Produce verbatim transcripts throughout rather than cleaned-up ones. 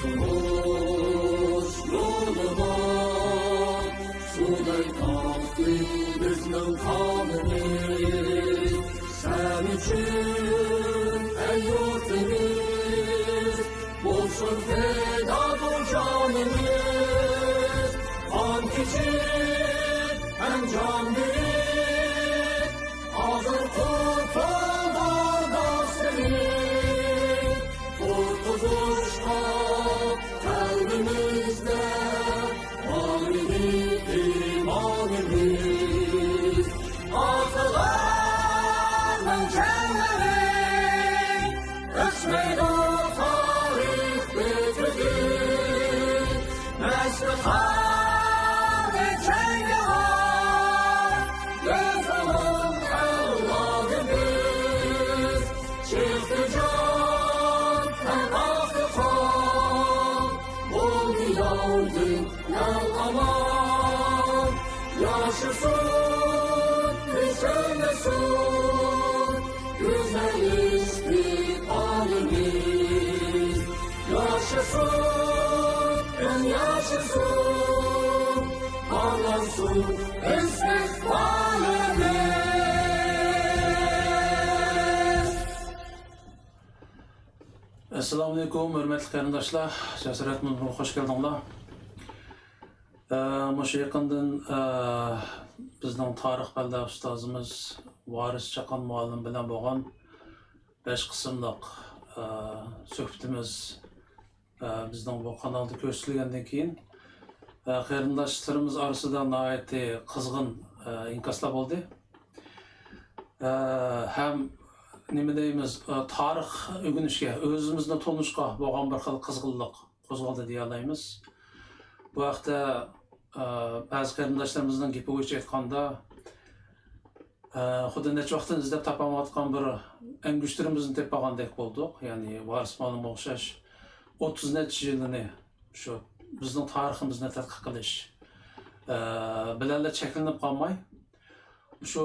تۇرمۇش يولىدا سۇدەك ئاقتى بىزنىڭ قانىمىز. سەن ئۈچۈن، ئەي يۇرتىمىز، بولسۇن پىدادۇر جانىمىز. قان كېچىپ ھەم جان بېرىپ، ھازىر قۇتۇلدۇق سېنى قۇتقۇزۇشقا قەلبىمىزدە بار ئىدى ئىمانىمىز. ئاتىلارنىڭ جانلىرى ئۆچمەيدۇ تارىخ بېتىدىن. مەستخانا جەڭگىۋار، يېزىلىپ ئەۋلادىمىز. چىقتى جان ھەم ئاقتى قان، بولدى ياۋدىن ئەل ئامان. ياشىسۇن، يۈكسەلسۇن گۈزەل ئىستىقبالىمىز. ياشىسۇن، ياشىسۇن، پارلانسۇن ئىستىقبالىمىز. ئەسسالامۇئەلەيكۇم، ھۆرمەتلىك قېرىنداشلار، جاسارەت مۇنبىرىگە خوش كەلدىڭلار. ئە، مۇشۇ يېقىندىن، ئە، بىزنىڭ تارىخ پەنلەر ئۇستازىمىز ۋارىس چاقان مۇئەللىم بىلەن بولغان بەش قىسىملىق، ئە، سۆھبىتىمىز، ئە، بىزنىڭ بۇ قانالدا كۆرسىتىلگەندىن كېيىن، ئە، قېرىنداشلىرىمىز ئارىسىدا ناھايىتى قىزغىن، ئە، ئىنكاسلار بولدى. ئە، ھەم نېمە دەيمىز، ئە، تارىخ ئۆگىنىشكە، ئۆزىمىزنى تونۇشقا بولغان بىر خىل قىزغىنلىق قوزغالدى دېيەلەيمىز. بۇ ھەقتە، ئە، بەزى قېرىنداشلىرىمىزنىڭ گېپى بويىچە ئېيتقاندا، ئە، خۇددى نەچچە ۋاقىتتىن ئىزدەپ تاپالمايۋاتقان بىر ئەنگۈشتىرىمىزنى تېپىپ قالغاندەك بولدۇق. يەنى ۋارىس مۇئەللىمگە ئوخشاش ئوتتۇز نەچچە يىلىنى شۇ بىزنىڭ تارىخىمىزنى تەتقىق قىلىش، ئە، بىلەنلا چەكلىنىپ قالماي، شۇ،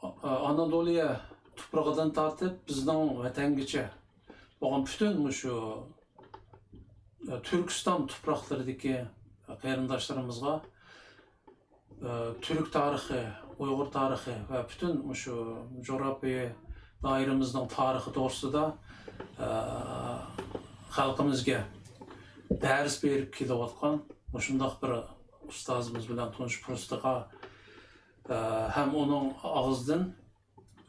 ئە، ئانادولىيە تۇپرىقىدىن تارتىپ بىزنىڭ ۋەتەنگىچە بولغان پۈتۈن مۇشۇ، ئە، تۈركىستان تۇپراقلىرىدىكى قېرىنداشلىرىمىزغا، ئە، تۈرك تارىخى، ئۇيغۇر تارىخى ۋە پۈتۈن مۇشۇ جۇغراپىيە دائىرىمىزنىڭ تارىخى توغرىسىدا، ئە، خەلقىمىزگە دەرس بېرىپ كېلىۋاتقان مۇشۇنداق بىر ئۇستازىمىز بىلەن تونۇشۇش پۇرسىتىغا، ئە، ھەم ئۇنىڭ ئاغزىدىن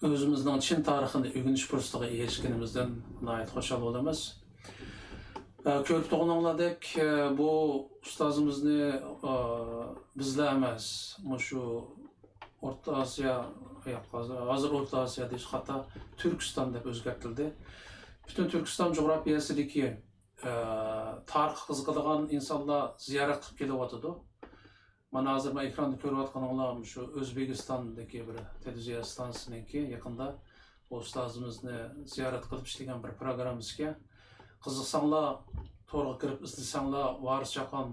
ئۆزىمىزنىڭ چىن تارىخىنى ئۆگىنىش پۇرسىتىغا ئېرىشكىنىمىزدىن ناھايىتى خۇشال بولىمىز. ئە، كۆرۈپ تۇرغىنىڭلاردەك، ئە، بۇ ئۇستازىمىزنى، ئە، بىزلا ئەمەس، مۇشۇ ئورتا ئاسىيا، ياق، ھازىر، ھازىر ئورتا ئاسىيا دېيىش خاتا، تۈركىستان دەپ ئۆزگەرتىلدى. پۈتۈن تۈركىستان جۇغراپىيەسىدىكى، ئە، تارىخقا قىزىقىدىغان ئىنسانلار زىيارەت قىلىپ كېلىۋاتىدۇ. مانا ھازىر مەن ئېكراندا كۆرۈۋاتقىنىڭلار مۇشۇ ئۆزبېكىستاندىكى بىر تېلېۋىزىيە ئىستانسىسىنىڭكى يېقىندا ئۇ ئۇستازىمىزنى زىيارەت قىلىپ ئىشلىگەن بىر پروگراممىسىكەن. قىزىقساڭلار تورغا كىرىپ ئىزدىسەڭلار، ۋارىس چاقان،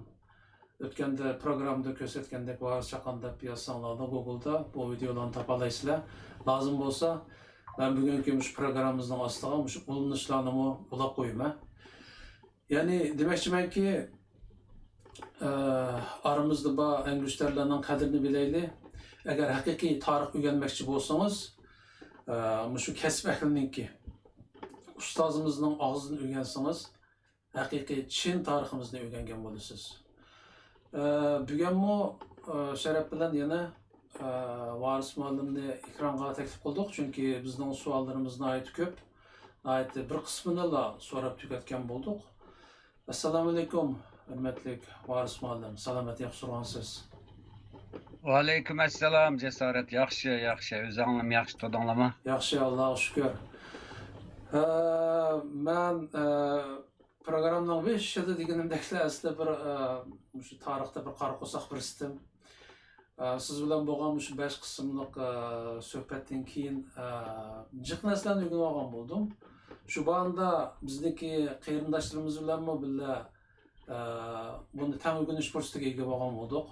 ئۆتكەندە پروگراممىدا كۆرسەتكەندەك ۋارىس چاقان دەپ يازساڭلاردا گوگلدا بۇ ۋىدېئولارنى تاپالايسىلەر. لازىم بولسا مەن بۈگۈنكى مۇشۇ پروگراممىمىزنىڭ ئاستىغا مۇشۇ ئۇلىنىشلارنىمۇ ئۇلاپ قويىمەن. يەنى دېمەكچىمەنكى، ئە، ئارىمىزدا بار ئەنگۈشتەرلەرنىڭ قەدرىنى بىلەيلى. ئەگەر ھەقىقىي تارىخ ئۆگەنمەكچى بولسىڭىز، ئە، مۇشۇ كەسىپ ئەھلىنىڭكى، ئۇستازىمىزنىڭ ئاغزىدىن ئۆگەنسىڭىز، ھەقىقىي چىن تارىخىمىزنى ئۆگەنگەن بولىسىز. ئە، بۈگۈنمۇ، ئە، شەرەپ بىلەن يەنە، ئە، ۋارىس مۇئەللىمنى ئېكرانغا تەكلىپ قىلدۇق، چۈنكى بىزنىڭ سوئاللىرىمىز ناھايىتى كۆپ، ناھايىتى بىر قىسمىنىلا سوراپ تۈگەتكەن بولدۇق. ئەسسالامۇئەلەيكۇم، ھۆرمەتلىك ۋارىس مۇئەللىم، سالامەت، ياخشى تۇرغانسىز؟ ۋەئەلەيكۇم ئەسسالام، جاسارەت، ياخشى، ياخشى، ئۆزۈڭلارمۇ ياخشى تۇردۇڭلارمۇ؟ ياخشى، ئاللاغا شۈكۈر. ھە، مەن، ئە، پروگراممىنىڭ بېشىدا دېگىنىمدەكلا ئەسلى بىر، ئە، مۇشۇ تارىختا بىر قارا قورساق بىرسىتىم. ئە، سىز بىلەن بولغان مۇشۇ بەش قىسىملىق، ئە، سۆھبەتتىن كېيىن، ئە، جىق نەرسىلەرنى ئۆگىنىۋالغان بولدۇم. شۇ باندا بىزنىڭكى قېرىنداشلىرىمىز بىلەنمۇ بىللە، ئە، بۇنى تەڭ ئۆگىنىش پۇرسىتىگە ئىگە بولغان بولدۇق.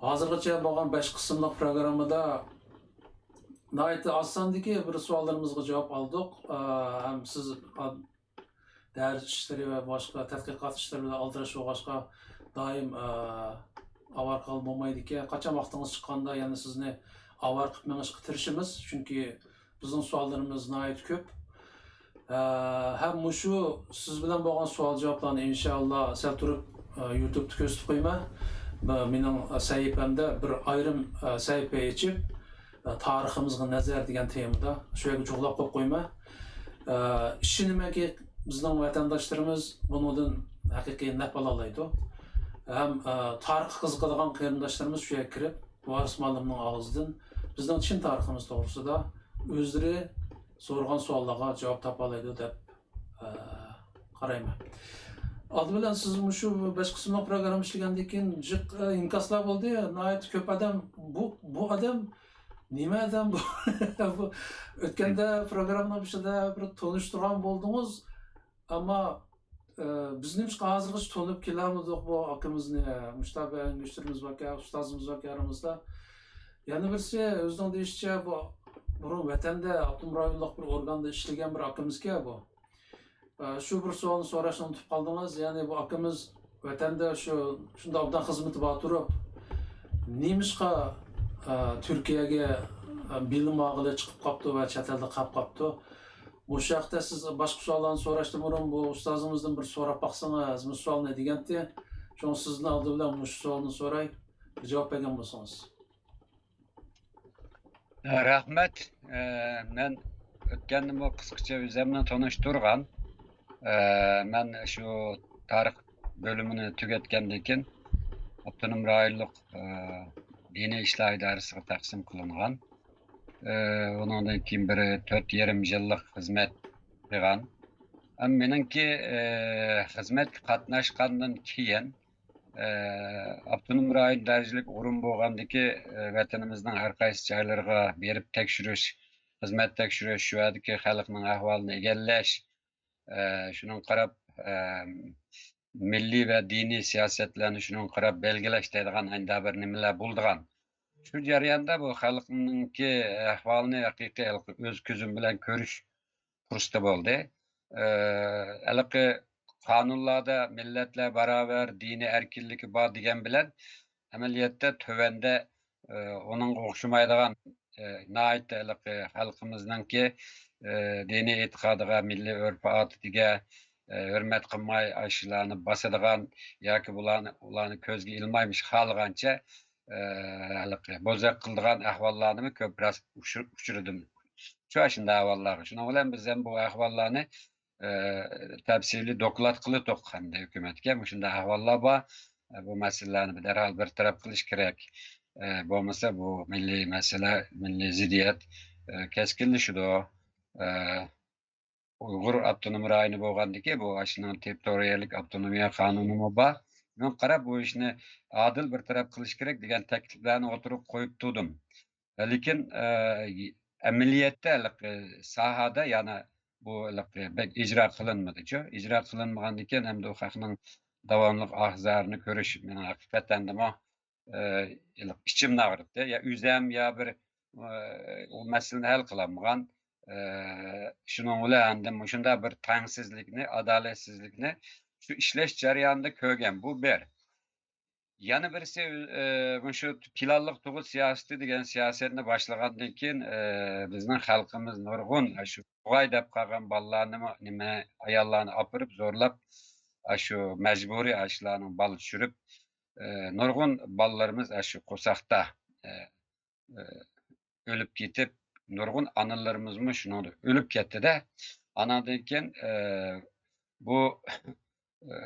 ھازىرغىچە بولغان بەش قىسىملىق پروگراممىدا ناھايىتى ئاز ساندىكى بىر سوئاللىرىمىزغا جاۋاب ئالدۇق. ئە، ھەم سىز، ئا، دەرس ئىشلىرى ۋە باشقا تەتقىقات ئىشلىرى بىلەن ئالدىراش بولغاچقا، دائىم، ئە، ئاۋارە قالغىلى بولمايدىكەن. قاچان ۋاقتىڭىز چىققاندا يەنە سىزنى ئاۋارە قىلىپ مېڭىشقا تىرىشىمىز، چۈنكى بىزنىڭ سوئاللىرىمىز ناھايىتى كۆپ. ئە، ھەم مۇشۇ سىز بىلەن بولغان سوئال-جاۋابلارنى ئىنشائاللا سەل تۇرۇپ، ئە، يۇتۇبتا كۆرسىتىپ قويىمەن. مە-، مېنىڭ سەھىپەمدە بىر ئايرىم، ئە، سەھىپە ئېچىپ، ئە، تارىخىمىزغا نەزەر دېگەن تېمىدا شۇ يەرگە جۇغلاپ قويۇپ قويىمەن. ئە، ئىشىنىمەنكى، بىزنىڭ ۋەتەنداشلىرىمىز بۇنىڭدىن ھەقىقىي نەپ ئالالايدۇ. ھەم، ئە، تارىخقا قىزىقىدىغان قېرىنداشلىرىمىز شۇ يەرگە كىرىپ، ۋارىس مۇئەللىمنىڭ ئاغزىدىن بىزنىڭ چىن تارىخىمىز توغرىسىدا ئۆزلىرى سورىغان سوئاللارغا جاۋاب تاپالايدۇ دەپ، ئە، قارايمەن. ئالدى بىلەن سىز مۇشۇ بەش قىسىملىق پروگرامما ئىشلىگەندىن كېيىن جىق، ئە، ئىنكاسلار بولدى. ناھايىتى كۆپ ئادەم، بۇ، بۇ ئادەم نېمە ئادەم بۇ؟ بۇ ئۆتكەندە پروگراممىنىڭ بېشىدا بىر تونۇشتۇرغان بولدىڭىز. ئەمما، ئە، بىز نېمىشقا ھازىرغىچە تونۇپ كېلەلمىدۇق بۇ ئاكىمىزنى؟ مۇشۇنداق بىر ئەڭگۈشتىرىمىز باركەن، ئۇستازىمىز باركەن ئارىمىزدا. يەنە بىرسى، ئۆزىنىڭ دېيىشىچە، بۇ بۇرۇن ۋەتەندە ئاپتونوم رايونلۇق بىر ئورگاندا ئىشلىگەن بىر ئاكىمىزكەن بۇ. ئە، شۇ بىر سوئالنى سوراشنى ئۇنتۇپ قالدىڭىز. يەنى بۇ ئاكىمىز ۋەتەندە شۇ، شۇنداق ئوبدان خىزمىتى بار تۇرۇپ، نېمىشقا، ئە، تۈركىيەگە، ئە، بىلىم ئالغىلى چىقىپ قاپتۇ ۋە چەت ئەلدە قاپ قاپتۇ؟ مۇشۇ ھەقتە سىز باشقا سوئاللارنى سوراشتىن بۇرۇن بۇ ئۇستازىمىزدىن بىر سوراپ باقسىڭىز، مۇشۇ سوئالنى دېگەنتى. شۇڭا سىزدىن ئالدى بىلەن مۇشۇ سوئالنى سوراي، بىر جاۋاب بەرگەن بولسىڭىز. رەھمەت. ئە، مەن ئۆتكەندىمۇ قىسقىچە ئۆزۈمنى تونۇشتۇرغان. ئە، مەن شۇ تارىخ بۆلۈمىنى تۈگەتكەندىن كېيىن ئاپتونوم رايونلۇق، ئە، دىنىي ئىشلار ئىدارىسىغا تەقسىم قىلىنغان. ئە، ئۇنىڭدىن كېيىن بىر تۆت يېرىم يىللىق خىزمەت قىلغان. ئەمما مېنىڭكى، ئە، خىزمەتكە قاتناشقاندىن كېيىن، ئە، ئاپتونوم رايون دەرىجىلىك ئورۇن بولغاندىكى، ئە، ۋەتىنىمىزنىڭ ھەر قايسى جايلىرىغا بېرىپ تەكشۈرۈش، خىزمەت تەكشۈرۈش، شۇ يەردىكى خەلقنىڭ ئەھۋالىنى ئىگىلەش، ئە، شۇنىڭغا قاراپ، ئە، مىللىي ۋە دىنىي سىياسەتلەرنى شۇنىڭغا قاراپ بەلگىلەش دەيدىغان ئانداق بىر نېمىلەر بولىدىغان. شۇ جەرياندا بۇ خەلقنىڭكى ئەھۋالىنى ھەقىقىي ئۆز كۆزۈم بىلەن كۆرۈش پۇرسىتى بولدى. ئە، ھېلىقى قانۇنلاردا مىللەتلەر باراۋەر، دىنىي ئەركىنلىكى بار دېگەن بىلەن، ئەمەلىيەتتە تۆۋەندە، ئە، ئۇنىڭغا ئوخشىمايدىغان، ئە، ناھايىتى ھېلىقى خەلقىمىزنىڭكى، ئە، دىنىي ئېتىقادىغا، مىللىي ئۆرپ-ئادىتىگە، ئە، ھۆرمەت قىلماي، ئاشۇلارنى باسىدىغان ياكى بۇلارنى، ئۇلارنى كۆزگە ئىلمايمىش خالىغانچە، ئە، ھېلىقى بوزەك قىلىدىغان ئەھۋاللارنىمۇ كۆپ راست ئۇچۇر-، ئۇچرىدىم. شۇ ئاشۇنداق ئەھۋاللارغا. شۇنىڭ بىلەن بىز ھەم بۇ ئەھۋاللارنى، ئە، تەپسىلىي دوكلات قىلدۇق ھەمدە ھۆكۈمەتكە. مۇشۇنداق ئەھۋاللار بار. ئە، بۇ مەسىلىلەرنى دەرھال بىر تەرەپ قىلىش كېرەك. ئە، بولمىسا بۇ مىللىي مەسىلە، مىللىي زىددىيەت، ئە، كەسكىنلىشىدۇ. ئە، ئۇيغۇر ئاپتونوم رايونى بولغاندىكى بۇ ئاشۇنىڭ تېررىتورىيەلىك ئاپتونومىيە قانۇنىمۇ بار. شۇنىڭغا قاراپ بۇ ئىشنى ئادىل بىر تەرەپ قىلىش كېرەك دېگەن تەكلىپلەرنى ئوتتۇرىغا قويۇپ تۇردۇم. لېكىن، ئە، ئەمەلىيەتتە ھېلىقى ساھەدە يەنە بۇ ھېلىقى بەك ئىجرا قىلىنمىدىچۇ. ئىجرا قىلىنمىغاندىكىن ھەمدە ئۇ خەقنىڭ داۋاملىق ئاھ-زارىنى كۆرۈش مېنىڭ ھەقىقەتەندىمۇ، ئە، ھېلىقى ئىچىمنى ئاغرىتتى. يا ئۆزەم يا بىر، ئە، ئۇ مەسىلىنى ھەل قىلالمىغان. ئە، شۇنىڭ بىلەن ئاندىن مۇشۇنداق بىر تەڭسىزلىكنى، ئادالەتسىزلىكنى شۇ ئىشلەش جەريانىدا كۆرگەن. بۇ بىر. يەنە بىرسى، ئە، مۇشۇ پىلانلىق تۇغۇت سىياسىتى دېگەن سىياسەتنى باشلىغاندىن كېيىن، ئە، بىزنىڭ خەلقىمىز نۇرغۇن، ئە، شۇ تۇغاي دەپ قالغان بالىلارنىمۇ، نېمە، ئاياللارنى ئاپىرىپ زورلاپ، ئە، شۇ مەجبۇرىي ئاشۇلارنىڭ بالا چۈشۈرۈپ، ئە، نۇرغۇن بالىلىرىمىز، ئە، شۇ قورساقتا، ئە، ئە، ئۆلۈپ كېتىپ، نۇرغۇن ئانىلىرىمىزمۇ شۇنىڭدا ئۆلۈپ كەتتى-دە. ئاناندىن كېيىن، ئە، بۇ، ئە،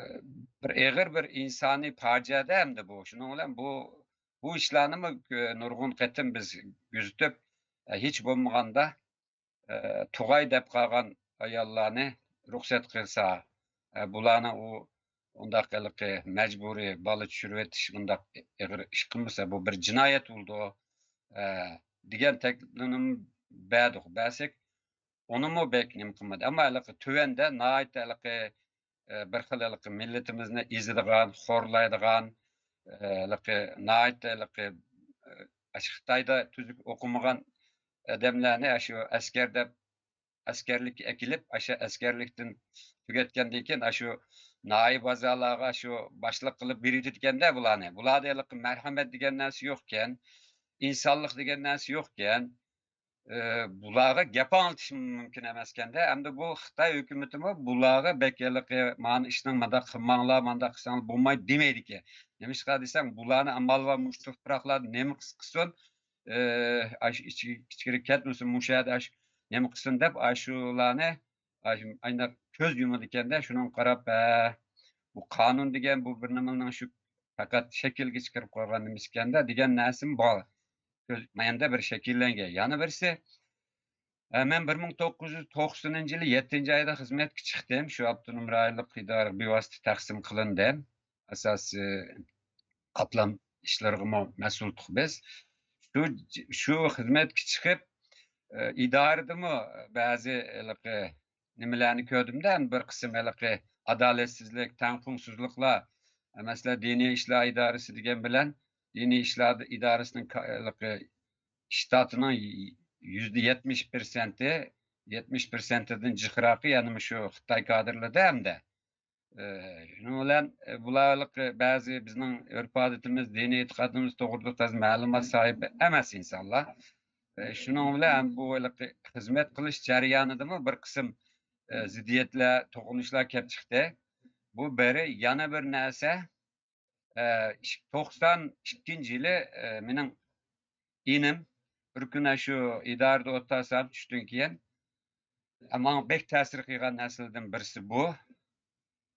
بىر ئېغىر بىر ئىنسانىي پاجىئە-دە ئەمدى بۇ. شۇنىڭ بىلەن بۇ، بۇ ئىشلارنىمۇ، ئە، نۇرغۇن قېتىم بىز كۆزىتىپ، ئە، ھېچ بولمىغاندا، ئە، تۇغاي دەپ قالغان ئاياللارنى رۇخسەت قىلسا، ئە، بۇلارنىڭ ئۇ، ئۇنداق ھېلىقى مەجبۇرىي بالا چۈشۈرۈۋېتىش، ئۇنداق ئېغىر ئىش قىلمىسا، بۇ بىر جىنايەت بولىدۇ، ئە، دېگەن تەكلىپنى بەردۇق. بەرسەك، ئۇنىمۇ بەك نېمە قىلمىدى. ئەمما ھېلىقى تۆۋەندە ناھايىتى ھېلىقى، ئە، بىر خىل ھېلىقى مىللىتىمىزنى ئېزىدىغان، خورلايدىغان، ئە، ھېلىقى ناھايىتى ھېلىقى، ئە، ئاشۇ خىتايدا تۈزۈك ئوقۇمىغان ئادەملەرنى ئاشۇ ئەسكەر دەپ ئەسكەرلىككە ئەكېلىپ، ئاشۇ ئەسكەرلىكتىن تۈگەتكەندىن كېيىن، ئاشۇ نائىب ئەزالارغا شۇ باشلىق قىلىپ بېرىۋېتىدىكەندە بۇلارنى. بۇلاردا ھېلىقى مەرھەمەت دېگەن نەرسە يوقكەن، ئىنسانلىق دېگەن نەرسە يوقكەن. ئى، بۇلارغا گەپ ئاڭلىتىش مۇمكىن ئەمەسكەندە. ئەمدى بۇ خىتاي ھۆكۈمىتىمۇ بۇلارغا بەك ھېلىقى، مانا ئىشنىڭ مانداق قىلماڭلار، مانداق قىلساڭلار بولمايدۇ دېمەيدىكەن. نېمىشقا دېسەڭ، بۇلارنى ئامال بار مۇشۇ تۇپراقلاردا نېمە قىلسا قىلسۇن، ئى، ئاش ئىچ-، ئىچكىرى كەتمىسۇن، مۇشۇ يەردە ئاش نېمە قىلسۇن دەپ، ئاشۇلارنى ئاش-، ئاينداق كۆز يۇمىدىكەندە، شۇنىڭغا قاراپ، ھە، بۇ قانۇن دېگەن بۇ بىر نېمىنىڭ شۇ پەقەت شەكىلگە چىقىرىپ قويغان نېمىسىكەندە دېگەن نەرسىمۇ بار. كۆز-، مەندە بىر شەكىللەنگەن. يەنە بىرسى، ئە، مەن بىر مىڭ توققۇز يۈز توقسىنىنچى يىلى يەتتىنچى ئايدا خىزمەتكە چىقتىم. شۇ ئاپتونوم رايونلۇق ئىدارىگە بىۋاسىتە تەقسىم قىلىندىم. ئاساسىي قاتلام ئىشلىرىغىمۇ مەسئۇلدۇق بىز. شۇ، شۇ خىزمەتكە چىقىپ، ئە، ئىدارىدىمۇ بەزى ھېلىقى نېمىلەرنى كۆردۈمدە، بىر قىسىم ھېلىقى ئادالەتسىزلىك، تەڭپۇڭسىزلىقلار، مەسىلەن، دىنىي ئىشلار ئىدارىسى دېگەن بىلەن دىنىي ئىشلار ئىدارىسىنىڭ كا-، ھېلىقى شتاتىنىڭ يۈزدە يەتمىش پىرسەنتى، يەتمىش پىرسەنتىدىن جىقراقى يەنە مۇشۇ خىتاي كادىرلىرىدا ھەمدە. ئى، شۇنىڭ بىلەن، ئى، بۇلارلىق بەزى بىزنىڭ ئۆرپ-ئادىتىمىز، دىنىي ئېتىقادىمىز توغرىلىق تازا مەلۇمات ساھىبى ئەمەس ئىنسانلار. ئى، شۇنىڭ بىلەن بۇ ھېلىقى خىزمەت قىلىش جەريانىدىمۇ بىر قىسىم، ئى، زىددىيەتلەر، توقۇنۇشلار كەپ چىقتى. بۇ بىرى، يەنە بىر نەرسە، ئى، ئىك-، توقسان ئىككىنچى يىلى، ئى، مېنىڭ ئىنىم بىر كۈنى شۇ ئىدارىدە ئولتۇرسام چۈشتىن كېيىن، ماڭا بەك تەسىر قىلغان نەرسىلەردىن بىرسى بۇ.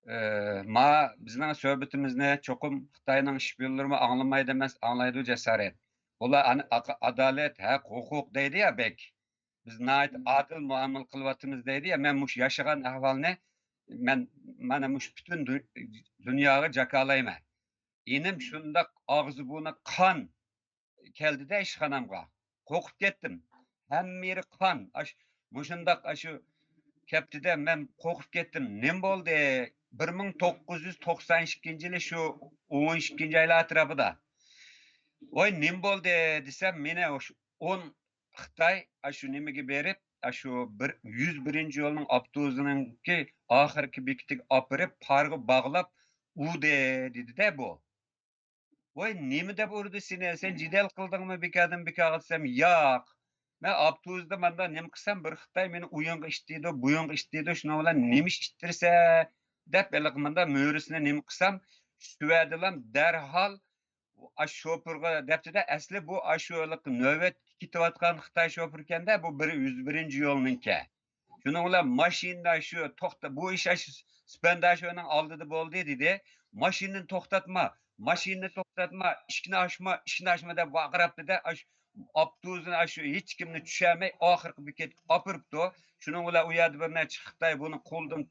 ئى، ما بىزنىڭ سۆھبىتىمىزنى چوقۇم خىتاينىڭ ئىشپىيونلىرىمۇ ئاڭلىمايدۇ ئەمەس، ئاڭلايدۇ جاسارەت. ئۇلار ئانا-، ئاق-، ئادالەت، ھەق، ھوقۇق دەيدۇ يا بەك. بىز ناھايىتى ئادىل مۇئامىلە قىلىۋاتىمىز دەيدۇ يا. مەن مۇشۇ ياشىغان ئەھۋالنى مەن مانا مۇشۇ پۈتۈن دۇ-، دۇنياغا جاكارلايمەن. ئىنىم شۇنداق ئاغزى بۇرنى قان كەلدىدە ئىشخانامغا. قورقۇپ كەتتىم. ھەممە يېرى قان. ئاش-، مۇشۇنداق ئاشۇ كەپتىدە مەن قورقۇپ كەتتىم. نېمە بولدى؟ بىر مىڭ توققۇز يۈز توقسان ئىككىنچى يىلى شۇ ئون ئىككىنچى ئايلار ئەتراپىدا. ۋاي، نېمە بولدى دېسەم، مېنى ئاشۇ ئون خىتاي ئاشۇ نېمىگە بېرىپ، ئاشۇ بىر، يۈز بىرىنچى يولنىڭ ئاپتوبۇسىنىڭكى ئاخىرقى بېكىتىگە ئاپىرىپ، پارغا باغلاپ ئۇردى دېدىدە بۇ. ۋاي، نېمە دەپ ئۇردى سېنى؟ سەن جېدەل قىلدىڭمۇ بىكاردىن بىكارغا دېسەم، ياق. مەن ئاپتوبۇستا ماندا نېمە قىلسام، بىر خىتاي مېنى ئۇيۇڭغا ئىتتىرىدۇ، بۇيۇڭغا ئىتتىرىدۇ، شۇنىڭ بىلەن نېمە ئىش ئىتتىرسە دەپ ھېلىقى ماندا مۈرىسىنى نېمە قىلسام، شۇ ۋەدىلام دەرھال ئاشۇ شوپۇرغا دەپتىدە، ئەسلى بۇ ئاشۇ ھېلىقى نۆۋەتتە كېتىۋاتقان خىتاي شوپۇركەندە، بۇ بىر يۈز بىرىنچى يولنىڭكى. شۇنىڭ بىلەن ماشىنىدا شۇ توختا، بۇ ئىش ئاشۇ سپەنداشونىڭ ئالدىدا بولدى دېدى. ماشىنىنى توختاتما، ماشىنىنى توختاتما، ئىشىكنى ئاچما، ئىشىكنى ئاچما دەپ ۋارقىراپتىدە، ئاشۇ ئاپتوبۇسنى ئاشۇ ھېچكىمنى چۈشەرمەي ئاخىرقى بېكەتكە ئاپىرىپتۇ. شۇنىڭ بىلەن ئۇ يەردە بىر نەچچە خىتاي بۇنى قولىدىن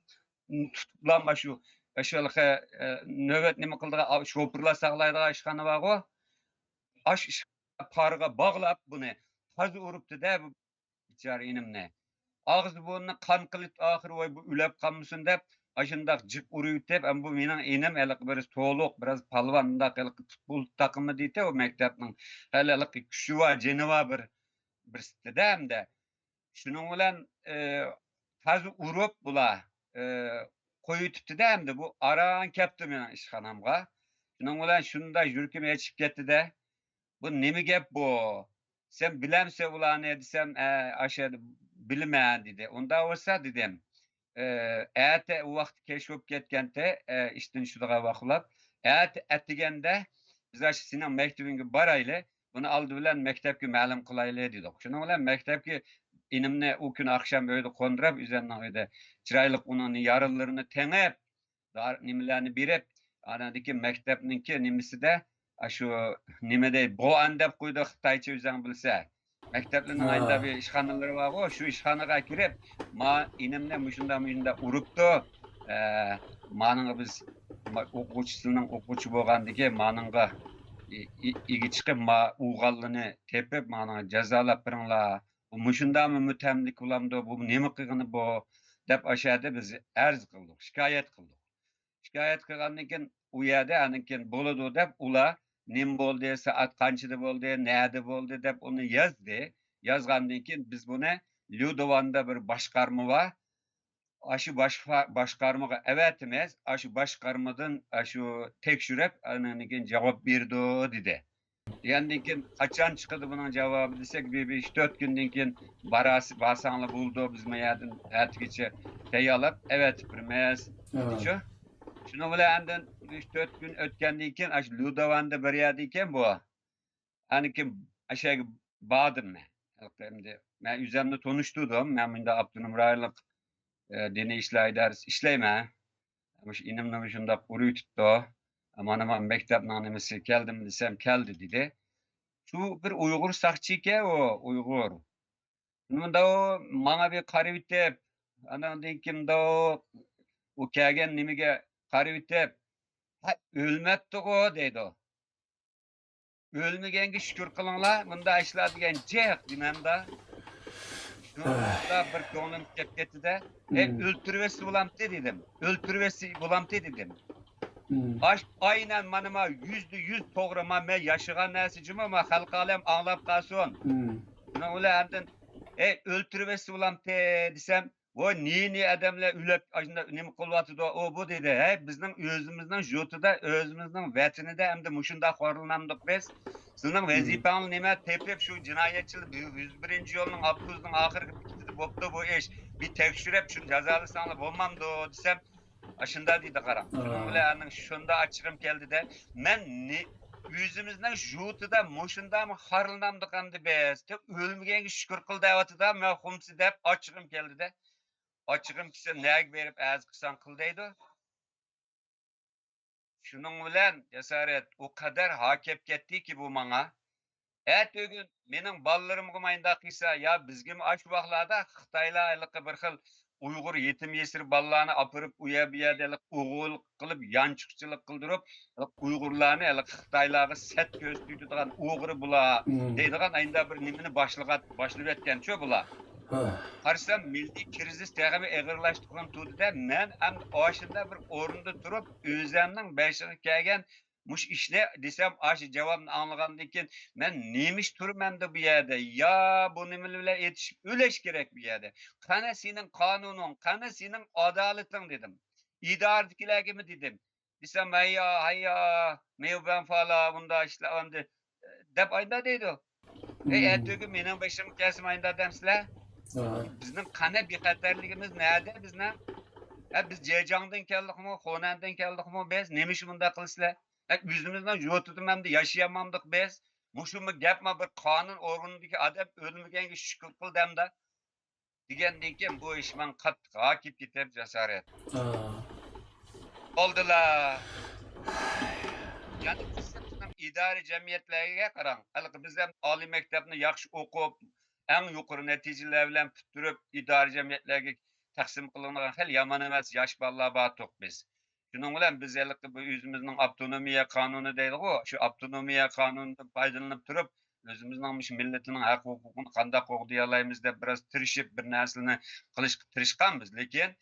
تۇتۇپلا، ئاشۇ، ئاشۇ ھېلىقى، ئە، نۆۋەت نېمە قىلىدىغان، ئا، شوپۇرلار ساقلايدىغان ئىشخانا بارغۇ، ئاش ئىش-، پارىغا باغلاپ بۇنى تازا ئۇرۇپتۇ-دە، بۇ بىچارە ئىنىمنى. ئاغزى بۇرنىنى قان قىلىپ، ئاخىرى، ۋاي، بۇ ئۆلۈپ قالمىسۇن دەپ، ئاشۇنداق جىق ئۇرۇۋېتىپ، ئەمما بۇ مېنىڭ ئىنىم ھېلىقى بىر تولۇق، بىراز پالۋان، مۇنداق ھېلىقى پۇتبول تاقىمى دەيتتى، ئۇ مەكتەپنىڭ. ھېلى ھېلىقى كۈچى بار، جېنى بار بىر، بىرسىدە ئەمدى. شۇنىڭ بىلەن، ئى، تازا ئۇرۇپ بۇلار، ئى، قويۇۋېتىپتىدە ئەمدى. بۇ ئاران كەپتۇ مېنىڭ ئىشخانامغا. شۇنىڭ بىلەن شۇنداق يۈرىكىم ئېچىپ كەتتىدە. بۇ نېمە گەپ بۇ؟ سەن بىلەمسەن ئۇلارنى دېسەم، ئە، ئاشۇ يەردە بىلىمەن دېدى. ئۇنداق بولسا دېدىم، ئى، ئەتە ئۇ ۋاقىت كەچ بولۇپ كەتكەنتى، ئە، ئىشتىن چۈشىدىغان ۋاقىتلاپ. ئەتە ئەتىگەندە بىز ئاشۇ سېنىڭ مەكتىۋىڭگە بارايلى. بۇنى ئالدى بىلەن مەكتەپكە مەلۇم قىلايلى دېدۇق. شۇنىڭ بىلەن مەكتەپكە ئىنىمنى ئۇ كۈنى ئاخشام ئۆيدە قوندۇرۇپ، ئۆزۈمنىڭ ئۆيدە چىرايلىق ئۇنىڭ يارىلىرىنى تېڭىپ، دار-، نېمىلەرنى بېرىپ، ئاناندىن كېيىن مەكتەپنىڭكى نېمىسىدە، ئاشۇ نېمە دەي، بوئەن دەپ قويدى خىتايچە، ئۆزۈڭ بىلسە. مەكتەپلەرنىڭ ھا. ئايدا بىر ئىشخانىلىرى بارغۇ، شۇ ئىشخانىغا كىرىپ، ما ئىنىمنى مۇشۇنداق، مۇشۇنداق ئۇرۇپتۇ. ئە، مانىڭغا بىز، ما-، ئوقۇغۇچىسىنىڭ ئوقۇغۇچى بولغاندىكى مانىڭغا ئى-، ئى-، ئىگە چىقىپ، ما ئۇغانلىنى تېپىپ، مانىڭغا جازالاپ بېرىڭلار. بۇ مۇشۇنداقمۇ مۇتەملىك بولامدۇ؟ بۇ نېمە قىلغىنى بۇ؟ دەپ ئاشۇ يەردە بىز ئەرز قىلدۇق، شىكايەت قىلدۇق. شىكايەت قىلغاندىن كېيىن، ئۇ يەردە ئاندىن كېيىن بولىدۇ دەپ، ئۇلار نېمە بولدى، سائەت قانچىدا بولدى، نەدە بولدى دەپ ئۇنى يازدى. يازغاندىن كېيىن بىز بۇنى ليۇدوۋاندا بىر باشقارما بار، ئاشۇ باشقا-، باشقارمىغا ئەۋەتىمىز، ئاشۇ باشقارمىدىن ئاشۇ تەكشۈرۈپ، ئاندىن كېيىن جاۋاب بېرىدۇ، دېدى. دېگەندىن كېيىن، قاچان چىقىدۇ بۇنىڭ جاۋابى دېسەك، بىر، بىر ئۈچ، تۆت كۈندىن كېيىن باراسى-، بارساڭلار بولىدۇ، بىز ما يەردىن ئەتىگىچە تەييارلاپ ئەۋەتىپ بېرىمىز، دېدىچۇ. شۇنىڭ بىلەن ئاندىن ئۈچ، تۆت كۈن ئۆتكەندىن كېيىن، ئاشۇ ليۇداۋاندا بىر يەردە ئىكەن بۇ. ئاندىن كېيىن ئاشۇ يەرگە باردىم مەن. ئەمدى مەن ئۆزۈمنى تونۇشتۇردۇم. مەن مۇنداق ئاپتونوم رايونلۇق، ئە، دىنىي ئىشلار ئىدارىسىدە ئىشلەيمەن. مۇشۇ ئىنىمنى شۇنداق ئۇرۇۋېتىپتۇ. مانا، مانا مەكتەپنىڭ نېمىسى كەلدىمۇ دېسەم، كەلدى دېدى. شۇ بىر ئۇيغۇر ساقچى ئىكەن ئۇ، ئۇيغۇر. مۇنداق ماڭا بىر قارىۋېتىپ، ئاناندىن كېيىن مۇنداق ئۇ كەلگەن نېمىگە قارىۋېتىپ، ھە، ئۆلمەپتىغۇ دەيدۇ. ئۆلمىگەنگە شۈكۈر قىلىڭلار، مۇنداق ئىشلار دېگەن جىق دېمەمدا. شۇنىڭدا بىر كۆڭلۈم كەپ كەتتى-دە. ئەي، ئۆلتۈرۈۋەتسە بولامتى دېدىم. ئۆلتۈرۈۋەتسە بولامتى دېدىم. ئاش-، ئاينەن مانا ما يۈزدە يۈز توغرا، ما مەن ياشىغان نەرسە جۇمۇ، ما خەلقى ئالەم ئاڭلاپ قالسۇن. شۇنىڭ بىلەن ئاندىن، ئەي، ئۆلتۈرۈۋەتسە بولامتى دېسەم، ۋوي، نى نى ئادەملەر ئۆلۈپ، ئاشۇنداق نېمە قىلىۋاتىدۇ، ئۇ بۇ دېدى. ھەي، بىزنىڭ ئۆزىمىزنىڭ يۇرتىدا، ئۆزىمىزنىڭ ۋەتىنىدە ئەمدى مۇشۇنداق خورلىنامدۇق بىز؟ سىزنىڭ ۋەزىپەڭلار نېمە؟ تېپىپ شۇ جىنايەتچىلەر، يۈز بىرىنچى يولنىڭ ئاپتوبۇسىنىڭ ئاخىرقى بېكىتىدە بوپتۇ بۇ ئىش. بىر تەكشۈرۈپ شۇنى جازالىساڭلار بولمامدۇ دېسەم، ئاشۇنداق دېدى قاراڭ. شۇنىڭ بىلەن ئانىڭ شۇنداق ئاچچىقىم كەلدى-دە، مەن نى-، ئۆزىمىزنىڭ يۇرتىدا مۇشۇنداقمۇ خارلىنامدۇق ئەمدى بىز؟ ئۆلمىگەنگە شۈكۈر قىل دەۋاتىدۇ، مەن خۇمسى دەپ ئاچچىقىم كەلدى-دە. ئاچچىقىم كەلسە نەگە بېرىپ ئەرز قىلساڭ قىل دەيدۇ. شۇنىڭ بىلەن جاسارەت ئۇ قەدەر ھاكەپ كەتتىكى بۇ ماڭا. ئەتىگۈن مېنىڭ بالىلىرىمغا ماينداق قىلسا، يا بىزگىمۇ ئاشۇ ۋاقىتلاردا خىتايلار ھېلىقى بىر خىل ئۇيغۇر يېتىم يېسىر بالىلارنى ئاپىرىپ، ئۇ يەر بۇ يەردە ھېلىقى ئوغرىلىق قىلىپ، يانچۇقچىلىق قىلدۇرۇپ، ھېلىقى ئۇيغۇرلارنى ھېلىقى خىتايلارغا سەت كۆرسىتىۋېتىدىغان ئوغرى بۇلار دەيدىغان ئاينىدا بىر نېمىنى باشلىغان، باشلىۋەتكەنچۇ بۇلار. قارىسام، مىللىي كىرىزىس تېخىمۇ ئېغىرلاشقىنى تۇردى-دە، مەن ئەمدى ئاشۇنداق بىر ئورۇندا تۇرۇپ، ئۆزەمنىڭ بېشىغا كەلگەن مۇشۇ ئىشنى دېسەم، ئاشۇ جاۋابنى ئاڭلىغاندىن كېيىن، مەن نېمە ئىش تۇرىمەن دە بۇ يەردە؟ يا بۇ نېمىلەر بىلەن ئېتىشىپ ئۆلۈش كېرەك بۇ يەردە. قەنە سېنىڭ قانۇنۇڭ، قەنە سېنىڭ ئادالىتىڭ دېدىم. ئىدارىدىكىلەرگىمۇ دېدىم. دېسەم، ھەييا، ھەييا، مېۋبەنفالا، بۇنداق ئىشلار ئەمدى، دەپ ئايدا دەيدۇ. ھەي، ئەتىگۈن مېنىڭ بېشىمغا كەلسىمۇ ئايدا دەمسىلەر؟ بىزنىڭ قەنە بىخەتەرلىكىمىز نەدە بىزنىڭ؟ ھە، بىز جېجياڭدىن كەلدۇقمۇ، خۇنەندىن كەلدۇقمۇ بىز؟ نېمە ئۈچۈن بۇنداق قىلىسىلەر؟ ھە، ئۆزىمىزنىڭ يۇرتىدىمۇ ئەمدى ياشىيالمامدۇق بىز؟ مۇشۇمۇ گەپما، بىر قانۇن ئورنىدىكى ئادەم ئۆلمىگەنگە شۈكۈر قىل دەمدە. دېگەندىن كېيىن بۇ ئىش ماڭا قاتتىق ھاكىپ كېتىپ جاسارەت. بولدىلا. يەنە بىز ئىدارە جەمئىيەتلەرگە قاراڭ. ھېلىقى بىز ھەم ئالىي مەكتەپنى ياخشى ئوقۇپ، ئەڭ يۇقىرى نەتىجىلەر بىلەن پۈتتۈرۈپ، ئىدارە جەمئىيەتلەرگە تەقسىم قىلىنغان خېلى يامان ئەمەس ياش بالىلار باردۇق بىز. شۇنىڭ بىلەن بىز ھېلىقى بۇ ئۆزىمىزنىڭ ئاپتونومىيە قانۇنى دەيدىغۇ، شۇ ئاپتونومىيە قانۇنىدىن پايدىلىنىپ تۇرۇپ، ئۆزىمىزنىڭ مۇشۇ مىللىتىنىڭ ھەق ھوقۇقىنى قانداق قوغدىيالايمىز دەپ بىراز تىرىشىپ، بىر نەرسىلەرنى قىلىشقا تىرىشقانبىز. لېكىن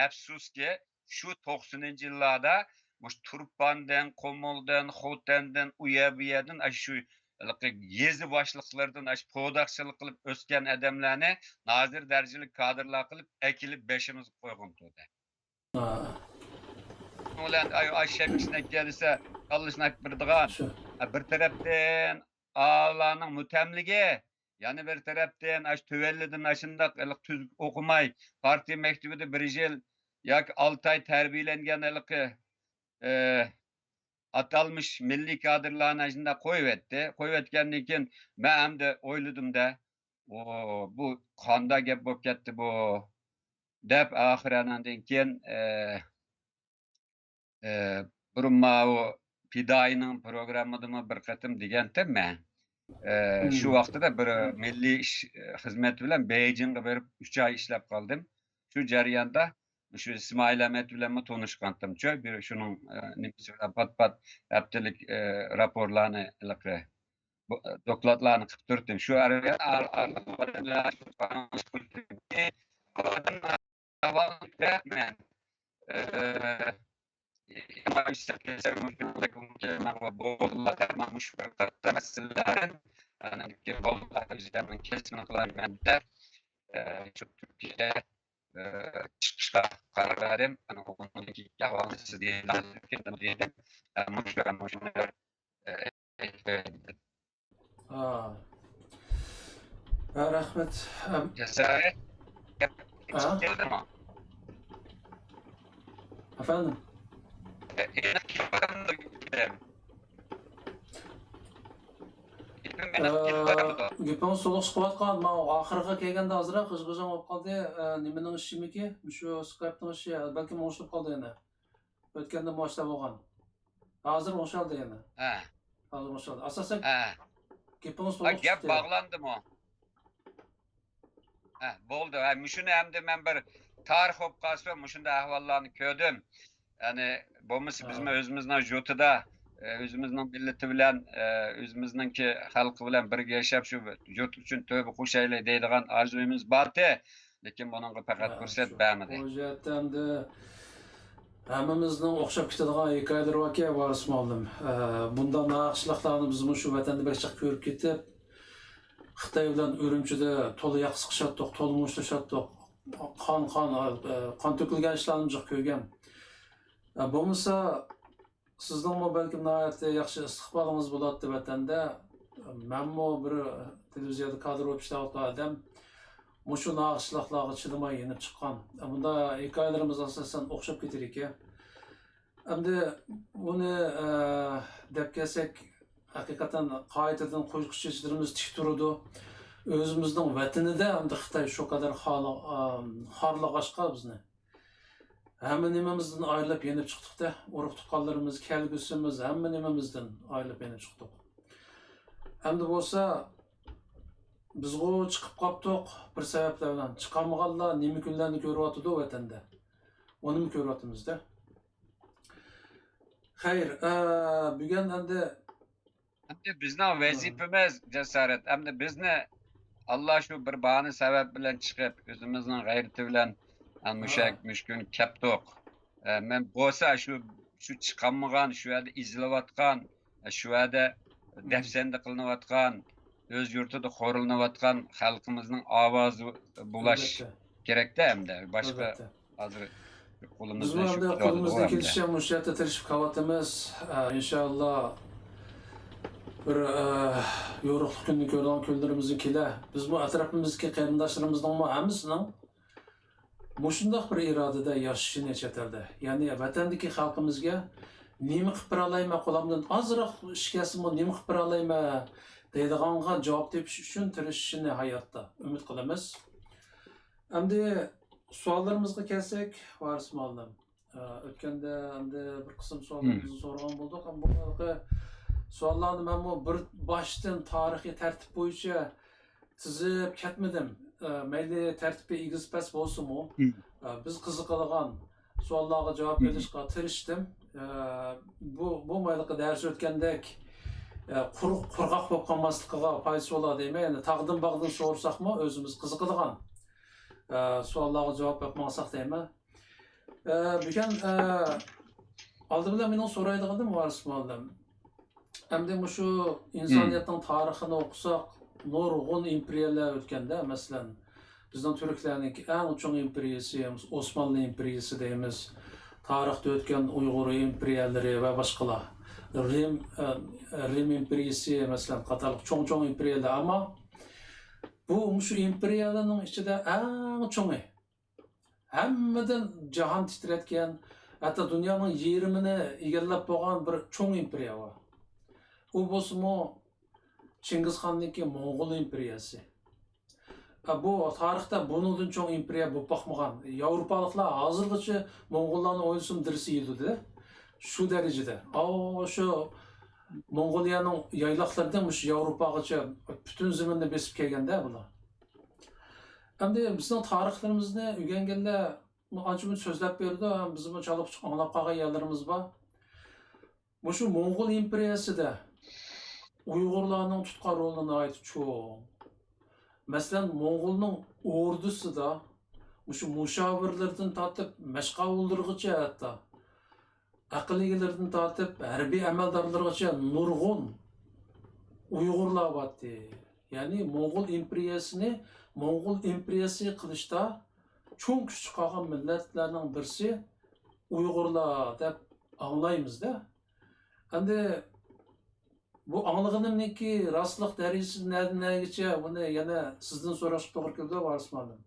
ئەپسۇسكى، شۇ توقسىنىنچى يىللاردا مۇشۇ تۇرپاندىن، قۇمۇلدىن، خوتەندىن، ئۇ يەر بۇ يەردىن، ئاشۇ شۇ ھېلىقى يېزا باشلىقلىرىدىن، ئاشۇ پوداقچىلىق قىلىپ ئۆسكەن ئادەملەرنى نازىر دەرىجىلىك كادىرلار قىلىپ ئەكېلىپ بېشىمىزغا قويغان تۇردى. ئۇنىڭ بىلەن ئاي، ئاي شەپكىسىنى كەلسە، كاللىسىنى ئاكىپ بېرىدىغان. بىر تەرەپتىن ئالانىڭ مۇتەملىكى، يەنە بىر تەرەپتىن ئاشۇ تۆۋەنلىدىن ئاشۇنداق ھېلىقى تۈز ئوقۇماي، پارتىيە مەكتىۋىدە بىر يىل ياكى ئالتە ئاي تەربىيەلەنگەن ھېلىقى، ئى، ئاتالمىش مىللىي كادىرلارنى ئاشۇنداق قويۇۋەتتى. قويۇۋەتكەندىن كېيىن مەن ئەمدى ئويلىدىم-دە، ئۇ، بۇ قانداق گەپ بولۇپ كەتتى بۇ؟ دەپ، ئاخىرى ئاناندىن كېيىن، ئى، ئى، بۇرۇن ماۋۇ پىدائىينىڭ پروگراممىدىمۇ بىر قېتىم دېگەنتىم مەن. ئى، شۇ ۋاقتىدا بىر مىللىي ئىش، ئى، خىزمەت بىلەن بېيجىڭغا بېرىپ ئۈچ ئاي ئىشلەپ قالدىم. شۇ جەرياندا شۇ ئىسمائىل ئەمەت بىلەنمۇ تونۇشقانتىمچۇ، بىر شۇنىڭ، ئى، نېمىسى بىلەن پات-پات ھەپتىلىك، ئى، راپورلارنى ھېلىقى بۇ، دوكلاتلارنى قىلىپ تۇردۇم. شۇ ئارىدا ئار-، ئارىلىق ئادەملەر شۇ ئادەملەر ئەھۋالنى بىلەپ مەن، ئى، بولدىلا دەپ مانا مۇشۇ بىر قاتار مەسىلىلەر، ئاندىن كېيىن بولدىلا ئۆزۈمنىڭ كەسپىنى قىلاي مەن دەپ، ئى، شۇ تۈركىيەگە، ئى، چىقىشقا قارار بەردىم. ئۇنىڭ كېيىنكى ئەھۋالىنى سىز دېدىم، دېدىم. مۇشۇ، مۇشۇنى، ئە، ئېيتىپ بەردىم. ھا. ھا، رەھمەت. ئەم، جاسارەت. ھا؟ كەلدىمۇ؟ ئەفەندىم؟ ئېنىق كېلىپ بارامدۇ گېپىم؟ گېپىم ئېنىق كېلىپ بارامدۇ؟ ئە، گېپىڭىز تولۇق چىقىۋاتقان. ماۋۇ ئاخىرىغا كەلگەندە ئازراق غىژ-غىژاڭ بولۇپ قالدى. ئە، نېمىنىڭ ئىشىمىكى؟ مۇشۇ سكايپنىڭ ئىشى، بەلكىم ئوڭشىلىپ قالدى يەنە. ئۆتكەندە مۇشۇنداق بولغان. ھازىر ئوڭشالدى يەنە. ھە. ھازىر ئۋاقىت ئالدى. ئاساسەن ھە. گېپىڭىز ھە، تولۇق گەپ چىقتى. باغلاندىمۇ؟ ھە، بولدى. ھە، مۇشۇنى ئەمدى مەن بىر تارىخ بولۇپ قالسا، مۇشۇنداق ئەھۋاللارنى كۆردۈم. يەنى بولمىسا ھە. بىزمۇ ئۆزىمىزنىڭ يۇرتىدا، ئە، ئۆزىمىزنىڭ مىللىتى بىلەن، ئە، ئۆزىمىزنىڭكى خەلقى بىلەن بىرگە ياشاپ، شۇ يۇرت ئۈچۈن تۆھپە قوشايلى دەيدىغان ئارزۇيىمىز بارتى. لېكىن بۇنىڭغا پەقەت ھە، پۇرسەت شۇ. بەرمىدى. ئۇ جەھەتتە ئەمدى ھەممىمىزنىڭ ئوخشاپ كېتىدىغان ھېكايىلىرى باركەن، ۋارىس مۇئەللىم. ئە، بۇنداق ناخشىلىقلارنى بىزمۇ شۇ ۋەتەندە بەك جىق كۆرۈپ كېتىپ، خىتاي بىلەن ئۈرۈمچىدە تولا ياقا سىقىشاتتۇق، تولا مۇشتلىشاتتۇق. قان، قان، ئە، قان تۆكۈلگەن ئىشلارنى جىق كۆرگەن. ئە، بولمىسا، سىزنىڭمۇ بەلكىم ناھايىتى ياخشى ئىستىقبالىڭىز بولاتتى ۋەتەندە. مەنمۇ بىر تېلېۋىزىيەدە كادىر بولۇپ ئىشلەۋاتقان ئادەم، مۇشۇ ناخشىلىقلارغا چىدىماي يېنىپ چىققان. بۇنداق ھېكايىلىرىمىز ئاساسەن ئوخشاپ كېتىدىكەن. ئەمدى بۇنى، ئە، دەپ كەلسەك، ھەقىقەتەن قايتىدىن قويۇق چېچىلىرىمىز تىك تۇرىدۇ. ئۆزىمىزنىڭ ۋەتىنىدە ئەمدى خىتاي شۇ قەدەر خارلا-، ئە، خارلىغاچقا بىزنى. ھەممە نېمىمىزدىن ئايرىلىپ يېنىپ چىقتۇق-دە. ئۇرۇق-تۇغقانلىرىمىز، كەلگۈسىمىز، ھەممە نېمىمىزدىن ئايرىلىپ يېنىپ چىقتۇق. ئەمدى بولسا بىزغۇ چىقىپ قاپتۇق بىر سەۋەبلەر بىلەن. چىقالمىغانلار نېمە كۈنلەرنى كۆرۈۋاتىدۇ ۋەتەندە. ئۇنىمۇ كۆرۈۋاتىمىز-دە. خەير، ئە، بۈگۈن ئەمدى ئەمدى بىزنىڭ ھە. ۋەزىپىمىز، جاسارەت، ئەمدى بىزنى ئاللا شۇ بىر باھانە سەۋەب بىلەن چىقىپ، ئۆزىمىزنىڭ غەيرىتى بىلەن، ئە، ھە. مۇشەك مۈشكۈن كەپتۇق. ئە، مەن بولسا شۇ، شۇ چىقالمىغان، شۇ يەردە ئېزىلىۋاتقان، ئە، شۇ يەردە ھە. دەپسەندە قىلىنىۋاتقان، ئۆز يۇرتىدا خورلىنىۋاتقان خەلقىمىزنىڭ ئاۋازى بولاش ئەلۋەتتە. كېرەكتە ئەمدى. باشقا ئەلۋەتتە. ھازىر قولىمىزدىن بىزمۇ شۇ ئەمدى كېلىۋاتىدىغۇ قولىمىزدىن ئەمدى. كېلىشىچە مۇشۇ يەردە تىرىشىپ كېلىۋاتىمىز. ئە، ئىنشاللا بىر، ئە، يورۇقلۇق كۈننى كۆرىدىغان كۈنلىرىمىزمۇ كېلەر. بىزمۇ ئەتراپىمىزدىكى قېرىنداشلىرىمىزنىڭمۇ ھەممىسىنىڭ مۇشۇنداق بىر ئىرادىدە ياشىشىنى چەت ئەلدە، يەنى ۋەتەندىكى خەلقىمىزگە نېمە قىلىپ بېرەلەيمەن، قولۇمدىن ئازراق ئىش كەلسىمۇ نېمە قىلىپ بېرەلەيمەن دەيدىغانغا جاۋاب تېپىش ئۈچۈن تىرىشىشىنى ھاياتتا ئۈمىد قىلىمىز. ئەمدى سوئاللىرىمىزغا كەلسەك، ۋارىس مۇئەللىم، ئە، ئۆتكەندە ئەمدى بىر قىسىم سوئاللىرىڭىزنى سورىغان بولدۇق. ئەمما بۇ ھېلىقى سوئاللارنى مەنمۇ بىر باشتىن تارىخىي تەرتىپ بويىچە تىزىپ كەتمىدىم. ئە، مەيلى تەرتىپى ئېگىز-پەس بولسىمۇ، ئە، بىز قىزىقىدىغان سوئاللارغا جاۋاب ئېلىشقا تىرىشتىم. ئە، بۇ، بۇ ھېلىقى دەرس ئۆتكەندەك، ئە، قۇرۇق، قۇرغاق بولۇپ قالماسلىقىغا پايدىسى بولار دەيمەن. يەنى تاغدىن باغدىن سورىساقمۇ ئۆزىمىز قىزىقىدىغان، ئە، سوئاللارغا جاۋاب ئېلىپ ماڭساق دەيمەن. ئە، بۈگۈن، ئە، ئالدى بىلەن مېنىڭ سورايدىغىنىم ۋارىس مۇئەللىم. ئەمدى مۇشۇ ئىنسانىيەتنىڭ تارىخىنى ئوقۇساق، نۇرغۇن ئىمپېرىيەلەر ئۆتكەندە، مەسىلەن، بىزنىڭ تۈركلەرنىڭكى ئەڭ چوڭ ئىمپېرىيىسى، ئوسمانلى ئىمپېرىيىسى دەيمىز. تارىختا ئۆتكەن ئۇيغۇر ئىمپېرىيەلىرى ۋە باشقىلار. رىم، ئە، رىم ئىمپېرىيىسى، مەسىلەن، قاتارلىق چوڭ-چوڭ ئىمپېرىيەلەر. ئەمما بۇ مۇشۇ ئىمپېرىيەلەرنىڭ ئىچىدە ئەڭ چوڭى، ھەممىدىن جاھان تىترەتكەن، ھەتتا دۇنيانىڭ يېرىمىنى ئىگىلەپ بولغان بىر چوڭ ئىمپېرىيە بار. ئۇ بولسىمۇ چىڭگىزخاننىڭكى موڭغۇل ئىمپېرىيەسى. ئە، بۇ تارىختا بۇنىڭدىن چوڭ ئىمپېرىيە بولۇپ باقمىغان. ياۋروپالىقلار ھازىرغىچە موڭغۇللارنى ئويلىسىمۇ دىرسى يېتىدۇ. شۇ دەرىجىدە. ئاۋۇ شۇ موڭغۇلىيەنىڭ يايلاقلىرىدىن مۇشۇ ياۋروپاغىچە پۈتۈن زېمىننى بېسىپ كەلگەندە بۇلار. ئەمدى بىزنىڭ تارىخلىرىمىزنى ئۆگەنگەنلەر ئانچە-مۇنچە سۆزلەپ بېرىدۇ، ھەم بىزمۇ چالا-پۇچۇق ئاڭلاپ قالغان يەرلىرىمىز بار. مۇشۇ موڭغۇل ئىمپېرىيەسىدە ئۇيغۇرلارنىڭ تۇتقان رولى ناھايىتى چوڭ. مەسىلەن، موڭغۇلنىڭ ئوردىسىدا مۇشۇ مۇشاۋىرلىرىدىن تارتىپ مەشقاۋۇللىرىغىچە، ھەتتا ئەقىل ئىگىلىرىدىن تارتىپ ھەربىي ئەمەلدارلىرىغىچە نۇرغۇن ئۇيغۇرلار بارتتى. يەنى موڭغۇل ئىمپېرىيەسىنى موڭغۇل ئىمپېرىيەسى قىلىشتا چوڭ كۈچ چىقارغان مىللەتلەرنىڭ بىرسى ئۇيغۇرلار دەپ ئاڭلايمىز-دە. ئەمدى بۇ ئاڭلىغىنىمنىڭكى راستلىق دەرىجىسى نەدىن نەگىچە، بۇنى يەنە سىزدىن سوراشقا توغرا كېلىدۇ، ۋارىس مۇئەللىم.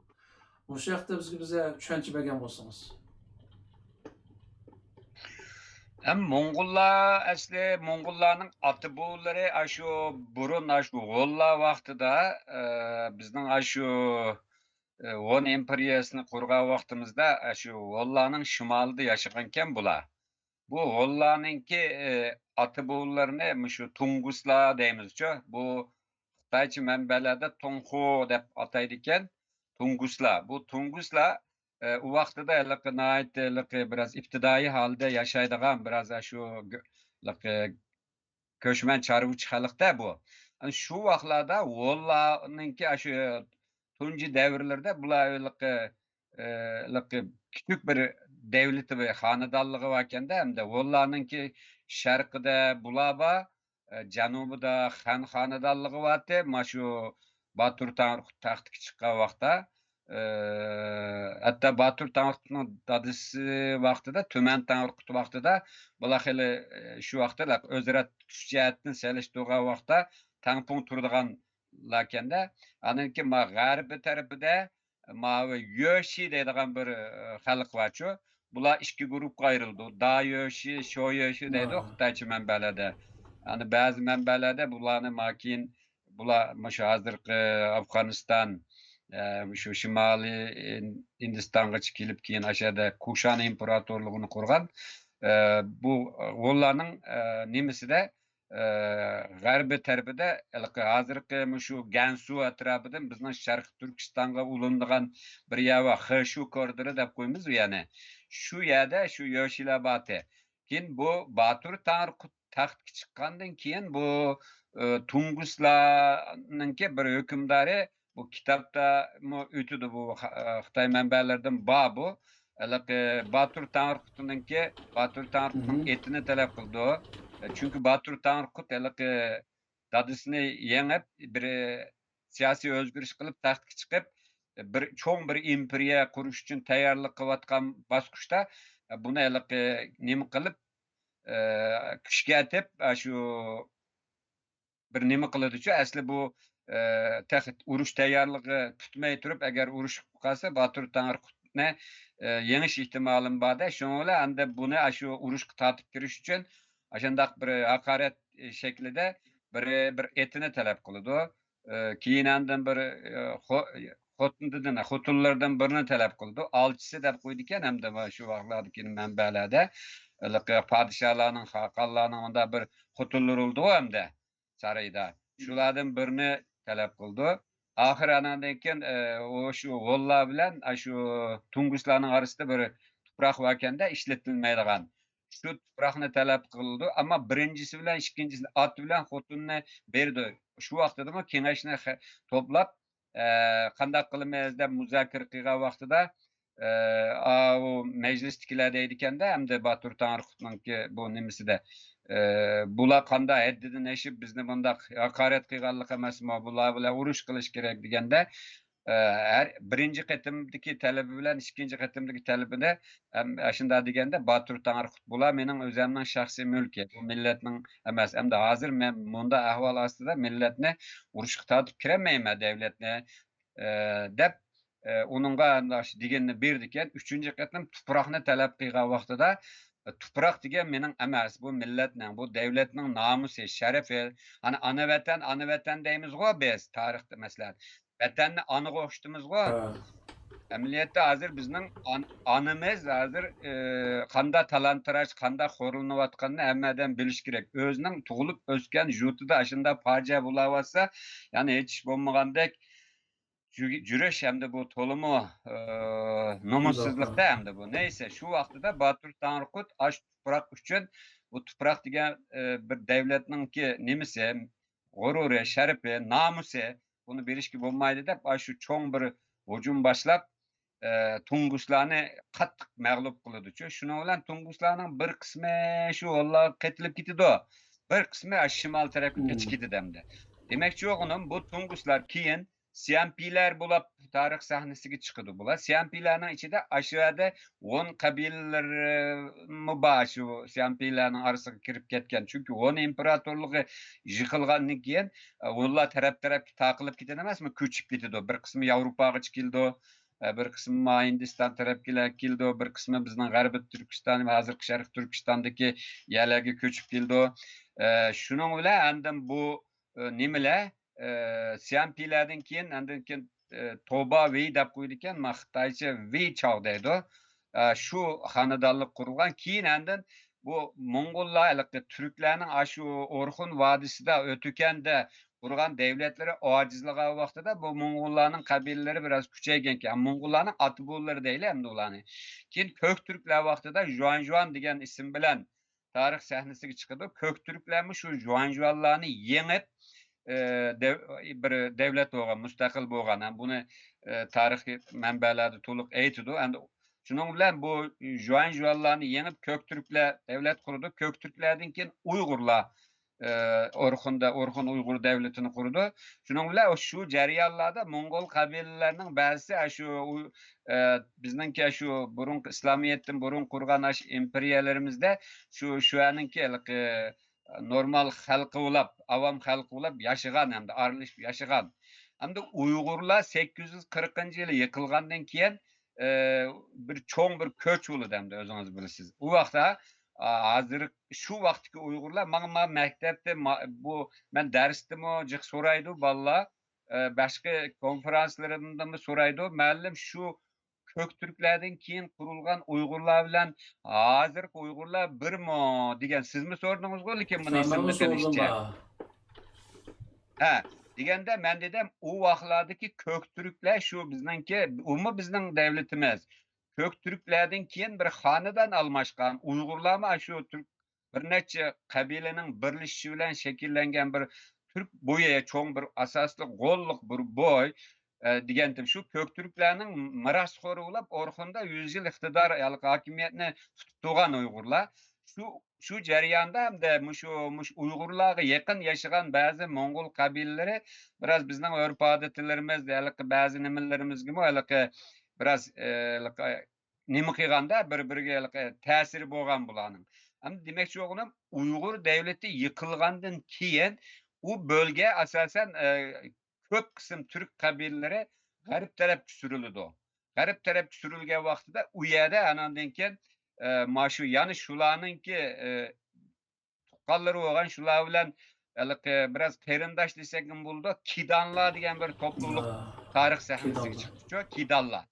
مۇشۇ ھەقتە بىزگە، بىزگە چۈشەنچە بەرگەن بولسىڭىز. ھەم موڭغۇللار، ئەسلى موڭغۇللارنىڭ ئاتا-بوۋىلىرى ئاشۇ بۇرۇن، ئاشۇ ھونلار ۋاقتىدا، ئە، بىزنىڭ ئاشۇ، ئە، ھون ئىمپېرىيەسىنى قۇرغان ۋاقتىمىزدا، ئاشۇ ھونلارنىڭ شىمالىدا ياشىغانكەن بۇلار. بۇ ھونلارنىڭكى، ئە، ئاتا-بوۋىلىرىنى مۇشۇ تۇڭگۇسلار دەيمىزچۇ. بۇ خىتايچە مەنبەلەردە تۇڭخۇ دەپ ئاتايدىكەن. تۇڭگۇسلار. بۇ تۇڭگۇسلار، ئە، ئۇ ۋاقتىدا ھېلىقى ناھايىتى ھېلىقى بىراز ئىپتىدائىي ھالدا ياشايدىغان بىراز ئاشۇ گۆ-، ھېلىقى كۆچمەن چارۋىچى خەلقتە بۇ. ئەنە شۇ ۋاقىتلاردا ھونلارنىڭكى ئاشۇ تۇنجى دەۋرلىرىدە بۇلار ھېلىقى، ئە، ھېلىقى كىچىك بىر دەۋلىتى، بىر خانىدانلىقى باركەندە، ھەمدە ھونلارنىڭكى شەرقىدە بۇلار بار، ئە، جەنۇبىدا خەن خانىدانلىقى بارتى. مانا شۇ باتۇر تەڭرىقۇت تەختكە چىققان ۋاقىتتا، ئە، ھەتتا باتۇر تەڭرىقۇتنىڭ دادىسى ۋاقتىدا، تۈمەن تەڭرىقۇت ۋاقتىدا بۇلار خېلى، ئە، شۇ ۋاقىتتا ئۆزئارا تۇتۇش جەھەتتىن سېلىشتۇرغان ۋاقىتتا تەڭپۇڭ تۇرىدىغانلاركەندە. ئاندىن كېيىن ما غەربىي تەرىپىدە ماۋۇ يۆشى دەيدىغان بىر، ئە، خەلق بارچۇ. بۇلار ئىككى گۇرۇپقا ئايرىلىدۇ. دا يۆشى، شو يۆشى دەيدۇ خىتايچە مەنبەلەردە. يەنى بەزى مەنبەلەردە بۇلارنى ماكىن، بۇلار مۇشۇ ھازىرقى ئافغانىستان، ئە، مۇشۇ شىمالىي ھىندىستانغىچە كېلىپ، كېيىن ئاشۇ يەردە كۇشان ئىمپېراتورلۇقىنى قۇرغان. ئە، بۇ، ئۇلارنىڭ، ئە، نېمىسىدە، ئە، غەربىي تەرىپىدە، ھېلىقى ھازىرقى مۇشۇ گەنسۇ ئەتراپىدىن بىزنىڭ شەرقىي تۈركىستانغا ئۇلىنىدىغان بىر يەر بار، خېشۇ كوردىرى دەپ قويىمىز يەنى. شۇ يەردە شۇ يۆشىلەر بارتى. كېيىن بۇ باتۇر تەڭرىقۇت تەختكە چىققاندىن كېيىن بۇ، ئە، تۇڭگۇسلارنىڭكى بىر ھۆكۈمدارى، بۇ كىتابتامۇ ئۆتىدۇ، بۇ خا-، خىتاي مەنبەلىرىدىن بار بۇ. ھېلىقى باتۇر تەڭرىقۇتنىڭكى، باتۇر تەڭرىقۇتنىڭ ئېتىنى تەلەپ قىلىدۇ. چۈنكى باتۇر تەڭرىقۇت ھېلىقى دادىسىنى يېڭىپ، بىر سىياسىي ئۆزگىرىش قىلىپ، تەختكە چىقىپ، بىر چوڭ بىر ئىمپېرىيە قۇرۇش ئۈچۈن تەييارلىق قىلىۋاتقان باسقۇچتا، بۇنى ھېلىقى نېمە قىلىپ، ئە، كۈچكە ئېتىپ، ئاشۇ بىر نېمە قىلىدۇچۇ، ئەسلى بۇ، ئە، تېخى ئۇرۇش تەييارلىقى پۈتمەي تۇرۇپ، ئەگەر ئۇرۇش قىلىپ قالسا، باتۇر تەڭرىقۇتنى، ئە، يېڭىش ئېھتىمالىمۇ بار-دە، شۇنىڭ بىلەن ئەمدى بۇنى ئاشۇ ئۇرۇشقا تارتىپ كىرىش ئۈچۈن ئاشۇنداق بىر ھاقارەت شەكلىدە بىر، بىر ئېتىنى تەلەپ قىلىدۇ. ئە، كېيىن ئاندىن بىر، ئە، خو-، خوتۇندىن، خوتۇنلىرىدىن بىرىنى تەلەپ قىلىدۇ. ئالچىسى دەپ قويىدىكەن، ھەمدە شۇ ۋاقىتلاردىكى مەنبەلەردە ھېلىقى پادىشاھلارنىڭ، خاقانلارنىڭ ئۇنداق بىر خوتۇنلىرى بولىدىغۇ ھەمدە سارىيىدا. شۇلاردىن بىرىنى تەلەپ قىلىدۇ. ئاخىر ئاناندىن كېيىن، ئە، ئۇ شۇ ھونلار بىلەن، ئە، شۇ تۇڭگۇسلارنىڭ ئارىسىدا بىر تۇپراق باركەندە ئىشلىتىلمەيدىغان. شۇ تۇپراقنى تەلەپ قىلىدۇ. ئەمما بىرىنچىسى بىلەن ئىككىنچىسىنى، ئات بىلەن خوتۇننى بېرىدۇ. شۇ ۋاقتىدىمۇ كېڭەشنى خە-، توپلاپ، ئە، قانداق قىلىمىز دەپ مۇزاكىرە قىلغان ۋاقتىدا، ئە، ئاۋۇ مەجلىستىكىلەر دەيدىكەندە، ئەمدى باتۇر تەڭرىقۇتنىڭكى بۇ نېمىسىدە، ئە، بۇلار قانداق ھەددىدىن ئېشىپ بىزنى بۇنداق ھاقارەت قىلغانلىق ئەمەسمۇ، بۇلار بىلەن ئۇرۇش قىلىش كېرەك دېگەندە، ئە، ھەر بىرىنچى قېتىمدىكى تەلىپى بىلەن ئىككىنچى قېتىمدىكى تەلىپىدە ھەم ئاشۇنداق دېگەندە، باتۇر تەڭرىقۇت، بۇلار مېنىڭ ئۆزەمنىڭ شەخسىي مۈلكى، بۇ مىللەتنىڭ ئەمەس. ئەمدى ھازىر مەن مۇنداق ئەھۋال ئاستىدا مىللەتنى ئۇرۇشقا تارتىپ كىرەلمەيمەن، دەۋلەتنى، ئە، دەپ، ئە، ئۇنىڭغا ئاشۇ دېگىنىنى بېرىدىكەن. ئۈچىنچى قېتىم تۇپراقنى تەلەپ قىلغان ۋاقتىدا، تۇپراق دېگەن مېنىڭ ئەمەس، بۇ مىللەتنىڭ، بۇ دەۋلەتنىڭ نامۇسى، شەرىپى. ئانا، ئانا ۋەتەن، ئانا ۋەتەن دەيمىزغۇ بىز تارىختا، مەسىلەن. ۋەتەننى ئانىغا ئوخشىتىمىزغۇ. ھە. ئەمەلىيەتتە ھازىر بىزنىڭ ئان-، ئانىمىز ھازىر، ئى، قاندا تالان-تاراج، قاندا خورلىنىۋاتقىنىنى ھەممە ئادەم بىلىشى كېرەك. ئۆزىنىڭ تۇغۇلۇپ ئۆسكەن يۇرتىدا ئاشۇنداق پاجىئە بولاۋاتسا، يەنى ھېچ ئىش بولمىغاندەك، جۈ-، جۈرۈش ھەمدە بۇ تولىمۇ، ئى، نومۇسسىزلىقتا ھەمدە بۇ. نەيسە، شۇ ۋاقتىدا باتۇر تەڭرىقۇت ئاشۇ تۇپراق ئۈچۈن، بۇ تۇپراق دېگەن، ئى، بىر دەۋلەتنىڭكى نېمىسى، غۇرۇرى، شەرىپى، نامۇسى، بۇنى بېرىشكە بولمايدۇ دەپ، ئاشۇ چوڭ بىر ھۇجۇم باشلاپ، ئى، تۇڭگۇسلارنى قاتتىق مەغلۇپ قىلىدۇچۇ. شۇنىڭ بىلەن تۇڭگۇسلارنىڭ بىر قىسمى شۇ ھونلارغا قېتىلىپ كېتىدۇ، بىر قىسمى ئاشۇ شىمال تەرەپكە قېچىپ كېتىدۇ ئەمدى. دېمەكچى بولغىنىم، بۇ تۇڭگۇسلار كېيىن سيامپىلەر بولۇپ تارىخ سەھنىسىگە چىقىدۇ بۇلار. سيامپىلەرنىڭ ئىچىدە ئاشۇ يەردە ھون قەبىلىلىرىمۇ بار، شۇ سيامپىلەرنىڭ ئارىسىغا كىرىپ كەتكەن. چۈنكى ھون ئىمپېراتورلۇقى يىقىلغاندىن كېيىن، ئە، ھونلار تەرەپ-تەرەپكە تارقىلىپ كېتىدۇ ئەمەسمۇ، كۆچۈپ كېتىدۇ. بىر قىسمى ياۋروپاغىچە كېلىدۇ، ئە، بىر قىسمى ما ھىندىستان تەرەپكىلەر كېلىدۇ، بىر قىسمى بىزنىڭ غەربىي تۈركىستان، ھازىرقى شەرقىي تۈركىستاندىكى يەرلەرگە كۆچۈپ كېلىدۇ. ئە، شۇنىڭ بىلەن ئاندىن بۇ، ئە، نېمىلەر، ئە، سيامپىلەردىن كېيىن، ئاندىن كېيىن، ئە، توبا ۋېي دەپ قويىدىكەن، ما خىتايچە ۋېي چاۋ دەيدۇ. ئە، شۇ خانىدانلىق قۇرۇلغان. كېيىن ئاندىن بۇ موڭغۇللار، ھېلىقى تۈركلەرنىڭ ئاشۇ ئورخۇن ۋادىسىدا، ئۆتۈكەندە قۇرغان دەۋلەتلىرى ئاجىزلىغان ۋاقتىدا بۇ موڭغۇللارنىڭ قەبىلىلىرى بىراز كۈچەيگەنكەن. موڭغۇللارنىڭ ئاتىبوۋىلىرى دەيلى ئەمدى ئۇلارنى. كېيىن كۆك تۈركلەر ۋاقتىدا جۇەنجۇەن دېگەن ئىسىم بىلەن تارىخ سەھنىسىگە چىقىدۇ. كۆك تۈركلەرمۇ شۇ جۇەنجۇەنلارنى يېڭىپ، ئى، دەۋ-، بىر دەۋلەت بولغان، مۇستەقىل بولغان. ھەم بۇنى، ئى، تارىخىي مەنبەلەردە تولۇق ئېيتىدۇ. ئەمدى شۇنىڭ بىلەن بۇ جۇەنجۇەنلارنى يېڭىپ، كۆك تۈركلەر دەۋلەت قۇرىدۇ. كۆك تۈركلەردىن كېيىن ئۇيغۇرلار، ئى، ئورخۇندا، ئورخۇن ئۇيغۇر دەۋلىتىنى قۇرىدۇ. شۇنىڭ بىلەن شۇ جەريانلاردا موڭغۇل قەبىلىلەرنىڭ بەزىسى ئاشۇ ئۇ-، ئە، بىزنىڭكى شۇ بۇرۇنقى ئىسلامىيەتتىن بۇرۇن قۇرغان ئاشۇ ئىمپېرىيەلىرىمىزدە شۇ، شۇ يەرنىڭكى ھېلىقى نورمال خەلقى بولاپ، ئاۋام خەلقى بولاپ ياشىغان ھەمدە ئارىلىشىپ ياشىغان. ھەمدە ئۇيغۇرلار سەككىز يۈز قىرىقىنچى يىلى يىقىلغاندىن كېيىن، ئە، بىر چوڭ بىر كۆچ بولىدۇ ھەمدە ئۆزىڭىز بىلىسىز. ئۇ ۋاقىتتا، ئا، ھازىر شۇ ۋاقىتتىكى ئۇيغۇرلار ماڭا، ما مەكتەپتە، ما-، بۇ مەن دەرستىمۇ جىق سورايدۇ بالىلار. ئە، باشقا كونفېرانسلىرىمدىمۇ سورايدۇ. مۇئەللىم، شۇ كۆك تۈركلەردىن كېيىن قۇرۇلغان ئۇيغۇرلار بىلەن ھازىرقى ئۇيغۇرلار بىرمۇ دېگەن، سىزمۇ سورىدىڭىزغۇ، لېكىن بۇنى ئېسىمدە قېلىشىچە. ھە، دېگەندە مەن دېدىم، ئۇ ۋاقىتلاردىكى كۆك تۈركلەر شۇ بىزنىڭكى، ئۇمۇ بىزنىڭ دەۋلىتىمىز. كۆك تۈركلەردىن كېيىن بىر خانىدان ئالماشقان ئۇيغۇرلارمۇ شۇ تۈرك بىر نەچچە قەبىلىنىڭ بىرلىشىشى بىلەن شەكىللەنگەن بىر تۈرك بويى، چوڭ بىر ئاساسلىق غوللۇق بىر بوي، ئە، دېگەنتىم، شۇ كۆك تۈركلەرنىڭ مىراسخورى بولۇپ، ئورخۇندا يۈز يىل ئىقتىدار، ھالقا ھاكىمىيەتنى تۇتۇپ تۇرغان ئۇيغۇرلار. شۇ، شۇ جەرياندا ھەمدە مۇشۇ، مۇشۇ ئۇيغۇرلارغا يېقىن ياشىغان بەزى موڭغۇل قەبىلىلىرى بىراز بىزنىڭ ئۆرپ-ئادىتىلىرىمىز، ھېلىقى بەزى نېمىلىرىمىزگىمۇ ھېلىقى بىراز، ئە، ھېلىقى نېمە قىلغاندا بىر-بىرىگە ھېلىقى تەسىرى بولغان بۇلارنىڭ. ئەمدى دېمەكچى بولغىنىم، ئۇيغۇر دەۋلىتى يىقىلغاندىن كېيىن، ئۇ بۆلگە ئاساسەن، ئە، كۆپ قىسىم تۈرك قەبىلىلىرى غەرب تەرەپكە سۈرۈلىدۇ. غەرب تەرەپكە سۈرۈلگەن ۋاقتىدا ئۇ يەردە ئاناندىن كېيىن، ئە، مانا شۇ يەنە شۇلارنىڭكى، ئە، تۇغقانلىرى بولغان شۇلار بىلەن ھېلىقى بىراز قېرىنداش دېسەكمۇ بولىدۇ، كىدانلار دېگەن بىر توپلۇملۇق تارىخ سەھنىسىگە چىقتىچۇ، كىدانلار.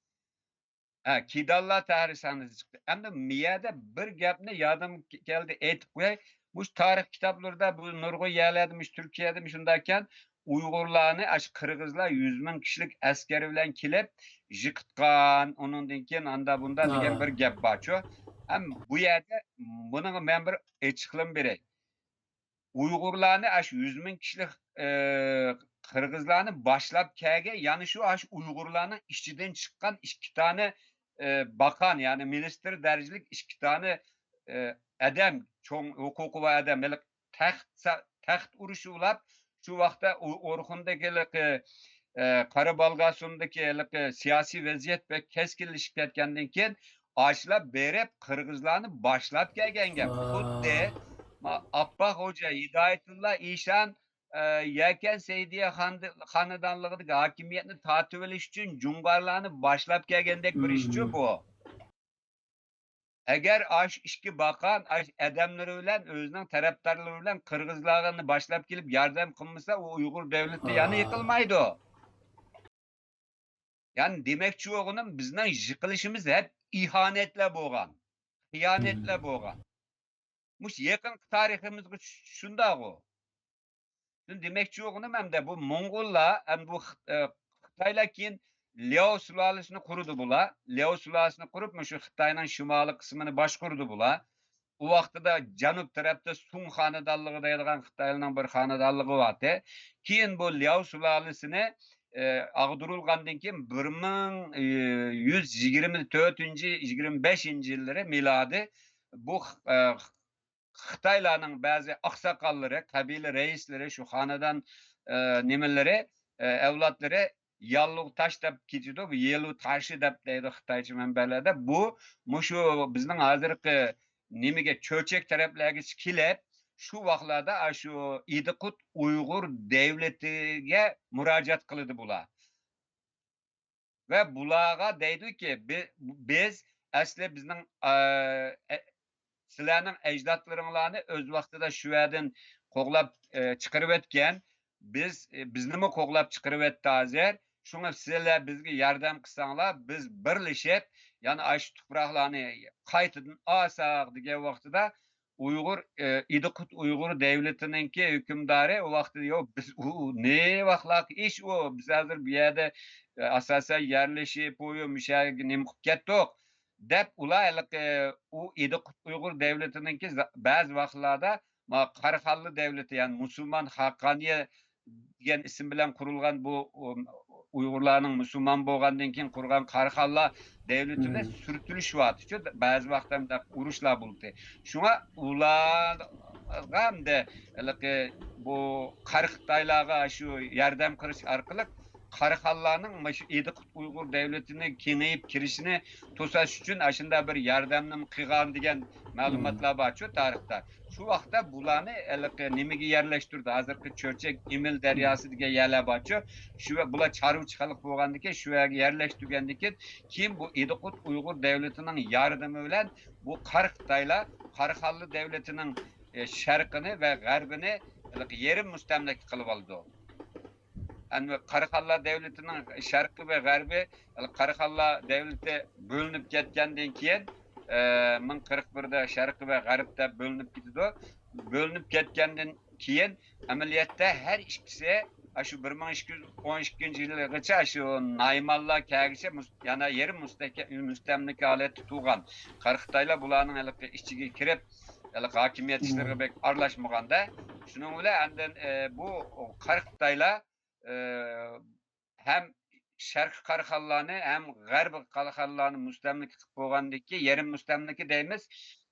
ھە، كىدانلار تەھرىر سەھنىسى چىقتى. ئەمدى مۇ يەردە بىر گەپنى يادىم كەلدى، ئېيتىپ قوياي. مۇشۇ تارىخ كىتابلىرىدا، بۇ نۇرغۇن يەرلەردە، مۇشۇ تۈركىيەدە مۇشۇنداكەن، ئۇيغۇرلارنى ئاشۇ قىرغىزلار يۈز مىڭ كىشىلىك ئەسكەر بىلەن كېلىپ يىقىتقان، ئۇنىڭدىن كېيىن ئاندا بۇندا دېگەن بىر گەپ بارچۇ. ھەم بۇ يەردە بۇنىڭغا مەن بىر ئېچىقلىما بېرەي. ئۇيغۇرلارنى ئاشۇ يۈز مىڭ كىشىلىك، ئى، قىرغىزلارنى باشلاپ كەلگەن، يەنى شۇ ئاشۇ ئۇيغۇرلارنىڭ ئىچىدىن چىققان ئىككى دانە، ئى، باقان، يەنى مىنىستىر دەرىجىلىك ئىككى دانە، ئى، ئادەم، چوڭ ھوقۇقى بار ئادەم، ھېلىقى تەخت سا-، تەخت ئۇرۇشى بولاپ، شۇ ۋاقىتتا ئۇ-، ئورخۇندىكى ھېلىقى، ئى، قارا بالغاسۇندىكى ھېلىقى سىياسىي ۋەزىيەت بەك كەسكىنلىشىپ كەتكەندىن كېيىن، ئاشۇلار بېرىپ قىرغىزلارنى باشلاپ كەلگەن گەپ. خۇددى ما-، ئاپپاق خوجا، ھىدايەتۇللا ئىشان، ئە، يەكەن سەئىدىيە خان-، خانىدانلىقىدىكى ھاكىمىيەتنى تارتىۋېلىش ئۈچۈن جۇڭغارلارنى باشلاپ كەلگەندەك بىر ئىشچۇ بۇ. ئەگەر ئاشۇ ئىككى باقان، ئاشۇ ئادەملىرى بىلەن، ئۆزىنىڭ تەرەپدارلىرى بىلەن قىرغىزلارنى باشلاپ كېلىپ ياردەم قىلمىسا، ئۇ ئۇيغۇر دەۋلىتى يەنە يىقىلمايدۇ. يەنى دېمەكچى بولغىنىم، بىزنىڭ يىقىلىشىمىز ھەپ ئىھانەتلەر بولغان، خىيانەتلەر بولغان. مۇشۇ يېقىنقى تارىخىمىزغا چۈ-، شۇنداقغۇ. شۇنى دېمەكچى بولغىنىم، ئەمدى بۇ موڭغۇللار، ئەمدى بۇ خىت-، ئە، خىتايلار كېيىن لياۋ سۇلالىسىنى قۇرىدۇ بۇلار. لياۋ سۇلالىسىنى قۇرۇپ، مۇشۇ خىتاينىڭ شىمالىي قىسمىنى باشقۇرىدۇ بۇلار. ئۇ ۋاقتىدا جەنۇب تەرەپتە سۇڭ خانىدانلىقى دەيدىغان خىتايلارنىڭ بىر خانىدانلىقى بارتى. كېيىن بۇ لياۋ سۇلالىسىنى، ئە، ئاغدۇرۇلغاندىن كېيىن بىر مىڭ يۈز يىگىرمە تۆتىنچى، يىگىرمە بەشىنچى يىللىرى مىلادىي بۇ، ئە، خىتايلارنىڭ بەزى ئاقساقاللىرى، قەبىلە رەئىسلىرى، شۇ خانىدان، ئە، نېمىلىرى، ئە، ئەۋلادلىرى ياللۇغ تاش دەپ كېتىدۇ، يېلۇ تاشى دەپ دەيدۇ خىتايچە مەنبەلەردە. بۇ، مۇشۇ بىزنىڭ ھازىرقى نېمىگە، چۆچەك تەرەپلەرگىچە كېلىپ، شۇ ۋاقىتلاردا ئاشۇ ئىدىقۇت ئۇيغۇر دەۋلىتىگە مۇراجىئەت قىلىدۇ بۇلار. ۋە بۇلارغا دەيدۇكى، بى-، بىز ئەسلى بىزنىڭ، ئە، ئە، سىلەرنىڭ ئەجدادلىرىڭلارنى ئۆز ۋاقتىدا شۇ يەردىن قوغلاپ، ئە، چىقىرىۋەتكەن. بىز، ئە، بىزنىمۇ قوغلاپ چىقىرىۋەتتى ھازىر. شۇڭا سىلەر بىزگە ياردەم قىلساڭلار، بىز بىرلىشىپ، يەنە ئاشۇ تۇپراقلارنى قايتىدىن ئالساق دېگەن ۋاقتىدا، ئۇيغۇر، ئى، ئىدىقۇت ئۇيغۇر دەۋلىتىنىڭكى ھۆكۈمدارى ئۇ ۋاقىتتا، يوق، بىز ئۇ نېمە ۋاقىتلارقى ئىش ئۇ، بىز ھازىر بۇ يەردە، ئى، ئاساسەن يەرلىشىپ، ئۇ مۇشۇ يەرگە نېمە قىلىپ كەتتۇق، دەپ ئۇلار ھېلىقى ئۇ ئىدىقۇت ئۇيغۇر دەۋلىتىنىڭكى زا-، بەزى ۋاقىتلاردا ما قاراخانلار دەۋلىتى، يەنى مۇسۇلمان خاقانىيە دېگەن ئىسىم بىلەن قۇرۇلغان بۇ، ئۇ، ئۇيغۇرلارنىڭ مۇسۇلمان بولغاندىن كېيىن قۇرغان قاراخانلار دەۋلىتىدە سۈرتۈلۈش بارتىچۇ، بەزى ۋاقىتتا مۇنداق ئۇرۇشلار بولدى. شۇڭا ئۇلارغا ھەمدە ھېلىقى بۇ قارا خىتايلارغا شۇ ياردەم قىلىش ئارقىلىق قاراخانلارنىڭ مۇشۇ ئىدىقۇت ئۇيغۇر دەۋلىتىنى كېڭىيىپ كىرىشىنى توساش ئۈچۈن ئاشۇنداق بىر ياردەمنىمۇ قىلغان دېگەن مەلۇماتلار بارچۇ تارىختا. شۇ ۋاقىتتا بۇلارنى ھېلىقى نېمىگە يەرلەشتۈردى؟ ھازىرقى چۆچەك، ئىمىل دەرياسى دېگەن يەرلەر بارچۇ. شۇ ۋە بۇلار چارۋىچى خەلق بولغاندىكىن، شۇ يەرگە يەرلەشتۈرگەندىكىن، كېيىن بۇ ئىدىقۇت ئۇيغۇر دەۋلىتىنىڭ ياردىمى بىلەن بۇ قارا خىتايلار قاراخانلار دەۋلىتىنىڭ، ئە، شەرقىنى ۋە غەربىنى ھېلىقى يېرىم مۇستەملىكە قىلىۋالىدۇ. ئەنە قاراخانلار دەۋلىتىنىڭ شەرقى ۋە غەربى، قاراخانلار دەۋلىتى بۆلۈنۈپ كەتكەندىن كېيىن، ئە، مىڭ قىرىق بىردە شەرقى ۋە غەرب دەپ بۆلۈنۈپ كېتىدۇ. بۆلۈنۈپ كەتكەندىن كېيىن ئەمەلىيەتتە ھەر ئىككىسى، ئاشۇ بىر مىڭ ئىككى يۈز ئون ئىككىنچى يىلغىچە، ئاشۇ نايمانلار كەلگۈچە مۇس-، يەنە يېرىم مۇستەھكە-، مۇستەملىكە ھالەتتە تۇرغان. قارا خىتايلار بۇلارنىڭ ھېلىقى ئىچىگە كىرىپ، ھېلىقى ھاكىمىيەت ئىشلىرىغا بەك ئارىلاشمىغاندا، شۇنىڭ بىلەن ئاندىن، ئە، بۇ قارا خىتايلار، ئە، ھەم شەرقىي قاراخانلارنى، ھەم غەربىي قاراخانلارنى مۇستەملىكە قىلىپ بولغاندىن كېيىن، يېرىم مۇستەملىكە دەيمىز.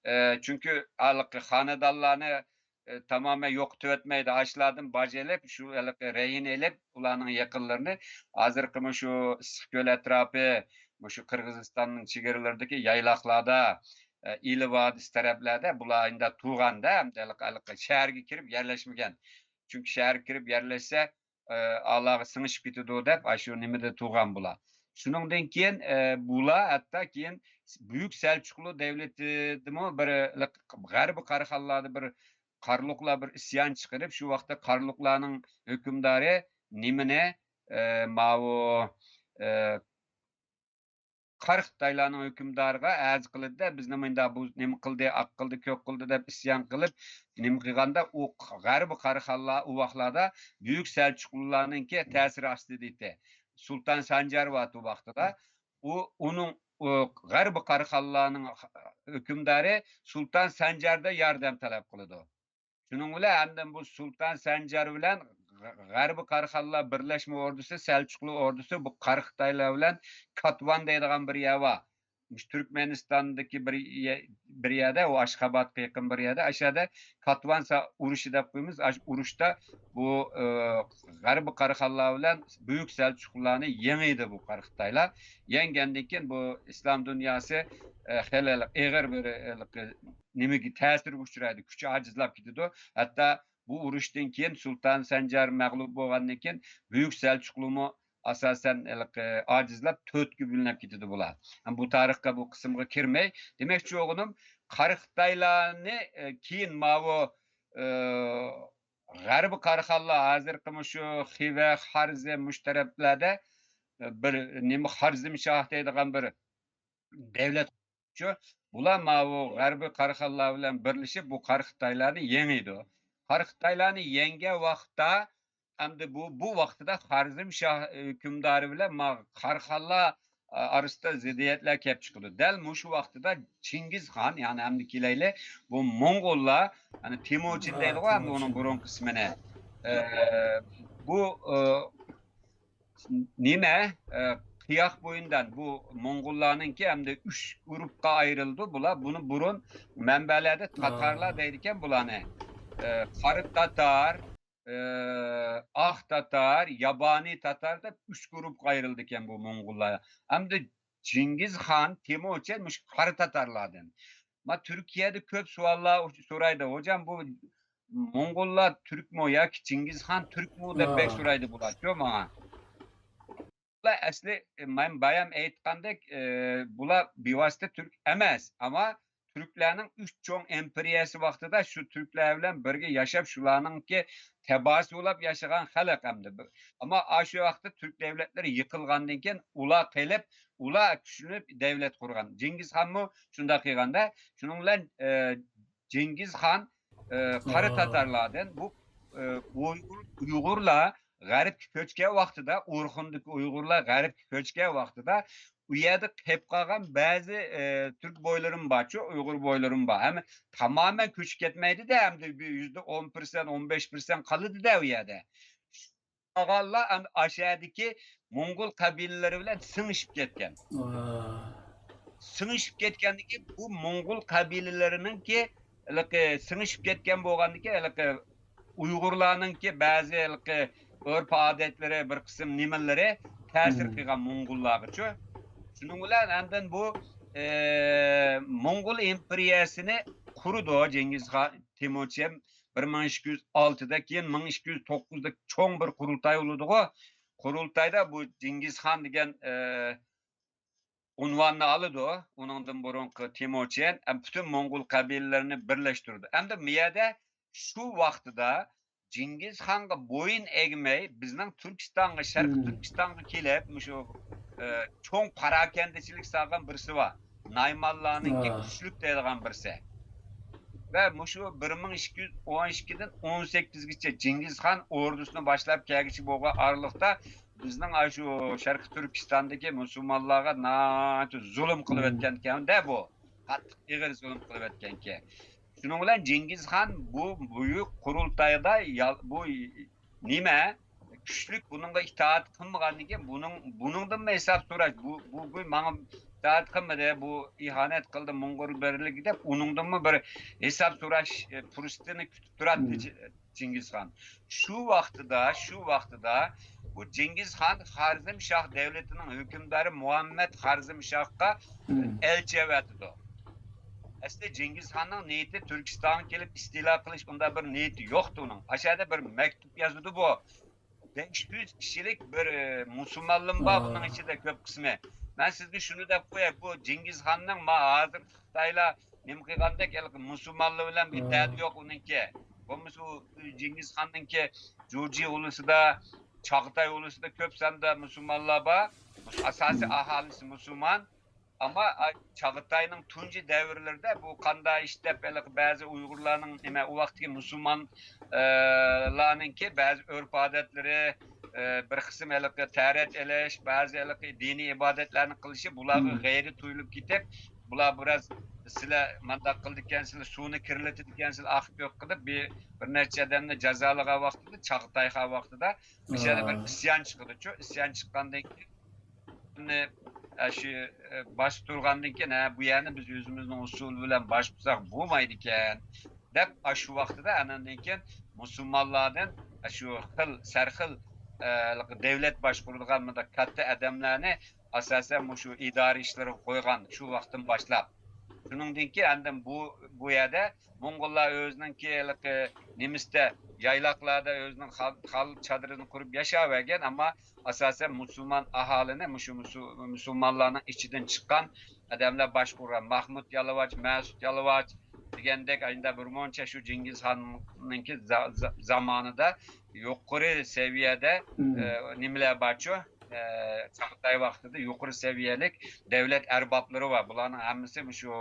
ئە، چۈنكى ھېلىقى خانىدانلارنى، ئە، تامامەن يوقىتىۋەتمەيدۇ. ئاشۇلاردىن باج ئېلىپ، شۇ ھېلىقى رەھىنە ئېلىپ، ئۇلارنىڭ يېقىنلىرىنى، ھازىرقى مۇشۇ ئىسسىقكۆل ئەتراپى، مۇشۇ قىرغىزىستاننىڭ چېگرىلىرىدىكى يايلاقلاردا، ئە، ئىلى ۋادىسى تەرەپلەردە بۇلار ئەمدى تۇرغاندا، ئەمدى ھېلىقى، ھېلىقى شەھەرگە كىرىپ يەرلەشمىگەن. چۈنكى شەھەرگە كىرىپ يەرلەشسە، ئە، ئالاغا سىڭىشىپ كېتىدۇ دەپ، ئاشۇ نېمىدە تۇرغان بۇلار. شۇنىڭدىن كېيىن، ئە، بۇلار ھەتتا كېيىن بۈيۈك سەلچۇقلۇ دەۋلىتىدىمۇ بىر، ئە، غەربىي قاراخانلاردا بىر قارلۇقلار بىر ئىسيان چىقىرىپ، شۇ ۋاقىتتا قارلۇقلارنىڭ ھۆكۈمدارى نېمىنى، ئە، ماۋۇ، ئە، قارا خىتايلارنىڭ ھۆكۈمدارىغا ئەرز قىلدى-دە، بىزنى مۇنداق بۇ نېمە قىلدى، ئاق قىلدى، كۆك قىلدى دەپ ئىسيان قىلىپ، نېمە قىلغاندا، ئۇ غەربىي قاراخانلار ئۇ ۋاقىتلاردا بۈيۈك سەلچۇقلۇلارنىڭكى تەسىرى ئاستىدا ئىدى. سۇلتان سانجار بار ئۇ ۋاقتىدا. ئۇ، ئۇنىڭ، ئۇ غەربىي قاراخانلارنىڭ ھۆكۈمدارى سۇلتان سانجاردىن ياردەم تەلەپ قىلىدۇ. شۇنىڭ بىلەن ئاندىن بۇ سۇلتان سەنجار بىلەن غەربىي قاراخانلار بىرلەشمە ئوردىسى، سەلچۇقلۇ ئوردىسى بۇ قارا خىتايلار بىلەن كاتۋان دەيدىغان بىر يەر بار. مۇشۇ تۈركمەنىستاندىكى بىر يە-، بىر يەردە، ئۇ ئاشخابادقا يېقىن بىر يەردە، ئاشۇ يەردە كاتۋان سا-، ئۇرۇشى دەپ قويىمىز. ئاشۇ ئۇرۇشتا بۇ، ئى، غەربىي قاراخانلار بىلەن بۈيۈك سەلچۇقلارنى يېڭىدۇ بۇ قارا خىتايلار. يەڭگەندىن كېيىن بۇ ئىسلام دۇنياسى، ئى، خېلى ئېغىر بىر، ئى، نېمىگە، تەسىرگە ئۇچرايدۇ، كۈچى ئاجىزلاپ كېتىدۇ. ھەتتا بۇ ئۇرۇشتىن كېيىن سۇلتان سەنجار مەغلۇپ بولغاندىن كېيىن بۈيۈك سەلچۇقلۇمۇ ئاساسەن ھېلىقى ئاجىزلاپ تۆتكە بۆلۈنۈپ كېتىدۇ بۇلار. بۇ تارىخقا، بۇ قىسىمغا كىرمەي، دېمەكچى بولغىنىم، قارا خىتايلارنى، ئە، كېيىن ماۋۇ، ئە، غەربىي قاراخانلار، ھازىرقى مۇشۇ خىۋە، خارزم، مۇشۇ تەرەپلەردە، ئە، بىر نېمە، خارزم شاھ دەيدىغان بىر دەۋلەت شۇ، بۇلار ماۋۇ غەربىي قاراخانلار بىلەن بىرلىشىپ بۇ قارا خىتايلارنى يېڭىدۇ. قارا خىتايلارنى يەڭگەن ۋاقىتتا، ئەمدى بۇ، بۇ ۋاقتىدا خارزم شاھ ھۆكۈمدارى بىلەن ما قاراخانلار ئارىسىدا زىددىيەتلەر كەپ چىقىدۇ. دەل مۇشۇ ۋاقتىدا چىڭگىز خان، يەنى ئەمدى كېلەيلى، بۇ موڭغۇللار، يەنى تېمۇچىن دەيدىغۇ، ئەمدى ئۇنىڭ بۇرۇنقى ئىسمىنى. ئە، بۇ، ئە، نېمە، ئە، قىياق بويۇندان بۇ موڭغۇللارنىڭكى ئەمدى ئۈچ گۇرۇپقا ئايرىلىدۇ. بۇلار، بۇنى بۇرۇن مەنبەلەردە تاتارلار دەيدىكەن بۇلارنى. ئە، قارا تاتار، ئاق تاتار، يابانىي تاتار دەپ ئۈچ گۇرۇپپىغا ئايرىلىدىكەن بۇ موڭغۇللار. ئەمدى چىڭگىزخان، تېمۇچىن مۇشۇ قارا تاتارلاردىن. ما تۈركىيەدە كۆپ سوئاللار سورايدۇ، «ھوجام، بۇ موڭغۇللار تۈركمۇ ياكى چىڭگىزخان تۈركمۇ؟» دەپ بەك سورايدۇ بۇلار، شۇ ماڭا. بۇلار ئەسلى، مەن بايام ئېيتقاندەك، ئى، بۇلار بىۋاسىتە تۈرك ئەمەس، ئەمما تۈركلەرنىڭ ئۈچ چوڭ ئىمپېرىيەسى ۋاقتىدا شۇ تۈركلەر بىلەن بىرگە ياشاپ، شۇلارنىڭكى تەباسى بولاپ ياشىغان خەلق ئەمدى. ئەمما ئاشۇ ۋاقىتتا تۈرك دەۋلەتلىرى يىقىلغاندىن كېيىن ئۇلار قېلىپ، ئۇلار كۈچلىنىپ دەۋلەت قۇرغان. جىڭگىزخانمۇ شۇنداق قىلغاندا، شۇنىڭ بىلەن، ئى، جىڭگىزخان، ئى، قارا تاتارلاردىن بۇ، ئى، ئۇيغۇر، ئۇيغۇرلار غەربكە كۆچكەن ۋاقتىدا، ئورخۇندىكى ئۇيغۇرلار غەربكە كۆچكەن ۋاقتىدا، ئۇ يەردە قېلىپ قالغان بەزى، ئى، تۈرك بويلىرىم بارچۇ، ئۇيغۇر بويلىرىم بار. ھەم تامامەن كۆچۈپ كەتمەيدىدە، ئەمدى بىر يۈزدە ئون پىرسەنت، ئون بەش پىرسەنت قالىدىدە ئۇ يەردە. قالغانلار ئەمدى ئاشەدىكى موڭغۇل قەبىلىلىرى بىلەن سىڭىشىپ كەتكەن. سىڭىشىپ كەتكەندىكى بۇ موڭغۇل قەبىلىلىرىنىڭكى ھېلىقى سىڭىشىپ كەتكەن بولغاندىكى ھېلىقى ئۇيغۇرلارنىڭكى بەزى ھېلىقى ئۆرپ-ئادەتلىرى، بىر قىسىم نېمىلىرى تەسىر قىلغان موڭغۇللارغىچۇ. شۇنىڭ بىلەن ئاندىن بۇ، ئى، موڭغۇل ئىمپېرىيەسىنى قۇرىدۇ جىڭگىزخان تېمۇچىن. بىر مىڭ ئىككى يۈز ئالتىدا، كېيىن مىڭ ئىككى يۈز توققۇزدا چوڭ بىر قۇرۇلتاي بولىدىغۇ. قۇرۇلتايدا بۇ جىڭگىزخان دېگەن، ئى، ئۇنۋاننى ئالىدۇ. ئۇنىڭدىن بۇرۇنقى تېمۇچىن ھەم پۈتۈن موڭغۇل قەبىلىلىرىنى بىرلەشتۈرىدۇ. ئەمدى مۇ يەردە شۇ ۋاقتىدا جىڭگىزخانغا بويۇن ئەگمەي، بىزنىڭ تۈركىستانغا، شەرقىي تۈركىستانغا كېلىپ، مۇشۇ، ئى، چوڭ پاراكەندىچىلىك سالغان بىرسى بار. نايمانلارنىڭكى كۈچلۈك دەيدىغان بىرسى. ۋە مۇشۇ بىر مىڭ ئىككى يۈز ئون ئىككىدىن ئون سەككىزگىچە جىڭگىزخان ئوردىسىنى باشلاپ كەلگۈچى بولغان ئارىلىقتا، بىزنىڭ ئاشۇ شەرقىي تۈركىستاندىكى مۇسۇلمانلارغا ناھايىتى زۇلۇم قىلىۋەتكەنكەن-دە بۇ. قاتتىق، ئېغىر زۇلۇم قىلىۋەتكەنكەن. شۇنىڭ بىلەن جىڭگىزخان بۇ بۈيۈك قۇرۇلتايدا يال-، بۇ نېمە، كۈچلۈك بۇنىڭغا ئىتائەت قىلمىغاندىن كېيىن، بۇنىڭ، بۇنىڭدىنمۇ ھېساب سوراش، بۇ، بۇ، بۇ ماڭا ئىتائەت قىلمىدى، بۇ ئىھانەت قىلدى موڭغۇل بىرلىكى دەپ، ئۇنىڭدىنمۇ بىر ھېساب سوراش، ئى، پۇرسىتىنى كۈتۈپ تۇراتتى جى-، جىڭگىزخان. شۇ ۋاقتىدا، شۇ ۋاقتىدا بۇ جىڭگىزخان خارزمشاھ دەۋلىتىنىڭ ھۆكۈمدارى مۇھەممەد خارزمشاھقا ئەلچى ئەۋەتىدۇ. ئەسلى جىڭگىزخاننىڭ نىيىتى تۈركىستانغا كېلىپ ئىستىلا قىلىش، ئۇنداق بىر نىيىتى يوقتۇ ئۇنىڭ. ئاشۇ يەردە بىر مەكتۇپ يازىدۇ بۇ. بەش يۈز كىشىلىك بىر، ئى، مۇسۇلمانلىرىمۇ بار بۇنىڭ ئىچىدە كۆپ قىسمى. مەن سىزگە شۇنى دەپ قوياي، بۇ جىڭگىزخاننىڭ ما ھازىر خىتايلار نېمە قىلغاندەك ھېلىقى مۇسۇلمانلار بىلەن بىر دەردى يوق ئۇنىڭكى. بولمىسا ئۇ جىڭگىزخاننىڭكى جۇجى ئۇلۇسىدا، چاغاتاي ئۇلۇسىدا كۆپ ساندا مۇسۇلمانلار بار. ئاساسىي ئاھالىسى مۇسۇلمان. ئەمما، ئا، چاغاتاينىڭ تۇنجى دەۋرلىرىدە بۇ قاندا ئىش دەپ ھېلىقى بەزى ئۇيغۇرلارنىڭ نېمە، ئۇ ۋاقىتتىكى مۇسۇلمان، ئە، لارنىڭكى بەزى ئۆرپ-ئادەتلىرى، ئە، بىر قىسىم ھېلىقى تەرەت ئېلىش، بەزى ھېلىقى دىنىي ئىبادەتلەرنى قىلىشى بۇلارغا غەيرىي تۇيۇلۇپ كېتىپ، بۇلار بىراز، «سىلەر مانداق قىلىدىكەنسىلەر، سۇنى كىرلىتىدىكەنسىلەر، ئاق-كۆك قىلىپ، بىر، بىر نەچچە ئادەمنى جازالىغان ۋاقتىدا، چاغاتاي خان ۋاقتىدا، مۇشۇ يەردە بىر ئىسيان چىقىدۇچۇ، ئىسيان چىققاندىن كېيىن، ئە، شۇ، ئە، باشقۇرغاندىن كېيىن، ھە، بۇ يەرنى بىز ئۆزىمىزنىڭ ئۇسۇلى بىلەن باشقۇرساق بولمايدىكەن، دەپ، ئاشۇ ۋاقتىدا ئانىڭدىن كېيىن مۇسۇلمانلاردىن، ئە، شۇ خىل، سەرخىل، ئە، دەۋلەت باشقۇرىدىغان مۇنداق كاتتا ئادەملەرنى ئاساسەن مۇشۇ ئىدارە ئىشلىرىغا قويغان شۇ ۋاقىتتىن باشلاپ. شۇنىڭدىن كېيىن ئاندىن بۇ، بۇ يەردە موڭغۇللار ئۆزىنىڭكى ھېلىقى نېمىسىدە، يايلاقلاردا ئۆزىنىڭ خال-، خال چادىرىنى قۇرۇپ ياشاۋەرگەن، ئەمما ئاساسەن مۇسۇلمان ئاھالىنى مۇشۇ مۇسۇ-، مۇسۇلمانلارنىڭ ئىچىدىن چىققان ئادەملەر باشقۇرغان. مەھمۇد يالىۋاچ، مەسۇت يالىۋاچ دېگەندەك، ئاينىدا بىر مۇنچە شۇ جىڭگىزخاننىڭكى زا-، زا-، زامانىدا يۇقىرى سەۋىيەدە، ئە، نېمىلەر بارچۇ؟ ئە، چاغاتاي ۋاقتىدا يۇقىرى سەۋىيەلىك دەۋلەت ئەربابلىرى بار. بۇلارنىڭ ھەممىسى مۇشۇ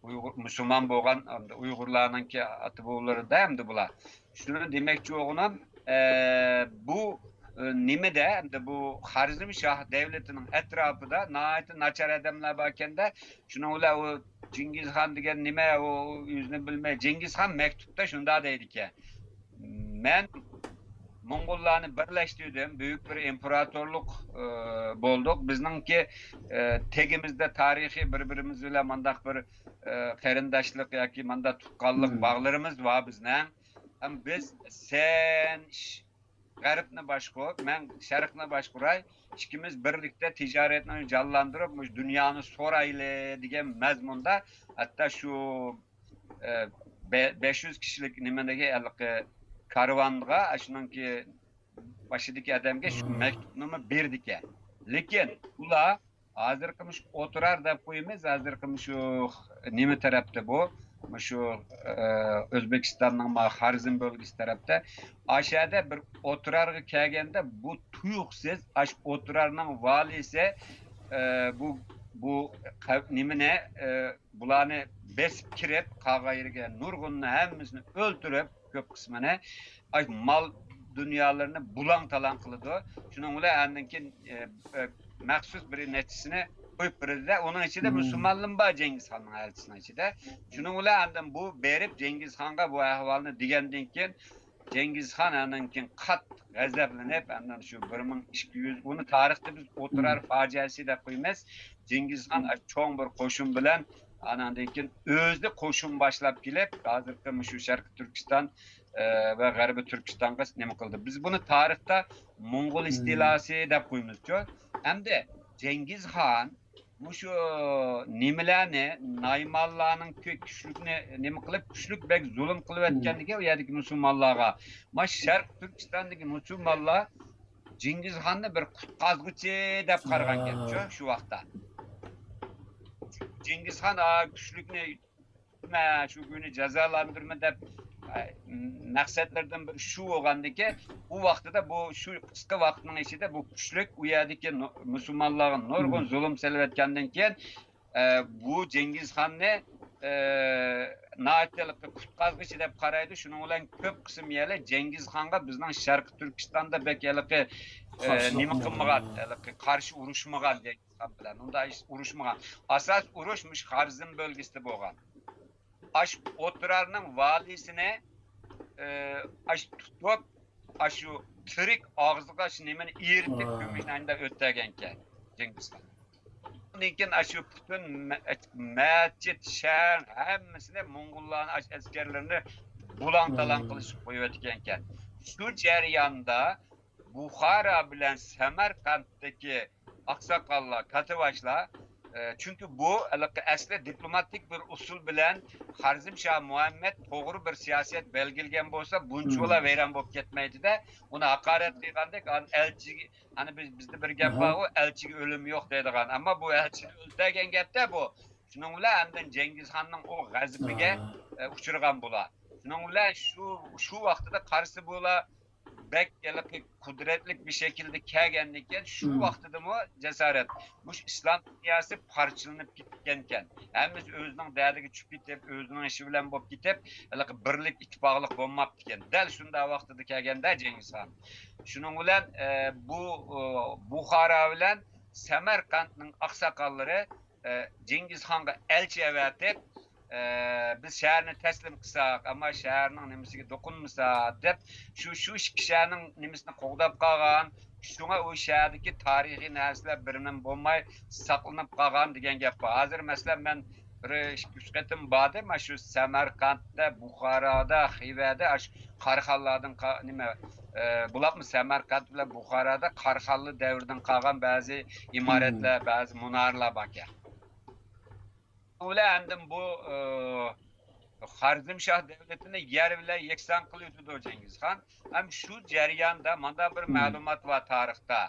ئۇيغۇر، مۇسۇلمان بولغان ئۇيغۇرلارنىڭكى ئاتا-بوۋىلىرىدە ئەمدى بۇلار. شۇنى دېمەكچى بولغىنىم، ئە، بۇ، ئە، نېمىدە، ئەمدى بۇ خارزمشاھ دەۋلىتىنىڭ ئەتراپىدا ناھايىتى ناچار ئادەملەر باركەندە، شۇنىڭ بىلەن ئۇ جىڭگىزخان دېگەن نېمە، ئۇ ئۆزىنى بىلمەي، جىڭگىزخان مەكتۇپتا شۇنداق دەيدىكەن، مەن موڭغۇللارنى بىرلەشتۈردۈم، بۈيۈك بىر ئىمپېراتورلۇق، ئە، بولدۇق. بىزنىڭكى، ئە، تېگىمىزدە تارىخىي بىر-بىرىمىز بىلەن مانداق بىر، ئە، قېرىنداشلىق ياكى مانداق تۇغقانلىق باغلىرىمىز بار بىزنىڭ. ھەم بىز سەن ش-، غەربنى باشقۇر، مەن شەرقنى باشقۇراي، ئىككىمىز بىرلىكتە تىجارەتنى جانلاندۇرۇپ، مۇشۇ دۇنيانى سورايلى دېگەن مەزمۇندا، ھەتتا شۇ، ئە، بە-، بەش يۈز كىشىلىك نېمىدىكى ھېلىقى كارۋانغا، شۇنىڭكى باشىدىكى ئادەمگە شۇ مەكتۇپنىمۇ بېرىدىكەن. لېكىن ئۇلار ھازىرقى مۇشۇ ئوترار دەپ قويىمىز، ھازىرقى مۇشۇ نېمە تەرەپتە بۇ؟ مۇشۇ، ئە، ئۆزبېكىستاننىڭ ما خارزم بۆلگىسى تەرەپتە. ئاشەدە بىر ئوترارغا كەلگەندە، بۇ تۇيۇقسىز ئاش ئوترارنىڭ ۋالىسى، ئە، بۇ، بۇ قەپ-، نېمىنى، ئە، بۇلارنى بېسىپ كىرىپ، قالغان يېرىگە نۇرغۇننى ھەممىسىنى ئۆلتۈرۈپ، كۆپ قىسمىنى، ئاي، مال دۇنيالىرىنى بۇلاڭ-تالاڭ قىلىدۇ. شۇنىڭ بىلەن ئاندىن كېيىن، ئە، ئە، مەخسۇس بىر نەچچىسىنى قويۇپ بېرىدۇ-دە، ئۇنىڭ ئىچىدە مۇسۇلمانلىمۇ بار جېڭگىزخاننىڭ ئەلچىسىنىڭ ئىچىدە. شۇنىڭ بىلەن ئاندىن بۇ بېرىپ جېڭگىزخانغا بۇ ئەھۋالنى دېگەندىن كېيىن، جېڭگىزخان ئاندىن كېيىن قاتتىق غەزەپلىنىپ، ئاندىن شۇ بىر مىڭ ئىككى يۈز، ئۇنى تارىختا بىز ئوترار فاجىئەسى دەپ قويىمىز. جېڭگىزخان چوڭ بىر قوشۇن بىلەن، ئاناندىن كېيىن ئۆزى قوشۇن باشلاپ كېلىپ، ھازىرقى مۇشۇ شەرقىي تۈركىستان، ئە، ۋە غەربىي تۈركىستانغا نېمە قىلدى. بىز بۇنى تارىختا موڭغۇل ئىستىلاسى دەپ قويىمىزچۇ. ئەمدى جېڭگىزخان مۇشۇ نېمىلەرنى، نايمانلارنىڭ كۈ-، كۈچلۈكنى نېمە قىلىپ، كۈچلۈك بەك زۇلۇم قىلىۋەتكەندىكىن، ئۇ يەردىكى مۇسۇلمانلارغا، ما شەرقىي تۈركىستاندىكى مۇسۇلمانلار جېڭگىزخاننى بىر قۇتقازغۇچى دەپ قارىغانكەنچۇ شۇ ۋاقىتتا. جېڭگىزخان، ئا، كۈچلۈكنى مە-، شۇ كۈنى جازالاندۇرما دەپ، ئە، مەقسەتلىرىدىن بىرى شۇ بولغاندىكىن، ئۇ ۋاقتىدا بۇ، شۇ قىسقا ۋاقىتنىڭ ئىچىدە بۇ كۈچلۈك ئۇ يەردىكى نۇ-، مۇسۇلمانلارغا نۇرغۇن زۇلۇم سېلىۋەتكەندىن كېيىن، ئە، بۇ جېڭگىزخاننى، ئە، ناھايىتى قۇتقازغۇچى دەپ قارايدۇ. شۇنىڭ بىلەن كۆپ قىسىم يەرلەر جېڭگىزخانغا بىزنىڭ شەرقىي تۈركىستاندا بەك ھېلىقى، ئە، نېمە قىلمىغان، ھېلىقى قارشى ئۇرۇشمىغان جېڭگىزخان بىلەن. ئۇنداق ئۇرۇشمىغان. ئاساس ئۇرۇش مۇشۇ خارزم بۆلگىسىدە بولغان. ئاش ئوترارنىڭ ۋالىسىنى، ئە، ئاش تۇتۇپ، ئاشۇ تىرىك ئاغزىغا شۇ نېمىنى ئېرىتىپ، كۆمۈشنى ئانداق ئۆتتۈرگەنكەن جېڭگىزخان. ئۇنىڭدىن كېيىن ئاشۇ پۈتۈن مە-، مەسچىت، شەھەر ھەممىسىنى موڭغۇللارنىڭ ئاش ئەسكەرلىرىنى بۇلاڭ-تالاڭ قىلىشىپ قويۇۋەتكەنكەن. شۇ جەرياندا بۇخارا بىلەن سەمەرقەنتتىكى ئاقساقاللار، كاتتىباشلار، ئە، چۈنكى بۇ ھېلىقى ئەسلى دىپلوماتىك بىر ئۇسۇل بىلەن خارزمشاھ مۇھەممەد توغرا بىر سىياسەت بەلگىلىگەن بولسا، بۇنچىۋالا ۋەيران بولۇپ كەتمەيدۇ-دە، ئۇنى ھاقارەت قىلغاندەك، ئان-، ئەلچىگە، ئەنە بىز، بىزدە بىر گەپ بارغۇ، ئەلچىگە ئۆلۈم يوق دەيدىغان. ئەمما بۇ ئەلچىنى ئۆلتۈرگەن گەپتە بۇ. شۇنىڭ بىلەن ئاندىن جېڭگىزخاننىڭ ئۇ غەزىپىگە، ئە، ئۇچرىغان بۇلار. شۇنىڭ بىلەن شۇ، شۇ ۋاقتىدا قارىسا بۇلار بەك ھېلىقى قۇدرەتلىك بىر شەكىلدە كەلگەندىن كېيىن، شۇ ۋاقتىدىمۇ جاسارەت، مۇشۇ ئىسلام دۇنياسى پارچىلىنىپ كەتكەنكەن. ھەممىسى ئۆزىنىڭ دەردىگە چۈشۈپ كېتىپ، ئۆزىنىڭ ئىشى بىلەن بولۇپ كېتىپ، ھېلىقى بىرلىك، ئىتتىپاقلىق بولماپتىكەن. دەل شۇنداق ۋاقتىدا كەلگەندە جېڭگىزخان. شۇنىڭ بىلەن، ئە، بۇ، ئۇ، بۇخارا بىلەن سەمەرقەنتنىڭ ئاقساقاللىرى ئە، جېڭگىزخانغا ئەلچى ئەۋەتىپ، ئە، بىز شەھەرنى تەسلىم قىلساق، ئەمما شەھەرنىڭ نېمىسىگە دوقۇنمىسا دەپ، شۇ، شۇ ئىككى شەھەرنىڭ نېمىسىنى قوغداپ قالغان، شۇڭا ئۇ شەھەردىكى تارىخىي نەرسىلەر بىرنېمە بولماي ساقلىنىپ قالغان دېگەن گەپ بار. ھازىر، مەسىلەن، مەن بىر ئىككى، ئۈچ قېتىم باردىم، مانا شۇ سەمەرقەنتتە، بۇخارادا، خىۋەدە، ئاشۇ قاراخانلاردىن قا-، نېمە، ئە، بۇلارمۇ سەمەرقەنت بىلەن بۇخارادا قاراخانلار دەۋرىدىن قالغان بەزى ئىمارەتلەر، بەزى مۇنارىلار باركەن. ئۇ بىلەن ئاندىن بۇ، ئە، خارزمشاھ دەۋلىتىنى يەر بىلەن يەكسان قىلىۋېتىدۇ جېڭگىزخان. ھەم شۇ جەرياندا مانداق بىر مەلۇمات بار تارىختا.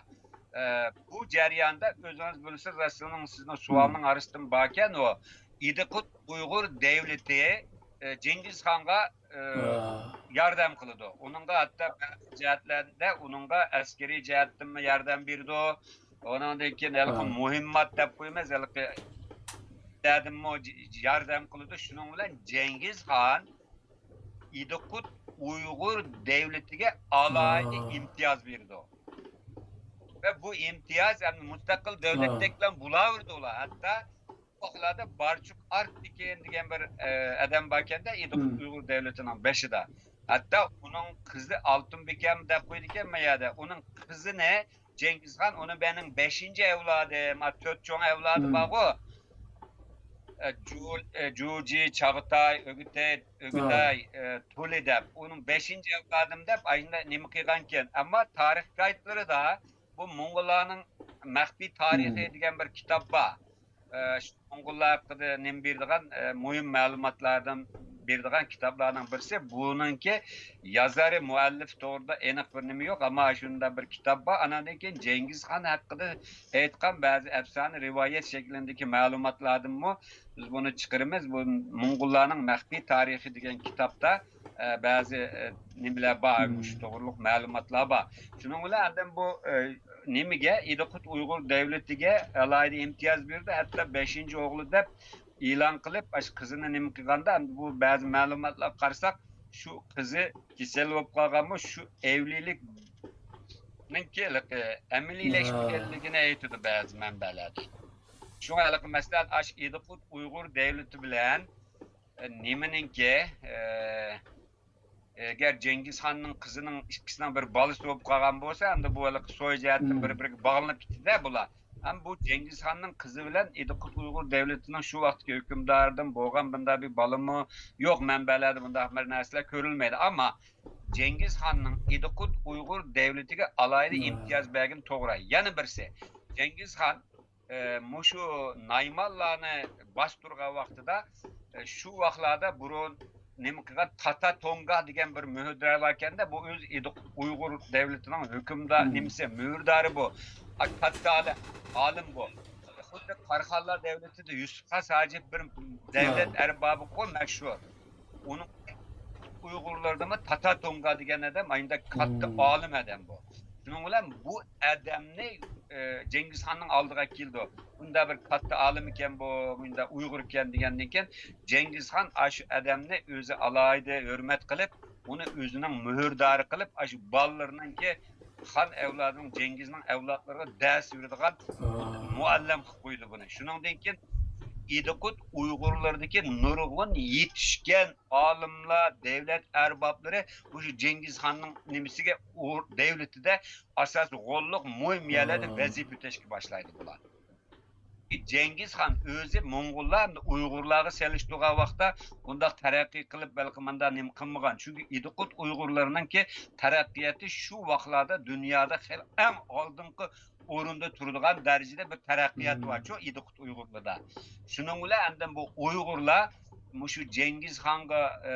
ئە، بۇ جەرياندا ئۆزىڭىز بىلىسىز، سىزنىڭ، سىزنىڭ سوئالنىڭ ئارىسىدىن باركەن ئۇ، ئىدىقۇت ئۇيغۇر دەۋلىتى، ئە، جېڭگىزخانغا، ئە، ياردەم قىلىدۇ. ئۇنىڭغا ھەتتا بەزى جەھەتلەردە ئۇنىڭغا ئەسكىرىي جەھەتتىنمۇ ياردەم بېرىدۇ. ئۇنىڭدىن كېيىن ھېلىقى مۇھىممات دەپ قويىمىز، ھېلىقى ياردەممۇ ج-، ياردەم قىلىدۇ. شۇنىڭ بىلەن جېڭگىزخان ئىدىقۇت ئۇيغۇر دەۋلىتىگە ئالاھىدە ئىمتىياز بېرىدۇ. ۋە بۇ ئىمتىياز ئەمدى مۇستەقىل دەۋلەتتەكلا بولاۋېرىدۇ ئۇلار. ھەتتا ئۇ ۋاقىتلاردا بارچۇك ئارتىكىن دېگەن بىر، ئە، ئادەم باركەندە، ئىدىقۇت ئۇيغۇر دەۋلىتىنىڭ بېشىدا. ھەتتا ئۇنىڭ قىزى ئالتۇن بىكەم دەپ قويىدىكەن ما يەردە. ئۇنىڭ قىزىنى جېڭگىزخان، ئۇنى مېنىڭ بەشىنچى ئەۋلادىم، ھە، تۆت چوڭ ئەۋلادى بارغۇ. ئە، جۇ-، ئە، جۇجى، چاغاتاي، ئۆگىتەي، ئۆگىتاي، ئە، تۇلى دەپ، ئۇنىڭ بەشىنچى ئەۋلادىم دەپ ئاشۇنداق نېمە قىلغانىكەن. ئەمما تارىخ كايىتلىرىدا بۇ موڭغۇللارنىڭ مەخپىي تارىخى دېگەن بىر كىتاب بار. ئە، شۇ موڭغۇللار ھەققىدە نېمە بېرىدىغان، ئە، مۇھىم مەلۇماتلاردىن بېرىدىغان كىتابلارنىڭ بىرسى. بۇنىڭكى يازارى، مۇئەللىپى توغرىدا ئېنىق بىر نېمە يوق، ئەمما شۇنداق بىر كىتاب بار. ئاناندىن كېيىن جەڭگىز خان ھەققىدە ئېيتقان بەزى ئەپسانە رىۋايەت شەكلىدىكى مەلۇماتلاردىنمۇ بىز بۇنى چىقىرىمىز. بۇ موڭغۇللارنىڭ مەخپىي تارىخى دېگەن كىتابتا، ئە، بەزى، ئە، نېمىلەر بار، مۇشۇ توغرۇلۇق مەلۇماتلار بار. شۇنىڭ بىلەن ئاندىن بۇ، ئە، نېمىگە، ئىدىقۇت ئۇيغۇر دەۋلىتىگە ئالاھىدە ئىمتىياز بېرىدۇ، ھەتتا بەشىنچى ئوغلى دەپ ئېلان قىلىپ، ئاشۇ قىزىنى نېمە قىلغاندا، ئەمدى بۇ بەزى مەلۇماتلارغا قارىساق، شۇ قىزى كېسەل بولۇپ قالغانمۇ، شۇ ئەۋلىيلىكنىڭكى ھېلىقى ئەمەلىيلەشمىگەنلىكىنى ئېيتىدۇ بەزى مەنبەلەردە. شۇڭا ھېلىقى مەسىلەن، ئاشۇ ئىدىقۇت ئۇيغۇر دەۋلىتى بىلەن، ئە، نېمىنىڭكى، ئە، ئەگەر جەڭگىز خاننىڭ قىزىنىڭ ئىككىسىنىڭ بىر بالىسى بولۇپ قالغان بولسا، ئەمدى بۇ ھېلىقى سوي جەھەتتىن بىر-بىرىگە باغلىنىپ كېتىدۇ بۇلار. ئەمما بۇ جەڭگىز خاننىڭ قىزى بىلەن ئىدىقۇت ئۇيغۇر دەۋلىتىنىڭ شۇ ۋاقىتتىكى ھۆكۈمدارىدىن بولغان بۇنداق بىر بالىمۇ يوق، مەنبەلەردە بۇنداق بىر نەرسىلەر كۆرۈلمەيدۇ. ئەمما جەڭگىز خاننىڭ ئىدىقۇت ئۇيغۇر دەۋلىتىگە ئالاھىدە ئىمتىياز بەرگىنى توغرا. يەنە بىرسى، جەڭگىز خان ئى، مۇشۇ نايمانلارنى باستۇرغان ۋاقتىدا، ئى، شۇ ۋاقىتلاردا بۇرۇن نېمە قىلغان، تاتا تونگا دېگەن بىر مۆھۈردار باركەندە، بۇ ئۆزى ئىدىق-، ئۇيغۇر دەۋلىتىنىڭ ھۆكۈمدار نېمىسى، مۆھۈردارى بۇ. ئا، كاتتا ئالىم، ئالىم بۇ. خۇددى قاراخانلار دەۋلىتىدە يۈسۈپ خاس ھاجىپ بىر دەۋلەت ئەربابىغۇ مەشھۇر. ئۇنىڭ ئۇيغۇرلىرىدىمۇ تاتا تونگا دېگەن ئادەم ئاينىدا كاتتا ئالىم ئادەم بۇ. شۇنىڭ بىلەن بۇ ئادەمنى، ئە، جەڭگىز خاننىڭ ئالدىغا كېلىدۇ. بۇنداق بىر كاتتا ئالىم ئىكەن بۇ، بۇنداق ئۇيغۇر ئىكەن دېگەندىن كېيىن، جەڭگىز خان ئاشۇ ئادەمنى ئۆزى ئالاھىدە ھۆرمەت قىلىپ، ئۇنى ئۆزىنىڭ مۆھۈردارى قىلىپ، ئاشۇ بالىلىرىنىڭكى خان ئەۋلادىنىڭ، جەڭگىزنىڭ ئەۋلادلىرىغا دەرس بېرىدىغان مۇئەللىم قىلىپ قويدى بۇنى. شۇنىڭدىن كېيىن ئىدىقۇت ئۇيغۇرلىرىدىكى نۇرغۇن يېتىشكەن ئالىملار، دەۋلەت ئەربابلىرى مۇشۇ جەڭگىز خاننىڭ نېمىسىگە، ئۇ دەۋلىتىدە ئاساسىي غوللۇق مۇھىم يەرلەردە ۋەزىپە ئۆتەشكە باشلايدۇ بۇلار. جەڭگىز خان ئۆزى موڭغۇللار ھەمدە ئۇيغۇرلارغا سېلىشتۇرغان ۋاقىتتا بۇنداق تەرەققىي قىلىپ، بەلكى مۇنداق نېمە قىلمىغان. چۈنكى ئىدىقۇت ئۇيغۇرلىرىنىڭكى تەرەققىياتى شۇ ۋاقىتلاردا دۇنيادا خېلى ئەڭ ئالدىنقى ئورۇندا تۇرىدىغان دەرىجىدە بىر تەرەققىيات بارچۇ ئىدىقۇت ئۇيغۇرلىرىدا. شۇنىڭ بىلەن ئاندىن بۇ ئۇيغۇرلار مۇشۇ جەڭگىز خانغا، ئە،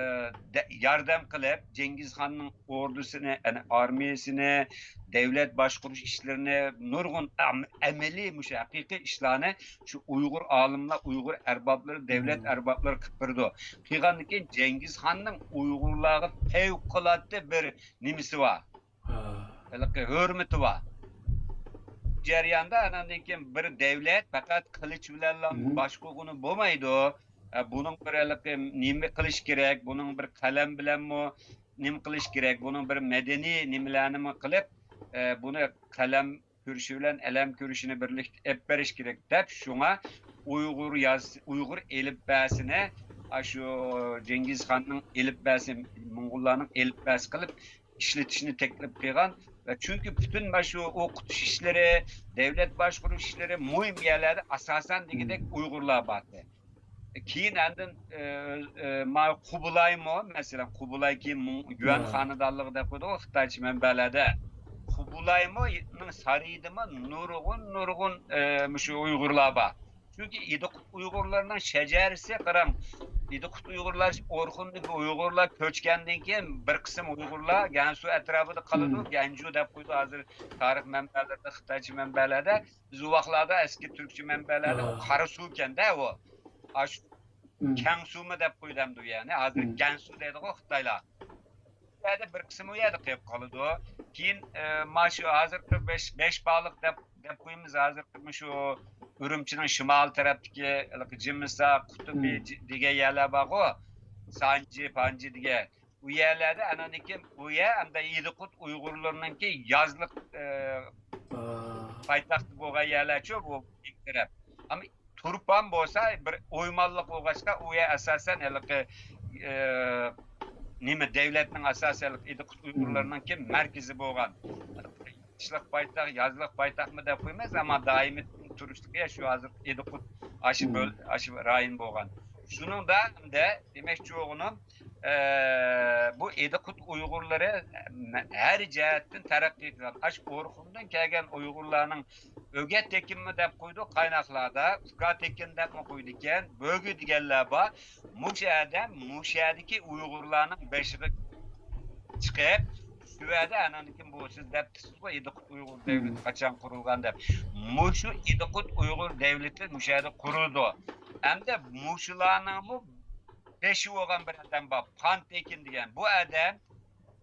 دە-، ياردەم قىلىپ، جەڭگىز خاننىڭ ئوردىسىنى، يەنى ئارمىيەسىنى، دەۋلەت باشقۇرۇش ئىشلىرىنى، نۇرغۇن ئەم-، ئەمەلىي مۇشۇ ھەقىقىي ئىشلارنى شۇ ئۇيغۇر ئالىملار، ئۇيغۇر ئەربابلىرى، دەۋلەت ئەربابلىرى قىلىپ بېرىدۇ. قىلغاندىن كېيىن جەڭگىز خاننىڭ ئۇيغۇرلارغا پەۋقۇلئاددە بىر نېمىسى بار. ھېلىقى ھۆرمىتى بار. جەرياندا ئاناندىن كېيىن بىر دەۋلەت پەقەت قىلىچ بىلەنلا باشقۇرغىلى بولمايدۇ. ئە، بۇنىڭ بىر ھېلىقى نېمە قىلىش كېرەك، بۇنىڭ بىر قەلەم بىلەنمۇ نېمە قىلىش كېرەك، بۇنىڭ بىر مەدەنىي نېمىلەرنىمۇ قىلىپ، ئە، بۇنى قەلەم كۈرىشى بىلەن ئەلەم كۈرىشىنى بىرلىكتە ئېلىپ بېرىش كېرەك دەپ، شۇڭا ئۇيغۇر ياز-، ئۇيغۇر ئېلىپبەسىنى، ئاشۇ جېڭگىز خاننىڭ ئېلىپبەسى، موڭغۇللارنىڭ ئېلىپبەسى قىلىپ ئىشلىتىشنى تەكلىپ قىلغان. ۋە چۈنكى پۈتۈن مانا شۇ ئوقۇتۇش ئىشلىرى، دەۋلەت باشقۇرۇش ئىشلىرى مۇھىم يەرلەردە ئاساسەن دېگۈدەك ئۇيغۇرلار بارتى. كېيىن ئاندىن، ئى، ئى، ما قۇبلايمۇ، مەسىلەن، قۇبلاي كېيىن مۇڭ-، يۈەن خانىدانلىقى دەپ قويدۇق خىتايچە مەنبەلەردە. قۇبلايمۇنىڭ سارىيىدىمۇ نۇرغۇن، نۇرغۇن، ئى، مۇشۇ ئۇيغۇرلار بار. چۈنكى ئىدىقۇت ئۇيغۇرلىرىنىڭ شەجەرىسى، قاراڭ، ئىدىقۇت ئۇيغۇرلار، ئورخۇندىكى ئۇيغۇرلار كۆچكەندىن كېيىن بىر قىسىم ئۇيغۇرلار گەنسۇ ئەتراپىدا قالىدۇ. گەنجۇ دەپ قويىدۇ ھازىر تارىخ مەنبەلەردە، خىتايچە مەنبەلەردە. بىز ئۇ ۋاقىتلاردا ئەسكى تۈركچە مەنبەلەردە ئۇ قارا سۇ ئىكەن-دە ئۇ. ئاشۇ كەڭسۇمۇ دەپ قويىدۇ ئەمدى ئۇ يەرنى. ھازىر گەنسۇ دەيدىغۇ خىتايلار. ئۇ يەردە بىر قىسمى ئۇ يەردە قېلىپ قالىدۇ. كېيىن، ئە، ما شۇ ھازىرقى بەش، بەش باغلىق دەپ، دەپ قويىمىز. ھازىرقى مۇشۇ ئۈرۈمچىنىڭ شىمالىي تەرەپتىكى ھېلىقى جىمىسا، قۇتۇبى دېگەن يەرلەر بارغۇ. سانجى، پانجى دېگەن. ئۇ يەرلەردە ئانىڭدىن كېيىن ئۇ يەر ئەمدى ئىدىقۇت ئۇيغۇرلىرىنىڭكى يازلىق، ئە، پايتەختى بولغان يەرلەرچۇ بۇ تەرەپ. ئەمما تۇرپان بولسا بىر ئويمانلىق بولغاچقا، ئۇ يەر ئاساسەن ھېلىقى، ئى، نېمە، دەۋلەتنىڭ ئاساسىي ھېلىقى ئىدىقۇت ئۇيغۇرلىرىنىڭكى مەركىزى بولغان. قىشلىق پايتەخت، يازلىق پايتەختمۇ دەپ قويمايمىز، ئەمما دائىمىي تۇرۇشلۇقى شۇ ھازىر ئىدىقۇت ئاشۇ بۆل-، ئاشۇ رايون بولغان. شۇنىڭدا ئەمدى دېمەكچى بولغىنىم، ئە، بۇ ئىدىقۇت ئۇيغۇرلىرى ھەر جەھەتتىن تەرەققىي قىلغان. ئاشۇ ئورخۇندىن كەلگەن ئۇيغۇرلارنىڭ ئۆگە تېكىنمۇ دەپ قويىدۇ قايناقلاردا، ئۇكا تېكىن دەپمۇ قويىدىكەن، بۆگى دېگەنلەر بار. مۇشۇ ئادەم مۇشۇ يەردىكى ئۇيغۇرلارنىڭ بېشىغا چىقىپ، شۇ يەردە ئاناندىن كېيىن بۇ سىز دەپتىسىزغۇ، ئىدىقۇت ئۇيغۇر دۆلىتى قاچان قۇرۇلغان دەپ. مۇشۇ ئىدىقۇت ئۇيغۇر دۆلىتى مۇشۇ يەردە قۇرۇلىدۇ. ئەمدى مۇشۇلارنىڭمۇ بېشى بولغان بىر ئادەم بار، پانتېكىن دېگەن. بۇ ئادەم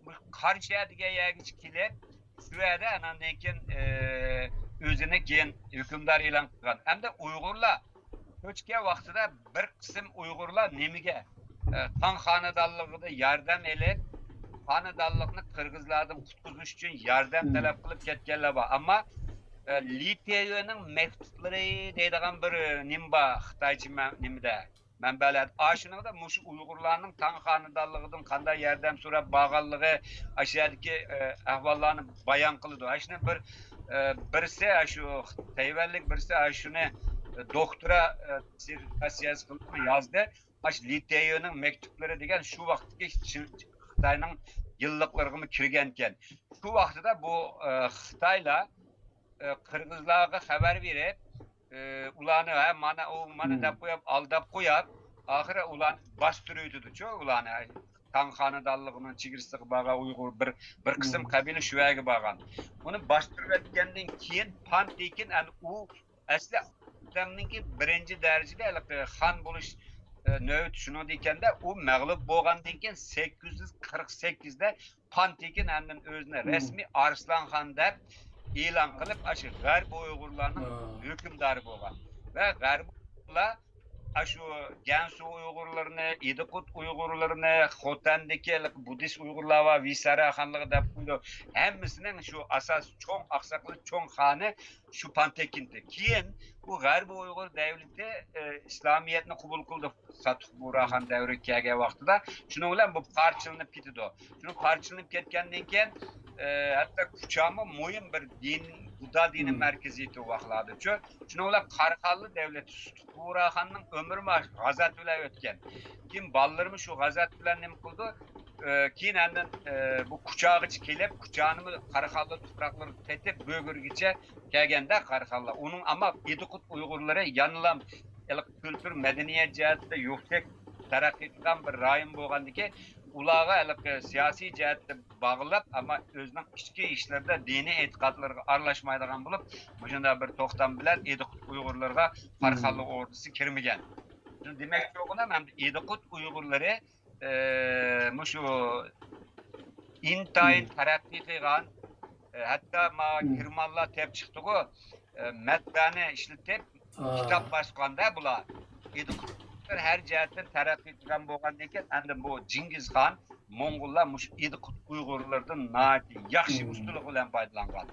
بۇ قارشى دېگەن يەرگىچە كېلىپ، شۇ يەردە ئاناندىن كېيىن، ئى، ئۆزىنى كېيىن ھۆكۈمدار ئېلان قىلغان. ئەمدى ئۇيغۇرلار كۆچكەن ۋاقتىدا بىر قىسىم ئۇيغۇرلار نېمىگە، ئى، تاڭ خانىدانلىقىدا ياردەم ئېلىپ، خانىدانلىقنى قىرغىزلاردىن قۇتقۇزۇش ئۈچۈن ياردەم تەلەپ قىلىپ كەتكەنلەر بار. ئەمما، ئى، لى تېيۆنىڭ مەكتۇپلىرى دەيدىغان بىر، ئى، نېمە بار خىتايچە مە-، نېمىدە. مەنبەلەردە. ئاشۇنىڭدا مۇشۇ ئۇيغۇرلارنىڭ تاڭ خانىدانلىقىدىن قانداق ياردەم سوراپ بارغانلىقى، ئاشۇ يەردىكى، ئە، ئەھۋاللارنى بايان قىلىدۇ. ئاشۇنى بىر، ئە، بىرسى، ئاشۇ تەيۋەنلىك بىرسى، ئاشۇنى، ئە، دوكتورا، ئە، دىسسېرتاتسىيەسى قىلىپ يازدى. ئاشۇ لى تېيۆنىڭ مەكتۇپلىرى دېگەن شۇ ۋاقىتتىكى شىن-، خىتاينىڭ يىللىقلىرىغىمۇ كىرگەنىكەن. شۇ ۋاقتىدا بۇ، ئە، خىتايلار، ئە، قىرغىزلارغا خەۋەر بېرىپ، ئى، ئۇلارنى، ھە، مانا ئۇ، مانا دەپ قويۇپ، ئالداپ قويۇپ، ئاخىرى ئۇلارنى باستۇرۇۋېتىدۇچۇ، ئۇلارنى. تاڭ خانىدانلىقىنىڭ چېگرىسىغا بارغان ئۇيغۇر بىر، بىر قىسىم قەبىلە شۇ يەرگە بارغان. ئۇنى باستۇرۇۋەتكەندىن كېيىن پانتېكىن، ئەنە ئۇ ئەسلى ئادەمنىڭكى بىرىنچى دەرىجىدە ھېلىقى خان بولۇش، ئى، نۆۋىتى شۇنىڭدا ئىكەندە، ئۇ مەغلۇپ بولغاندىن كېيىن سەككىز يۈز قىرىق سەككىزدە پانتېكىن ئاندىن ئۆزىنى رەسمىي ئارسلانخان دەپ ئېلان قىلىپ، ئاشۇ غەربىي ئۇيغۇرلارنىڭ ھۆكۈمدارى بولغان. ۋە غەربىي ئۇيغۇرلار ئاشۇ گەنسۇ ئۇيغۇرلىرىنى، ئىدىقۇت ئۇيغۇرلىرىنى، خوتەندىكى بۇددىست ئۇيغۇرلار ۋە ۋىسەرا خانلىقى دەپ قويىدۇ. ھەممىسىنىڭ شۇ ئاساس چوڭ ئاقساقىلى، چوڭ خانى شۇ پانتېكىنتى. كېيىن بۇ غەربىي ئۇيغۇر دەۋلىتى، ئى، ئىسلامىيەتنى قوبۇل قىلدى. ساتۇق بۇغراخان دەۋرىگە كەلگەن ۋاقتىدا شۇنىڭ بىلەن بۇ پارچىلىنىپ كېتىدۇ. شۇنىڭ پارچىلىنىپ كەتكەندىن كېيىن، ئى، ھەتتا كۇچامۇ مۇھىم بىر دىن، بۇددا دىنى مەركىزى ئىدى ئۇ ۋاقىتلاردىچۇ. شۇنىڭ بىلەن قاراخانلار دەۋلىتى ساتۇق بۇغراخاننىڭ ئۆمرىمۇ غازات بىلەن ئۆتكەن. كېيىن بالىلىرىمۇ شۇ غازات بىلەن نېمە قىلىدۇ؟ ئى، كېيىن ئاندىن، ئى، بۇ كۇچاغىچە كېلىپ، كۇچانىمۇ قاراخانلار تۇپراقلىرىغا قېتىپ، بۆگۈرگىچە كەلگەندە قاراخانلار. ئۇنىڭ ئەمما ئىدىقۇت ئۇيغۇرلىرى يەنىلا ھېلىقى كۈلتۈر، مەدەنىيەت جەھەتتە يۈكسەك تەرەققىي قىلغان بىر رايون بولغاندىكىن، ئۇلارغا ھېلىقى سىياسىي جەھەتتە باغلىق، ئەمما ئۆزىنىڭ ئىچكى ئىشلىرىدا دىنىي ئېتىقادلىرىغا ئارىلاشمايدىغان بولۇپ، مۇشۇنداق بىر توختام بىلەن ئىدىقۇت ئۇيغۇرلىرىغا قاراخانلار ئوردىسى كىرمىگەن. شۇنى دېمەكچى بولغىنىم، ئەمدى ئىدىقۇت ئۇيغۇرلىرى، ئى، مۇشۇ ئىنتايىن تەرەققىي قىلغان، ئى، ھەتتا ما گېرمانلار تېپىپ چىقتىغۇ، ئى، مەتبەئەنى ئىشلىتىپ، كىتاب باسقاندا بۇلار. ئىدىقۇتلار ھەر جەھەتتىن تەرەققىي قىلغان بولغاندىن كېيىن، ئەمدى بۇ جىڭگىزخان، موڭغۇللار مۇشۇ ئىدىقۇت ئۇيغۇرلىرىدىن ناھايىتى ياخشى ئۇستىلىق بىلەن پايدىلانغان.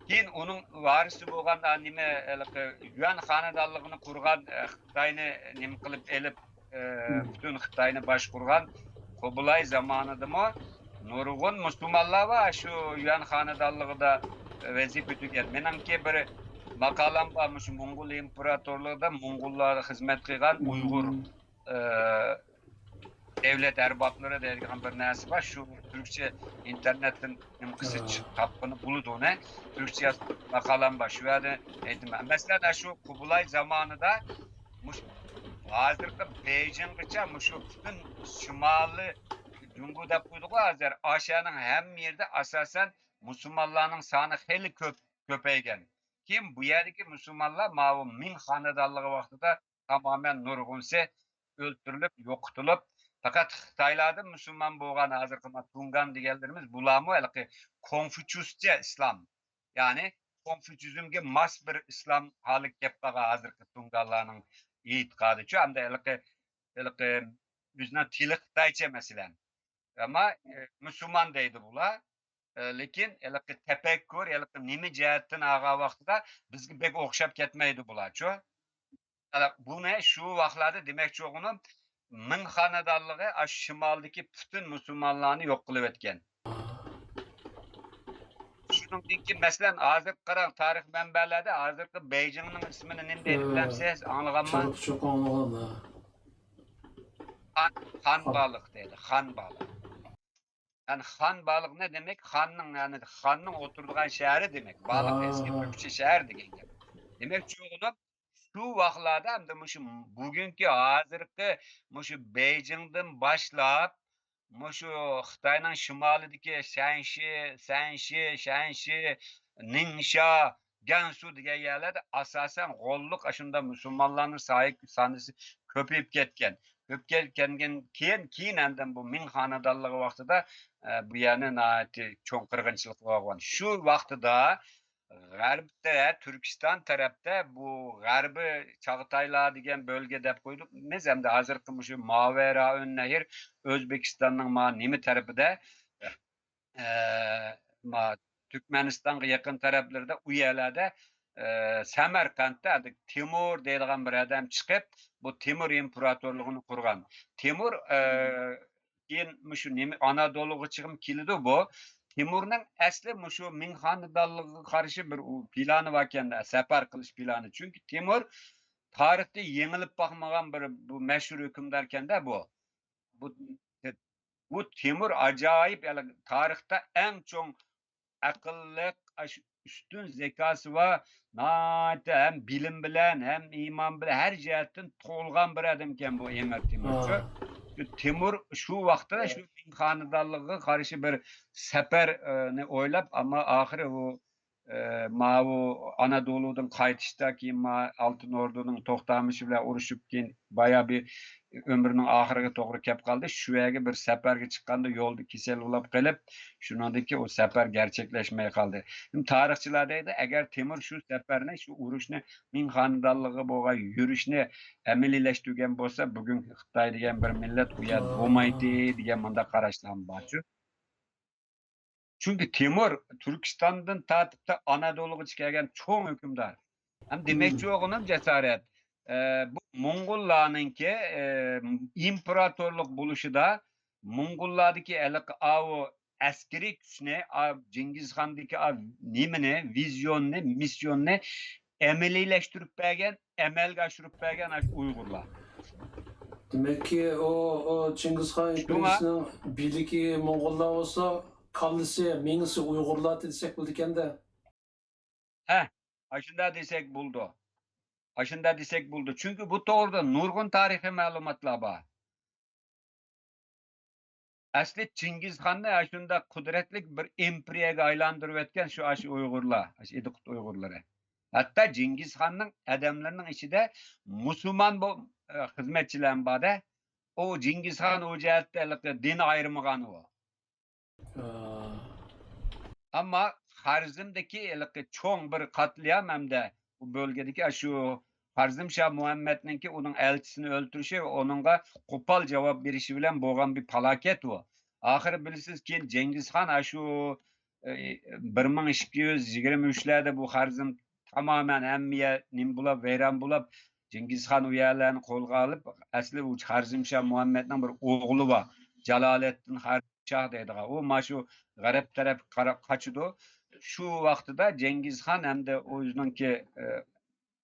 كېيىن ئۇنىڭ ۋارىسى بولغان، ئا، نېمە، ھېلىقى يۈەن خانىدانلىقىنى قۇرغان، ئە، خىتاينى نېمە قىلىپ ئېلىپ، ئە، پۈتۈن خىتاينى باشقۇرغان قۇبلاي زامانىدىمۇ نۇرغۇن مۇسۇلمانلار بار شۇ يۈەن خانىدانلىقىدا ۋەزىپە ئۆتىگەن. مېنىڭكى بىر ماقالەم بار، مۇشۇ موڭغۇل ئىمپېراتورلۇقىدا موڭغۇللارغا خىزمەت قىلغان ئۇيغۇر، ئە، دەۋلەت ئەربابلىرى دەيدىغان بىر نەرسە بار. شۇ تۈركچە ئىنتېرنېتتىن نېمە قىلسا چىق-، تاپقىلى بولىدۇ ئۇنى. تۈركچە يازغان ماقالەم بار. شۇ يەردە ئېيتىمەن. مەسىلەن، شۇ قۇبلاي زامانىدا مۇشۇ ھازىرقى بېيجىڭغىچە مۇشۇ پۈتۈن شىمالىي جۇڭگو دەپ قويدۇققۇ ھازىر. ئاشۇنىڭ ھەممە يېرىدە ئاساسەن مۇسۇلمانلارنىڭ سانى خېلى كۆپ، كۆپەيگەن. كېيىن بۇ يەردىكى مۇسۇلمانلار ماۋۇ مىڭ خانىدانلىقى ۋاقتىدا تامامەن نۇرغۇنسى ئۆلتۈرۈلۈپ، يوقىتىلىپ، پەقەت خىتايلاردىن مۇسۇلمان بولغان ھازىرقى ما تۇڭگان دېگەنلىرىمىز، بۇلارمۇ ھېلىقى كونفۇچيۇسچە ئىسلام، يەنى كونفۇچيۇزمگە ماس بىر ئىسلام ھالىگە كەپ قالغان ھازىرقى تۇڭگانلارنىڭ ئېتىقادىچۇ، ھەمدە ھېلىقى، ھېلىقى ئۆزىنىڭ تىلى خىتايچە مەسىلەن. ئەمما، ئى، مۇسۇلمان دەيدۇ بۇلار. ئى، لېكىن ھېلىقى تەپەككۇر، ھېلىقى نېمە جەھەتتىن ئالغان ۋاقتىدا بىزگە بەك ئوخشاپ كەتمەيدۇ بۇلارچۇ. ئەنە بۇنى شۇ ۋاقىتلاردا دېمەكچى بولغىنىم، مىڭ خانىدانلىقى ئاشۇ شىمالدىكى پۈتۈن مۇسۇلمانلارنى يوق قىلىۋەتكەن. شۇ شۇنىڭدىن كېيىن، مەسىلەن، ھازىرقى قاراڭ، تارىخ مەنبەلەردە ھازىرقى بېيجىڭنىڭ ئىسمىنى نېمە دەيدۇ بىلەمسىز؟ ئاڭلىغانمۇ؟ چوق، چوق ئاڭلىغان، ھە. خان، خان بالىق دەيدۇ، خان بالىق. يەنى خان بالىق نېمە دېمەك؟ خاننىڭ، يەنى خاننىڭ ئولتۇرىدىغان شەھىرى دېمەك. بالىق ئەسلى تۈركچە شەھەر دېگەن گەپ. دېمەكچى بولغىنىم، شۇ ۋاقىتلاردا ئەمدى مۇشۇ بۈگۈنكى ھازىرقى مۇشۇ بېيجىڭدىن باشلاپ، مۇشۇ خىتاينىڭ شىمالىدىكى شەنشى، سەنشى، شەنشى، نىڭشا، گەنسۇ دېگەن يەرلەردە ئاساسەن غوللۇق ئاشۇنداق مۇسۇلمانلارنىڭ سايى، سانىسى كۆپىيىپ كەتكەن. كۆپىيىپ كەتكەندىن كېيىن، كېيىن ئاندىن بۇ مىڭ خانىدانلىقى ۋاقتىدا، ئە، بۇ يەرنى ناھايىتى چوڭ قىرغىنچىلىق بولغان. شۇ ۋاقتىدا غەربتە، تۈركىستان تەرەپتە بۇ غەربىي چاغاتايلار دېگەن بۆلگە دەپ قويدۇق بىز. ئەمدى ھازىرقى مۇشۇ ماۋەرائۇن نەھر، ئۆزبېكىستاننىڭ ما نېمە تەرىپىدە، ئە، ما تۈركمەنىستانغا يېقىن تەرەپلىرىدە، ئۇ يەرلەردە، ئە، سەمەرقەنتتە تېمۇر دەيدىغان بىر ئادەم چىقىپ، بۇ تېمۇر ئىمپېراتورلۇقىنى قۇرغان. تېمۇر، ئە، كېيىن مۇشۇ نېمە، ئانادولۇغىچىمۇ كېلىدۇ بۇ. تېمۇرنىڭ ئەسلى مۇشۇ مىڭ خانىدانلىقىغا قارشى بىر ئۇ پىلانى باركەن، سەپەر قىلىش پىلانى. چۈنكى تېمۇر تارىختا يېڭىلىپ باقمىغان بىر بۇ مەشھۇر ھۆكۈمداركەن-دە بۇ. بۇ، بۇ تېمۇر ئاجايىپ، يەنى تارىختا ئەڭ چوڭ ئەقىللىق، ئاشۇ ئۈستۈن زېكاسى بار، ناھايىتى ھەم بىلىم بىلەن، ھەم ئىمان بىلەن، ھەر جەھەتتىن تولغان بىر ئادەمكەن بۇ ئەمىر تېمۇرچۇ. شۇ تېمۇر شۇ ۋاقىتتا شۇ مىڭ خانىدانلىقىغا قارشى بىر سەپەرنى ئويلاپ، ئەمما ئاخىرى ئۇ، ئە، ماۋۇ ئانادولۇدىن قايتىشتا، كېيىن ما ئالتۇن ئوردىنىڭ توختامىشى بىلەن ئۇرۇشۇپ، كېيىن بايا بىر ئۆمرىنىڭ ئاخىرىغا توغرا كەپ قالدى. شۇ يەرگە بىر سەپەرگە چىققاندا يولدا كېسەل بولاپ قېلىپ، شۇنىڭدىن كېيىن ئۇ سەپەر گەرچەكلەشمەي قالدى. تارىخچىلار دەيدۇ، ئەگەر تېمۇر شۇ سەپەرنى، شۇ ئۇرۇشنى، مىڭ خانىدانلىقىغا بولغان يۈرۈشنى ئەمەلىيلەشتۈرگەن بولسا، بۈگۈنكى خىتاي دېگەن بىر مىللەت ئۇ يەردە بولمايتتى دېگەن مۇنداق قاراشلارمۇ بارچۇ. چۈنكى تېمۇر تۈركىستاندىن تارتىپ تا ئانادولۇغىچە كەلگەن چوڭ ھۆكۈمدار. ھەم دېمەكچى بولغىنىم جاسارەت، ئە، بۇ موڭغۇللارنىڭكى، ئە، ئىمپېراتورلۇق بولۇشىدا موڭغۇللاردىكى ھېلىقى ئاۋۇ ئەسكىرىي كۈچنى، ئا، جىڭگىزخاندىكى ئا، نېمىنى، ۋىزىيوننى، مىسسىيوننى ئەمەلىيلەشتۈرۈپ بەرگەن، ئەمەلگە ئاشۇرۇپ بەرگەن ئاشۇ ئۇيغۇرلار. دېمەككى، ئۇ، ئۇ چىڭگىزخان شۇڭا ئىمپېرىيىسىنىڭ بېلىكى موڭغۇللار بولسا، كاللىسى، مېڭىسى ئۇيغۇرلار دېسەك بولىدىكەن-دە. ھە، ئاشۇنداق دېسەك بولىدۇ. ئاشۇنداق دېسەك بولىدۇ. چۈنكى بۇ توغرىدا نۇرغۇن تارىخىي مەلۇماتلار بار. ئەسلى چىڭگىزخاننى ئاشۇنداق قۇدرەتلىك بىر ئىمپېرىيەگە ئايلاندۇرۇۋەتكەن شۇ، ئاشۇ ئۇيغۇرلار، ئاشۇ ئىدىقۇت ئۇيغۇرلىرى. ھەتتا جىڭگىزخاننىڭ ئادەملىرىنىڭ ئىچىدە مۇسۇلمان بو-، ئە، خىزمەتچىلەرمۇ بار-دە. ئۇ جىڭگىزخان ئۇ جەھەتتە ھېلىقى دىن ئايرىمىغان ئۇ. ئەمما خارزمدىكى ھېلىقى چوڭ بىر قاتلىيام ھەمدە بۇ بۆلگىدىكى ئاشۇ خارزم شاھ مۇھەممەدنىڭكى ئۇنىڭ ئەلچىسىنى ئۆلتۈرۈشى، ئۇنىڭغا قوپال جاۋاب بېرىشى بىلەن بولغان بىر پالاكەت ئۇ. ئاخىرى بىلىسىز، كېيىن جېڭگىز خان ئاشۇ، ئى، بىر مىڭ ئىككى يۈز يىگىرمە ئۈچلەردە بۇ خارزم تامامەن ھەممە يەر نېمە بولاپ، ۋەيران بولاپ، جېڭگىز خان ئۇ يەرلەرنى قولغا ئېلىپ، ئەسلى ئۇ خارزم شاھ مۇھەممەدنىڭ بىر ئوغلى بار، جالالەتدىن خارزم شاھ دەيدىغان. ئۇ مانا شۇ غەرب تەرەپكە قاراپ قاچىدۇ. شۇ ۋاقتىدا جېڭگىز خان ھەمدە ئۆزىنىڭكى، ئە،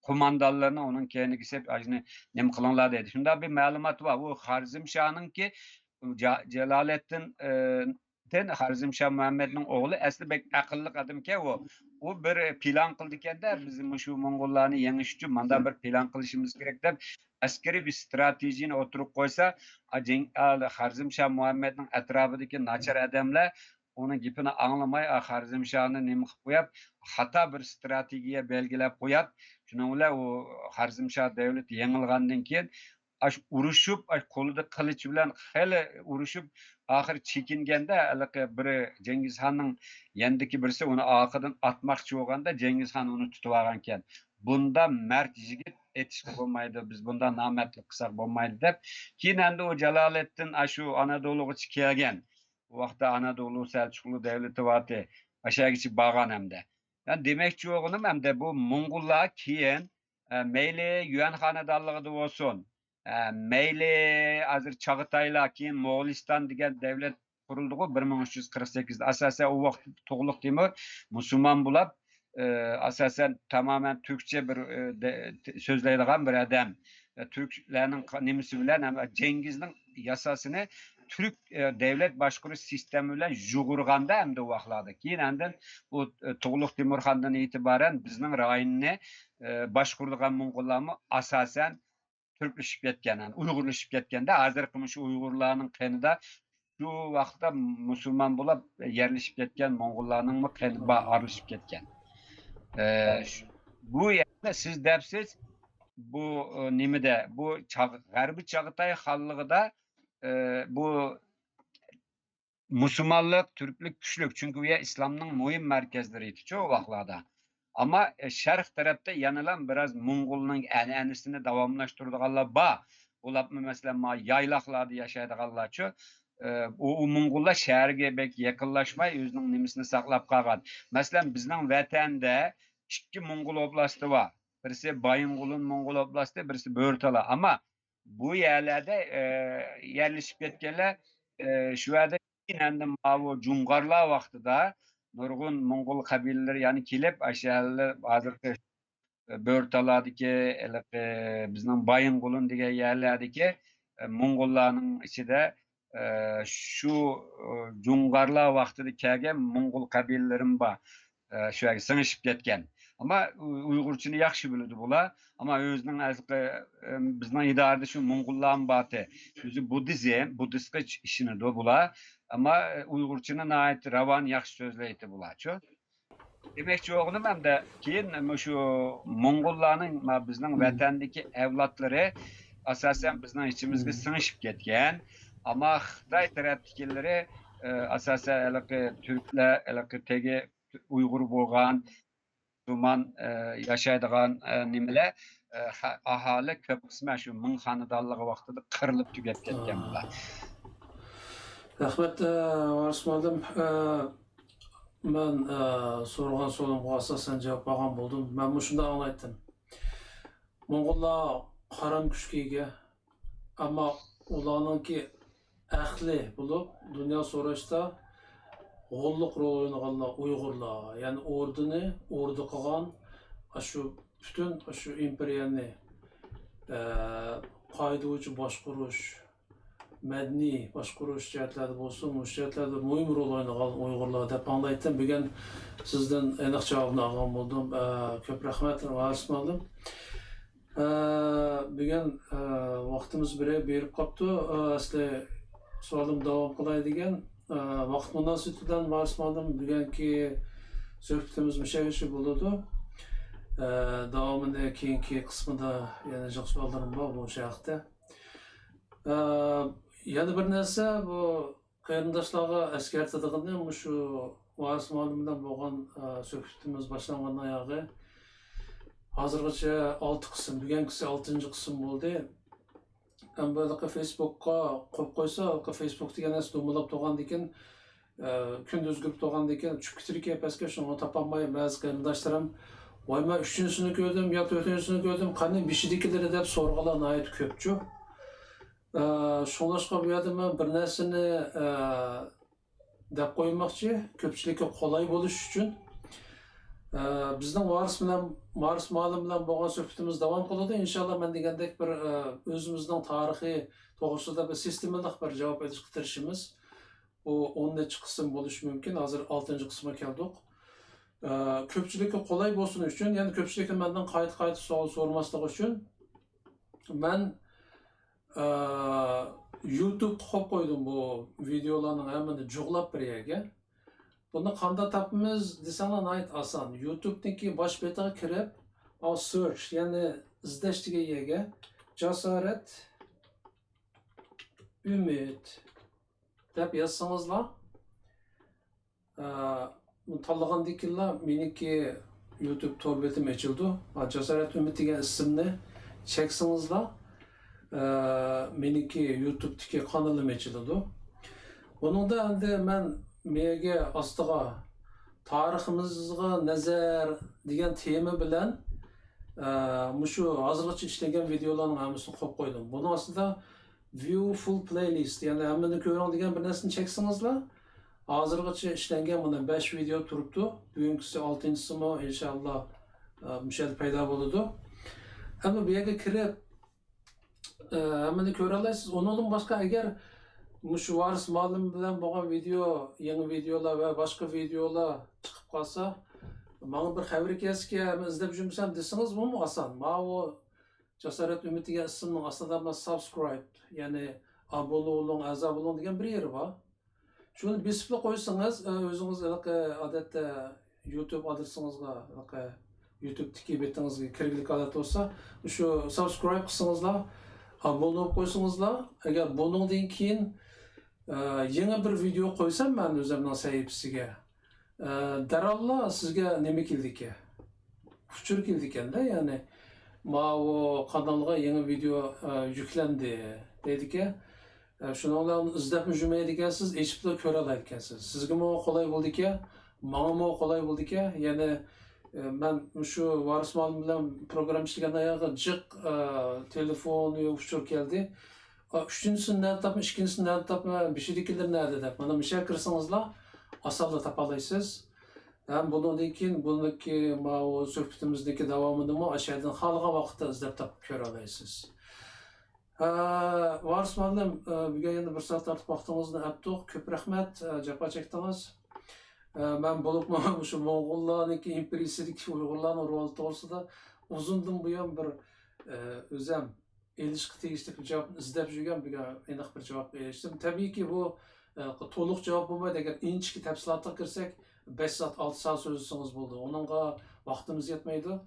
قوماندانلىرىنى ئۇنىڭ كەينىگە سېلىپ، ئاشۇنى نېمە قىلىڭلار دەيدۇ. شۇنداق بىر مەلۇمات بار. ئۇ خارزم شاھنىڭكى جا-، جالالەتدىن، ئە، دىن خارزم شاھ مۇھەممەدنىڭ ئوغلى ئەسلى بەك ئەقىللىق ئادەمكەن ئۇ. ئۇ بىر پىلان قىلىدىكەن-دە، بىز مۇشۇ موڭغۇللارنى يېڭىش ئۈچۈن مانداق بىر پىلان قىلىشىمىز كېرەك دەپ، ئەسكىرىي بىر ستراتېگىيىنى ئوتتۇرىغا قويسا، ئا، جېڭ-، ئا، خارزم شاھ مۇھەممەدنىڭ ئەتراپىدىكى ناچار ئادەملەر ئۇنىڭ گېپىنى ئاڭلىماي، ئا، خارزم شاھنى نېمە قىلىپ قويۇپ، خاتا بىر ستراتېگىيە بەلگىلەپ قويۇپ، شۇنىڭ بىلەن ئۇ خارزم شاھ دەۋلىتى يېڭىلغاندىن كېيىن، ئاشۇ ئۇرۇشۇپ، ئاشۇ قولىدا قىلىچ بىلەن خېلى ئۇرۇشۇپ، ئاخىرى چېكىنگەندە، ھېلىقى بىرى، جېڭگىز خاننىڭ يېنىدىكى بىرسى ئۇنى ئارقىدىن ئاتماقچى بولغاندا، جېڭگىز خان ئۇنى تۇتۇۋالغانىكەن. بۇندا مەرد يىگىت ئېتىشقا بولمايدۇ، بىز بۇندا نامەردلىك قىلساق بولمايدۇ دەپ، كېيىن ئەمدى ئۇ جالالەتدىن ئاشۇ ئانادولۇغىچە كەلگەن. ئۇ ۋاقىتتا ئانادولۇ سەلچۇقلۇ دەۋلىتى بارتى. ئاشۇ يەرگىچە بارغان ئەمدى. يەنى دېمەكچى بولغىنىم ئەمدى بۇ موڭغۇللار كېيىن، ئە، مەيلى يۈەن خانىدانلىقىدا بولسۇن، ئە، مەيلى ھازىر چاغاتايلار، كېيىن موغۇلىستان دېگەن دەۋلەت قۇرۇلدىغۇ، بىر مىڭ ئۈچ يۈز قىرىق سەككىزدە. ئاساسەن ئۇ ۋاقىتتا تۇغلۇق تېمۇر مۇسۇلمان بولاپ، ئاساسەن تامامەن تۈركچە بىر سۆزلەيدىغان بىر ئادەم. تۈركلەرنىڭ نېمىسى بىلەن ھەم جەڭگىزنىڭ ياساسىنى تۈرك دۆلەت باشقۇرۇش سىستېما بىلەن يۇغۇرغاندا، ھەمدە ۋاقلاردا كېيىن ئاندىن ئۇ تۇغلۇق تېمۇرخاندىن ئېتىبارەن بىزنىڭ رايوننى باشقۇرىدىغان موڭغۇللارمۇ ئاساسەن تۈركلىشىپ كەتكەن، يەنى ئۇيغۇرلىشىپ كەتكەندە، ھازىرقى مۇشۇ ئۇيغۇرلارنىڭ قېنىدا شۇ ۋاقىتتا مۇسۇلمان بولۇپ يەرلىشىپ كەتكەن موڭغۇللارنىڭمۇ قېنى بار، ئارىلىشىپ كەتكەن. ئە، ش-، بۇ يەردە سىز دەپسىز، بۇ، ئە، نېمىدە، بۇ چاغ-، غەربىي چاغاتاي خانلىقىدا، ئە، بۇ مۇسۇلمانلىق، تۈركلۈك كۈچلۈك، چۈنكى ئۇ يەر ئىسلامنىڭ مۇھىم مەركەزلىرى ئىدىچۇ ئۇ ۋاقىتلاردا. ئەمما، ئە، شەرق تەرەپتە يەنىلا بىراز موڭغۇلنىڭ ئەنئەنىسىنى داۋاملاشتۇرىدىغانلار بار. ئۇلارمۇ، مەسىلەن، ما يايلاقلاردا ياشايدىغانلارچۇ، ئە، ئۇ، ئۇ موڭغۇللار شەھەرگە بەك يېقىنلاشماي، ئۆزىنىڭ نېمىسىنى ساقلاپ قالغان. مەسىلەن، بىزنىڭ ۋەتەندە ئىككى موڭغۇل ئوبلاستى بار. بىرسى بايىنغولىن موڭغۇل ئوبلاستى، بىرسى بۆرتالا. ئەمما بۇ يەرلەردە، ئە، يەرلىشىپ كەتكەنلەر، ئە، شۇ يەردە كېيىن ئەمدى ماۋۇ جۇڭغارلار ۋاقتىدا نۇرغۇن موڭغۇل قەبىلىلىرى يەنە كېلىپ، ئاشۇ يەرلەر ھازىرقى بۆرتالادىكى، ھېلىقى بىزنىڭ بايىنغولىن دېگەن يەرلەردىكى، ئە، موڭغۇللارنىڭ ئىچىدە، ئە، شۇ، ئە، جۇڭغارلار ۋاقتىدا كەلگەن موڭغۇل قەبىلىلىرىمۇ بار. ئە، شۇ يەرگە سىڭىشىپ كەتكەن. ئەمما ئۇ-، ئۇيغۇرچىنى ياخشى بىلىدۇ بۇلار. ئەمما ئۆزىنىڭ ھېلىقى، ئە، بىزنىڭ ئىدارىدە شۇ موڭغۇللارمۇ بارتى. ئۆزى بۇددىزم، بۇددىستقا ئىش-، ئىشىنىدۇ بۇلار. ئەمما، ئە، ئۇيغۇرچىنى ناھايىتى راۋان، ياخشى سۆزلەيتتى بۇلارچۇ. دېمەكچى بولغىنىم ئەمدى كېيىن مۇشۇ موڭغۇللارنىڭ ما-، بىزنىڭ ۋەتەندىكى ئەۋلادلىرى ئاساسەن بىزنىڭ ئىچىمىزگە سىڭىشىپ كەتكەن. ئەمما خىتاي تەرەپتىكىلىرى، ئە، ئاساسەن ھېلىقى تۈركلەر، ھېلىقى تېگى ئۇيغۇر بولغان، مۇسۇلمان، ئە، ياشايدىغان، ئە، نېمىلەر، ئە، خە-، ئاھالى كۆپ قىسمى شۇ مىڭ خانىدانلىقى ۋاقتىدا قىرىلىپ تۈگەپ كەتكەن بۇلار. رەھمەت، ئە، ۋارىس مۇئەللىم. ئە، مەن، ئە، سورىغان سوئالىمغا ئاساسەن جاۋاب بەرگەن بولدۇم. مەن مۇشۇنداق ئاڭلايتتىم. موڭغۇللار قارام كۈچكە ئىگە. ئەمما ئۇلارنىڭكى ئەقلى بولۇپ، دۇنيا سوراشتا غوللۇق رول ئوينىغانلار ئۇيغۇرلار. يەنى ئوردىنى ئوردا قىلغان، ئاشۇ پۈتۈن ئاشۇ ئىمپېرىيەنى، ئە، قائىدە بويىچە باشقۇرۇش، مەدەنىي باشقۇرۇش جەھەتلەردە بولسۇن، مۇشۇ جەھەتلەردە مۇھىم رول ئوينىغان ئۇيغۇرلار دەپ ئاڭلايتتىم. بۈگۈن سىزدىن ئېنىق جاۋابنى ئالغان بولدۇم. ئە، كۆپ رەھمەت، ۋارىس مۇئەللىم. ئە، بۈگۈن، ئە، ۋاقتىمىز بىر بېرىپ قاپتۇ. ئە، ئەسلى سوئالىم داۋام قىلاي دېگەن. ئە، ۋاقىت مۇناسىۋىتى بىلەن ۋارىس مۇئەللىم بۈگۈنكى سۆھبىتىمىز مۇشۇ يەرگىچە بولىدۇ. ئە، داۋامىنى كېيىنكى قىسمىدا يەنە جىق سوئاللىرىم بار بۇ ھەقتە. ئە، يەنە بىر نەرسە، بۇ قېرىنداشلارغا ئەسكەرتىدىغىنى، مۇشۇ ۋارىس مۇئەللىم بىلەن بولغان، ئە، سۆھبىتىمىز باشلانغاندىن ئاياغى ھازىرغىچە ئالتە قىسىم، بۈگۈنكىسى ئالتىنچى قىسىم بولدى. ئەمما بۇ فېيسبۇكقا قويۇپ قويسا، فېيسبۇك دېگەن نەرسە دومىلاپ تۇرغاندىكىن، ئە، كۈندە ئۆزگىرىپ تۇرغاندىكىن چۈشۈپ كېتىدىكەن پەسكە، شۇڭا تاپالماي بەزى قېرىنداشلىرىم، ۋاي، مەن ئۈچىنچىسىنى كۆردۈم يا تۆتىنچىسىنى كۆردۈم، قېنى بېشىدىكىلىرى دەپ سورىغانلار ناھايىتى كۆپچۇ. ئە، شۇڭلاشقا بۇ يەردە مەن بىر نەرسىنى، ئە، دەپ قويماقچى، كۆپچىلىككە قولاي بولۇش ئۈچۈن. ئە، بىزنىڭ ۋارىس بىلەن، ۋارىس مۇئەللىم بىلەن بولغان سۆھبىتىمىز داۋام قىلىدۇ. ئىنشاللا، مەن دېگەندەك بىر، ئە، ئۆزىمىزنىڭ تارىخى توغرىسىدا بىر سىستېمىلىق بىر جاۋاب ئېلىشقا تىرىشىمىز. بۇ ئون نەچچە قىسىم بولۇشى مۇمكىن. ھازىر ئالتىنچى قىسىمغا كەلدۇق. ئە، كۆپچىلىككە قولاي بولسۇن ئۈچۈن، يەنى كۆپچىلىكنىڭ مەندىن قايتا-قايتا سوئال سورىماسلىقى ئۈچۈن مەن، ئە، يۇتۇبقا قويۇپ قويدۇم بۇ ۋىدېئولارنىڭ ھەممىنى جۇغلاپ بىر يەرگە. بۇنى قانداق تاپىمىز دېسەڭلار ناھايىتى ئاسان. يۇتۇبنىڭكى باش بېتىغا كىرىپ، ئاۋۇ سېرچ، يەنى ئىزدەش دېگەن يەرگە جاسارەت ئۈمىد دەپ يازسىڭىزلا، ئە، تاللىغاندىن كېيىنلا مېنىڭكى يۇتۇب تور بېتىم ئېچىلىدۇ. ھە، جاسارەت ئۈمىد دېگەن ئىسىمنى چەكسىڭىزلا، ئە، مېنىڭكى يۇتۇبتىكى قانىلىم ئېچىلىدۇ. بۇنىڭدا ئەمدى مەن مېگە ئاستىغا تارىخىمىزغا نەزەر دېگەن تېما بىلەن، ئە، مۇشۇ ھازىرغىچە ئىشلەنگەن ۋىدېئولارنىڭ ھەممىسىنى قويۇپ قويدۇم. بۇنىڭ ئاستىدا View full playlist، يەنى ھەممىنى كۆرۈڭ دېگەن بىر نەرسىنى چەكسىڭىزلا، ھازىرغىچە ئىشلەنگەن مانا بەش ۋىدېئو تۇرۇپتۇ. بۈگۈنكىسى ئالتىنچىسىمۇ، ئىنشائاللا، ئە، مۇشۇ يەردە پەيدا بولىدۇ. ئەمما بۇ يەرگە كىرىپ، ئە، ھەممىنى كۆرەلەيسىز. ئۇنىڭدىن باشقا، ئەگەر مۇشۇ ۋارىس مۇئەللىم بىلەن بولغان ۋىدېئو، يېڭى ۋىدېئولار ۋە باشقا ۋىدېئولار چىقىپ قالسا، ماڭا بىر خەۋىرى كەلسىكى، ھەم ئىزدەپ يۈرمىسەم دېسىڭىزمۇ ئاسان. ماۋۇ جاسارەت ئۈمىد دېگەن ئىسىمنىڭ ئاستىدا مانا subscribe، يەنى ئابۇنە بولۇڭ، ئەزا بولۇڭ دېگەن بىر يېرى بار. شۇنى بېسىپلا قويسىڭىز، ئۆزىڭىز ھېلىقى ئادەتتە يۇتۇب ئادرېسىڭىزغا، ھېلىقى يۇتۇبتىكى بېتىڭىزگە كىرگۈلۈك ھالەت بولسا، شۇ subscribe قىلسىڭىزلا، ئابۇنە بولۇپ قويسىڭىزلا، ئەگەر بۇنىڭدىن كېيىن، ئە، يېڭى بىر ۋىدېئو قويسام مەن ئۆزۈمنىڭ سەھىپىسىگە، ئە، دەرھاللا سىزگە نېمە كېلىدىكەن؟ ئۇچۇر كېلىدىكەندە، يەنى، ماۋۇ قانالغا يېڭى ۋىدېئو، ئە، يۈكلەندى، دەيدىكەن. ئە، شۇنىڭ بىلەن ئۇنى ئىزدەپمۇ يۈرمەيدىكەنسىز، ئېچىپلا كۆرەلەيدىكەنسىز. سىزگىمۇ قولاي بولىدىكەن، ماڭىمۇ قولاي بولىدىكەن. يەنى، ئە، مەن مۇشۇ ۋارىس مۇئەللىم بىلەن پروگرامما ئىشلىگەن ئاياغغا جىق، ئە، تېلېفون، ئۇچۇر كەلدى. ئا، ئۈچىنچىسىنى نەدە تاپمەن، ئىككىنچىسىنى نەدە تاپمەن، بېشىدىكىلىرى نەدە دەپ. مانا مۇشۇ يەرگە كىرسىڭىزلا، ئاسانلا تاپالايسىز. ھەم بۇنىڭدىن كېيىن بۇنىڭكى ماۋۇ سۆھبىتىمىزنىڭكى داۋامىنىمۇ ئاشۇ يەردىن خالىغان ۋاقىتتا ئىزدەپ تاپىپ كۆرەلەيسىز. ھە، ۋارىس مۇئەللىم، ئە، بۈگۈن يەنە بىر سائەت تارتىپ ۋاقتىڭىزنى ئەپتۇق. كۆپ رەھمەت، ئە، جاپا چەكتىڭىز. ئە، مەن بولۇپمۇ مۇشۇ موڭغۇللارنىڭكى ئىمپېرىيىسىدىكى ئۇيغۇرلارنىڭ رولى توغرىسىدا ئۇزۇندىن بۇيان بىر، ئە، ئۆزەم ئېلىشقا تېگىشلىك بىر جاۋابنى ئىزدەپ يۈرگەن، بۈگۈن ئېنىق بىر جاۋاب ئېرىشتىم. تەبىئىيكى، بۇ، ئە، تولۇق جاۋاب بولمايدۇ، ئەگەر ئىنچىكە تەپسىلاتقا كىرسەك، بەش سائەت، ئالتە سائەت سۆزلىسىڭىز بولىدۇ. ئۇنىڭغا ۋاقتىمىز يەتمەيدۇ.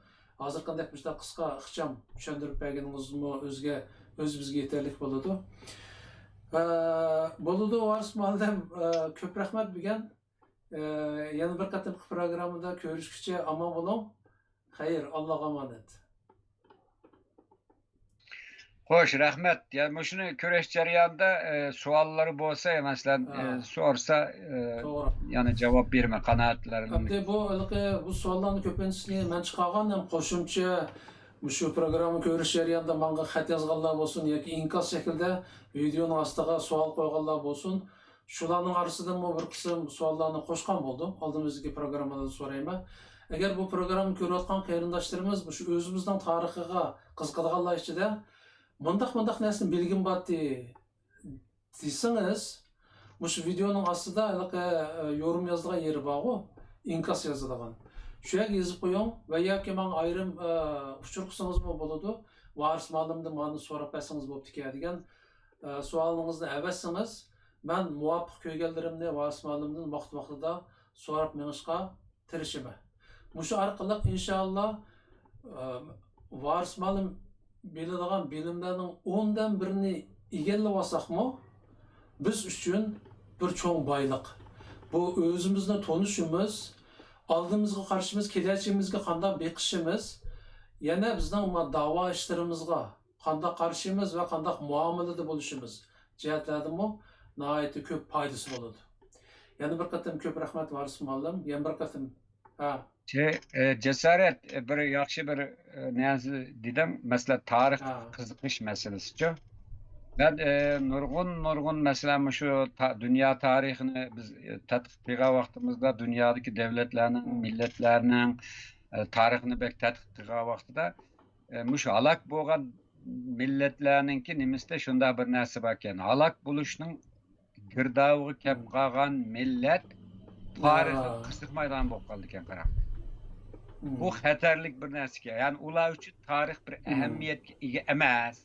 ھازىرقىدەك مۇشۇنداق قىسقا، ئىخچام چۈشەندۈرۈپ بەرگىنىڭىزمۇ ئۆزىگە، ئۆزىمىزگە يېتەرلىك بولىدۇ. ئە، بولىدۇ، ۋارىس مۇئەللىم، ئە، كۆپ رەھمەت بۈگۈن. ئە، يەنە بىر قېتىمقى پروگراممىدا كۆرۈشكىچە ئامان بولۇڭ. خەير، ئاللاغا ئامانەت. خوش، رەھمەت. يا، مۇشۇنى كۆرۈش جەريانىدا، ئە، سوئاللىرى بولسا، مەسىلەن، ئە، ھە. سورىسا، ئە، توغرا. يەنە جاۋاب بېرىمەن، قانائەتلىرىنى. ئەمدى بۇ، ھېلىقى، بۇ سوئاللارنىڭ كۆپىنچىسىنى مەن چىقارغان ھەم قوشۇمچە مۇشۇ پروگرامما كۆرۈش جەريانىدا ماڭا خەت يازغانلار بولسۇن ياكى ئىنكاس شەكلىدە ۋىدېئونىڭ ئاستىغا سوئال قويغانلار بولسۇن، شۇلارنىڭ ئارىسىدىنمۇ بىر قىسىم سوئاللارنى قوشقان بولدۇم. ئالدىمىزدىكى پروگراممىلاردا سورايمەن. ئەگەر بۇ پروگرامما كۆرۈۋاتقان قېرىنداشلىرىمىز مۇشۇ ئۆزىمىزنىڭ تارىخىغا قىزىقىدىغانلار ئىچىدە مۇنداق، مۇنداق نەرسىنى بىلگۈم بارتى دېسىڭىز، مۇشۇ ۋىدېئونىڭ ئاستىدا ھېلىقى، ئە، يورۇم يازىدىغان يېرى بارغۇ، ئىنكاس يازىدىغان. شۇ يەرگە يېزىپ قويۇڭ ۋە ياكى ماڭا ئايرىم، ئە، ئۇچۇر قىلسىڭىزمۇ بولىدۇ. ۋارىس مۇئەللىمدىن مانا سوراپ بەرسىڭىز بوپتىكەن دېگەن، ئە، سوئالىڭىزنى ئەۋەتسىڭىز، مەن مۇۋاپىق كۆرگەنلىرىمنى ۋارىس مۇئەللىمدىن ۋاقتى-ۋاقتىدا سوراپ مېڭىشقا تىرىشىمەن. مۇشۇ ئارقىلىق ئىنشائاللا، ئە، ۋارىس مۇئەللىم بىلىدىغان بىلىملەرنىڭ ئوندىن بىرىنى ئىگىلىۋالساقمۇ، بىز ئۈچۈن بىر چوڭ بايلىق. بۇ ئۆزىمىزنى تونۇشىمىز، ئالدىمىزغا قارىشىمىز، كېلەچىكىمىزگە قانداق بېقىشىمىز، يەنە بىزنىڭ ما-، داۋا ئىشلىرىمىزغا قانداق قارىشىمىز ۋە قانداق مۇئامىلىدە بولۇشىمىز جەھەتلەردىمۇ ناھايىتى كۆپ پايدىسى بولىدۇ. يەنە بىر قېتىم كۆپ رەھمەت، ۋارىس مۇئەللىم. يەنە بىر قېتىم، ھە. شەي، ئە، جاسارەت، ئە، بىر ياخشى بىر، ئە، نەرسە دېدىڭ، مەسىلەن، تارىخقا ھە. قىزىقىش مەسىلىسىچۇ؟ مەن، ئە، نۇرغۇن، نۇرغۇن، مەسىلەن، مۇشۇ تا-، دۇنيا تارىخىنى بىز، ئە، تەتقىق قىلغان ۋاقتىمىزدا دۇنيادىكى دۆلەتلەرنىڭ، مىللەتلەرنىڭ، ئە، تارىخىنى بەك تەتقىق قىلغان ۋاقتىدا، ئە، مۇشۇ ھالاك بولغان مىللەتلەرنىڭكى نېمىسىدە شۇنداق بىر نەرسە باركەن. ھالاك بولۇشنىڭ گىردابىغا كەپ قالغان مىللەت تارىخقا قىزىقمايدىغان بولۇپ قالىدىكەن، قاراڭ. بۇ خەتەرلىك بىر نەرسىكەن. يەنى ئۇلار ئۈچۈن تارىخ بىر ئەھمىيەتكە ئىگە ئەمەس.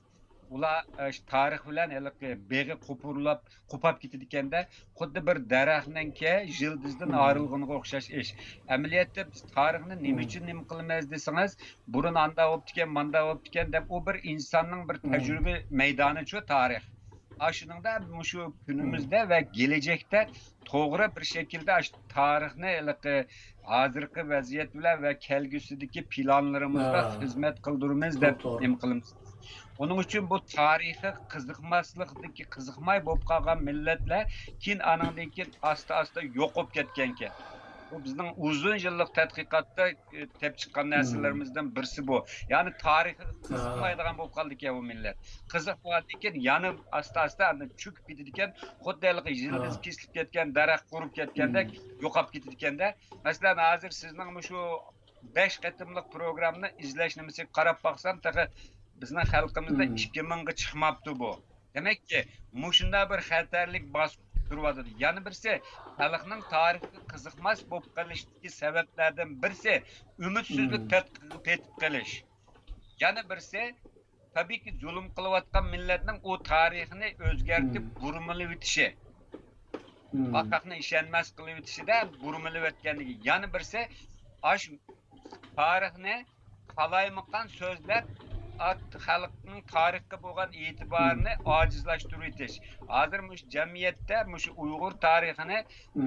ئۇلار، ئە، شۇ تارىخ بىلەن ھېلىقى بېغى قوپۇرۇلاپ، قوپاپ كېتىدىكەندە، خۇددى بىر دەرەخنىڭكى يىلدىزدىن ئايرىلغىنىغا ئوخشاش ئىش. ئەمەلىيەتتە بىز تارىخنى نېمە ئۈچۈن نېمە قىلىمىز دېسىڭىز، بۇرۇن ئاندا بوپتىكەن، ماندا بوپتىكەن دەپ، ئۇ بىر ئىنساننىڭ بىر تەجرىبە مەيدانىچۇ تارىخ. ئاشۇنىڭدا مۇشۇ كۈنىمىزدە ۋە كېلەچەكتە توغرا بىر شەكىلدە ئاشۇ تارىخنى ھېلىقى ھازىرقى ۋەزىيەت بىلەن ۋە كەلگۈسىدىكى پىلانلىرىمىزغا خىزمەت قىلدۇرىمىز دەپ نېمە قىلىمىز. ئۇنىڭ ئۈچۈن بۇ تارىخقا قىزىقماسلىقتىكى، قىزىقماي بولۇپ قالغان مىللەتلەر كېيىن ئانىڭدىن كېيىن ئاستا-ئاستا يوقاپ كەتكەنكەن. بۇ بىزنىڭ ئۇزۇن يىللىق تەتقىقاتتا، ئى، تېپىپ چىققان نەرسىلىرىمىزدىن بىرسى بۇ. يەنى تارىخىغا قىزىقمايدىغان بولۇپ قالدىكەن بۇ مىللەت. قىزىقمىغاندىن كېيىن يەنە ئاستا-ئاستا ئاندىن چۆكۈپ كېتىدىكەن. خۇددى ھېلىقى يىلتىز كېسىلىپ كەتكەن دەرەخ قۇرۇپ كەتكەندەك يوقاپ كېتىدىكەندە. مەسىلەن، ھازىر سىزنىڭ مۇشۇ بەش قېتىملىق پروگراممىنى ئىزدەش نېمىسىگە قاراپ باقسام، تېخى بىزنىڭ خەلقىمىزدە ئىككى مىڭغا چىقماپتۇ بۇ. دېمەككى، مۇشۇنداق بىر خەتەرلىك باسقۇچ تۇرۇۋاتىدۇ. يەنە بىرسى، خەلقنىڭ تارىخقا قىزىقماس بولۇپ قېلىشتىكى سەۋەبلەردىن بىرسى، ئۈمىدسىزلىك پەت-، پېتىپ قېلىش. يەنە بىرسى، تەبىئىيكى، زۇلۇم قىلىۋاتقان مىللەتنىڭ ئۇ تارىخىنى ئۆزگەرتىپ بۇرمىلىۋېتىشى. ھەقىقەتنى ئىشەنمەس قىلىۋېتىشىدە بۇرمىلىۋەتكەنلىكى. يەنە بىرسى، ئاشۇ تارىخنى قالايمىقان سۆزلەپ، ئات-، خەلقنىڭ تارىخقا بولغان ئېتىبارىنى ئاجىزلاشتۇرۇۋېتىش. ھازىر مۇشۇ جەمئىيەتتە مۇشۇ ئۇيغۇر تارىخىنى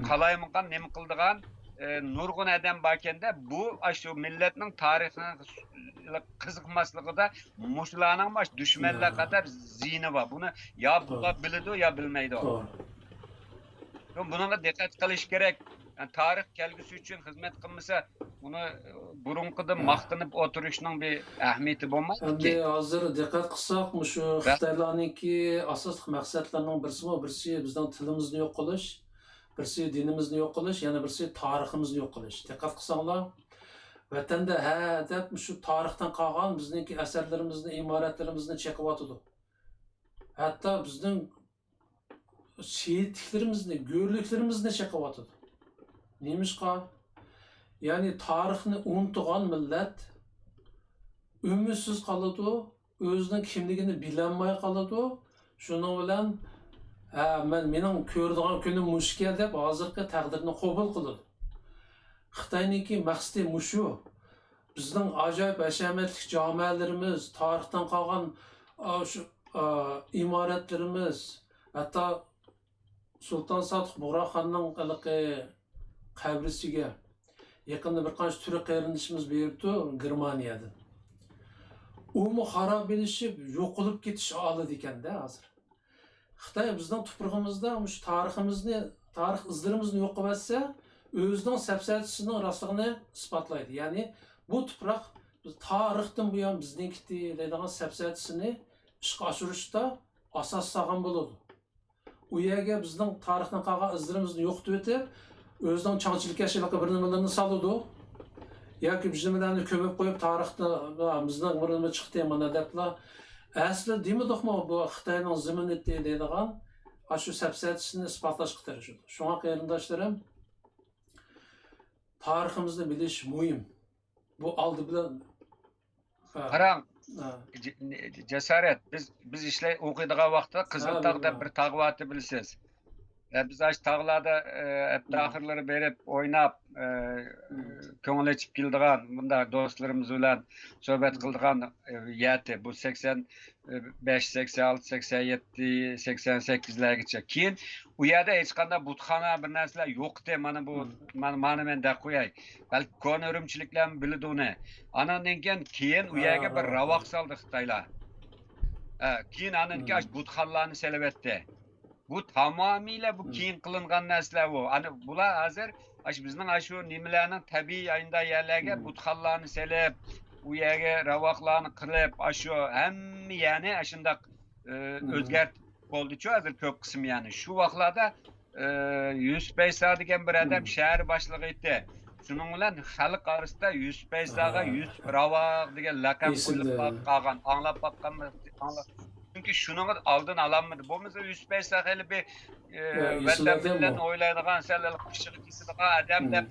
قالايمىقان نېمە قىلىدىغان، ئى، نۇرغۇن ئادەم باركەندە، بۇ ئاشۇ مىللەتنىڭ تارىخىغا قىزىقماسلىقىدا مۇشۇلارنىڭ باش دۈشمەنلەر قاتار زىيىنى بار. بۇنى يا بۇلار بىلىدۇ، يا بىلمەيدۇ. بۇنىڭغا دىققەت قىلىش كېرەك. يەنى تارىخ كەلگۈسى ئۈچۈن خىزمەت قىلمىسا، ئۇنى بۇرۇنقىدىن ماختىنىپ ئولتۇرۇشنىڭ بىر ئەھمىيىتى بولمايدۇكى. ئەمدى ھازىر دىققەت قىلساق، مۇشۇ خىتايلارنىڭكى ئاساسلىق مەقسەتلىرىنىڭ بىرسىمۇ، بىرسى بىزنىڭ تىلىمىزنى يوق قىلىش، بىرسى دىنىمىزنى يوق قىلىش، يەنە بىرسى تارىخىمىزنى يوق قىلىش. دىققەت قىلساڭلار، ۋەتەندە ھە دەپ مۇشۇ تارىختىن قالغان بىزنىڭكى ئەسەرلىرىمىزنى، ئىمارەتلىرىمىزنى چېقىۋاتىدۇ. ھەتتا بىزنىڭ شېھىتلىكلىرىمىزنى، گۆرلۈكلىرىمىزنى چېقىۋاتىدۇ. نېمىشقا؟ يەنى تارىخنى ئۇنتۇغان مىللەت ئۈمىدسىز قالىدۇ، ئۆزىنىڭ كىملىكىنى بىلەلمەي قالىدۇ. شۇنىڭ بىلەن، ھە، مەن، مېنىڭ كۆرىدىغان كۈنۈم مۇشۇكەن دەپ ھازىرقى تەقدىرنى قوبۇل قىلىدۇ. خىتاينىڭكى مەقسىتى مۇشۇ. بىزنىڭ ئاجايىپ ھەشەمەتلىك جامەلىرىمىز، تارىختىن قالغان، ئا، شۇ، ئا، ئىمارەتلىرىمىز، ھەتتا سۇلتان ساتۇق بۇغراخاننىڭ ھېلىقى قەبرىسىگە يېقىندا بىر قانچە تۈرك قېرىندىشىمىز بېرىپتۇ گېرمانىيەدىن. ئۇمۇ خارابىلىشىپ يوقىلىپ كېتىش ھالىدا ئىكەندە ھازىر. خىتاي بىزنىڭ تۇپرىقىمىزدا مۇشۇ تارىخىمىزنى، تارىخ ئىزلىرىمىزنى يوق قىلىۋەتسە، ئۆزىنىڭ سەپسەتىسىنىڭ راستلىقىنى ئىسپاتلايدۇ. يەنى بۇ تۇپراق بىز تارىختىن بۇيان بىزنىڭكىدى دەيدىغان سەپسەتىسىنى ئىشقا ئاشۇرۇشتا ئاساس سالغان بولىدۇ. ئۇ يەرگە بىزنىڭ تارىختىن قالغان ئىزلىرىمىزنى يوقىتىۋېتىپ، ئۆزىنىڭ چاڭچىلىكەشلىكى بىر نېمىلىرىنى سالىدۇ. ياكى بىر نېمىلەرنى كۆمۈپ قويۇپ، تارىختا بىزنىڭ بىر نېمە چىقتى مانا دەپلا. ئەسلى دېمىدۇقمۇ، بۇ خىتاينىڭ زېمىنىتى دەيدىغان ئاشۇ سەپسەتىسىنى ئىسپاتلاشقا تىرىشىدۇ. شۇڭا قېرىنداشلىرىم، تارىخىمىزنى بىلىش مۇھىم. بۇ ئالدى بىلەن، ھە. قاراڭ، ھە. ج-، جاسارەت، بىز، بىز ئىشلەي، ئوقۇيدىغان ۋاقىتتا قىزىلتاغ دەپ بىر تاغ بارتى، بىلىسىز. ئە، بىز ئاشۇ تاغلاردا، ئە، ھەپتە ئاخىرلىرى بېرىپ ئويناپ، ئە، كۆڭۈل ئېچىپ كېلىدىغان، بۇنداق دوستلىرىمىز بىلەن سۆھبەت قىلىدىغان، ئە، يەتى. بۇ سەكسەن بەش، سەكسەن ئالتە، سەكسەن يەتتە، سەكسەن سەككىزلەرگىچە. كېيىن ئۇ يەردە ھېچقانداق بۇتخانا، بىر نەرسىلەر يوق ئىدى. مانا بۇ، مانا، مانا مەن دەپ قوياي. بەلكى كونا ئۈرۈمچىلىكلەرمۇ بىلىدۇ ئۇنى. ئاناندىن كېيىن، كېيىن ئۇ يەرگە بىر راۋاق سالدى خىتايلار. ھە، كېيىن ئانىڭكى ئاشۇ بۇتخانىلارنى سېلىۋەتتى. بۇ تامامىيلا بۇ كېيىن قىلىنغان نەرسىلەر بۇ. ئەنە بۇلار ھازىر ئاشۇ بىزنىڭ ئاشۇ نېمىلەرنىڭ تەبىئىي ئاينىدا يەرلەرگە بۇتخانىلارنى سېلىپ، ئۇ يەرگە راۋاقلارنى قىلىپ، ئاشۇ ھەممە يەرنى ئاشۇنداق، ئى، ئۆزگەرتىپ بولدىچۇ ھازىر كۆپ قىسىم يەرنى. شۇ ۋاقىتلاردا، ئى، يۈسۈپ ئەيسا دېگەن بىر ئادەم شەھەر باشلىقى ئىدى. شۇنىڭ بىلەن خەلق ئارىسىدا يۈسۈپ ئەيساغا يۈسۈپ راۋاق دېگەن لەقەم قويۇلۇپ قالغان. ئاڭلاپ باققانمۇ؟ ئاڭلاپ. چۈنكى شۇنىڭغا ئالدىنى ئالالمىدى. بولمىسا يۈسۈپ ئەيسا خېلى بىر، ئە، ۋەتەن مىللەتنى ئويلايدىغان، سەل پىششىقى كېسىدىغان ئادەم دەپ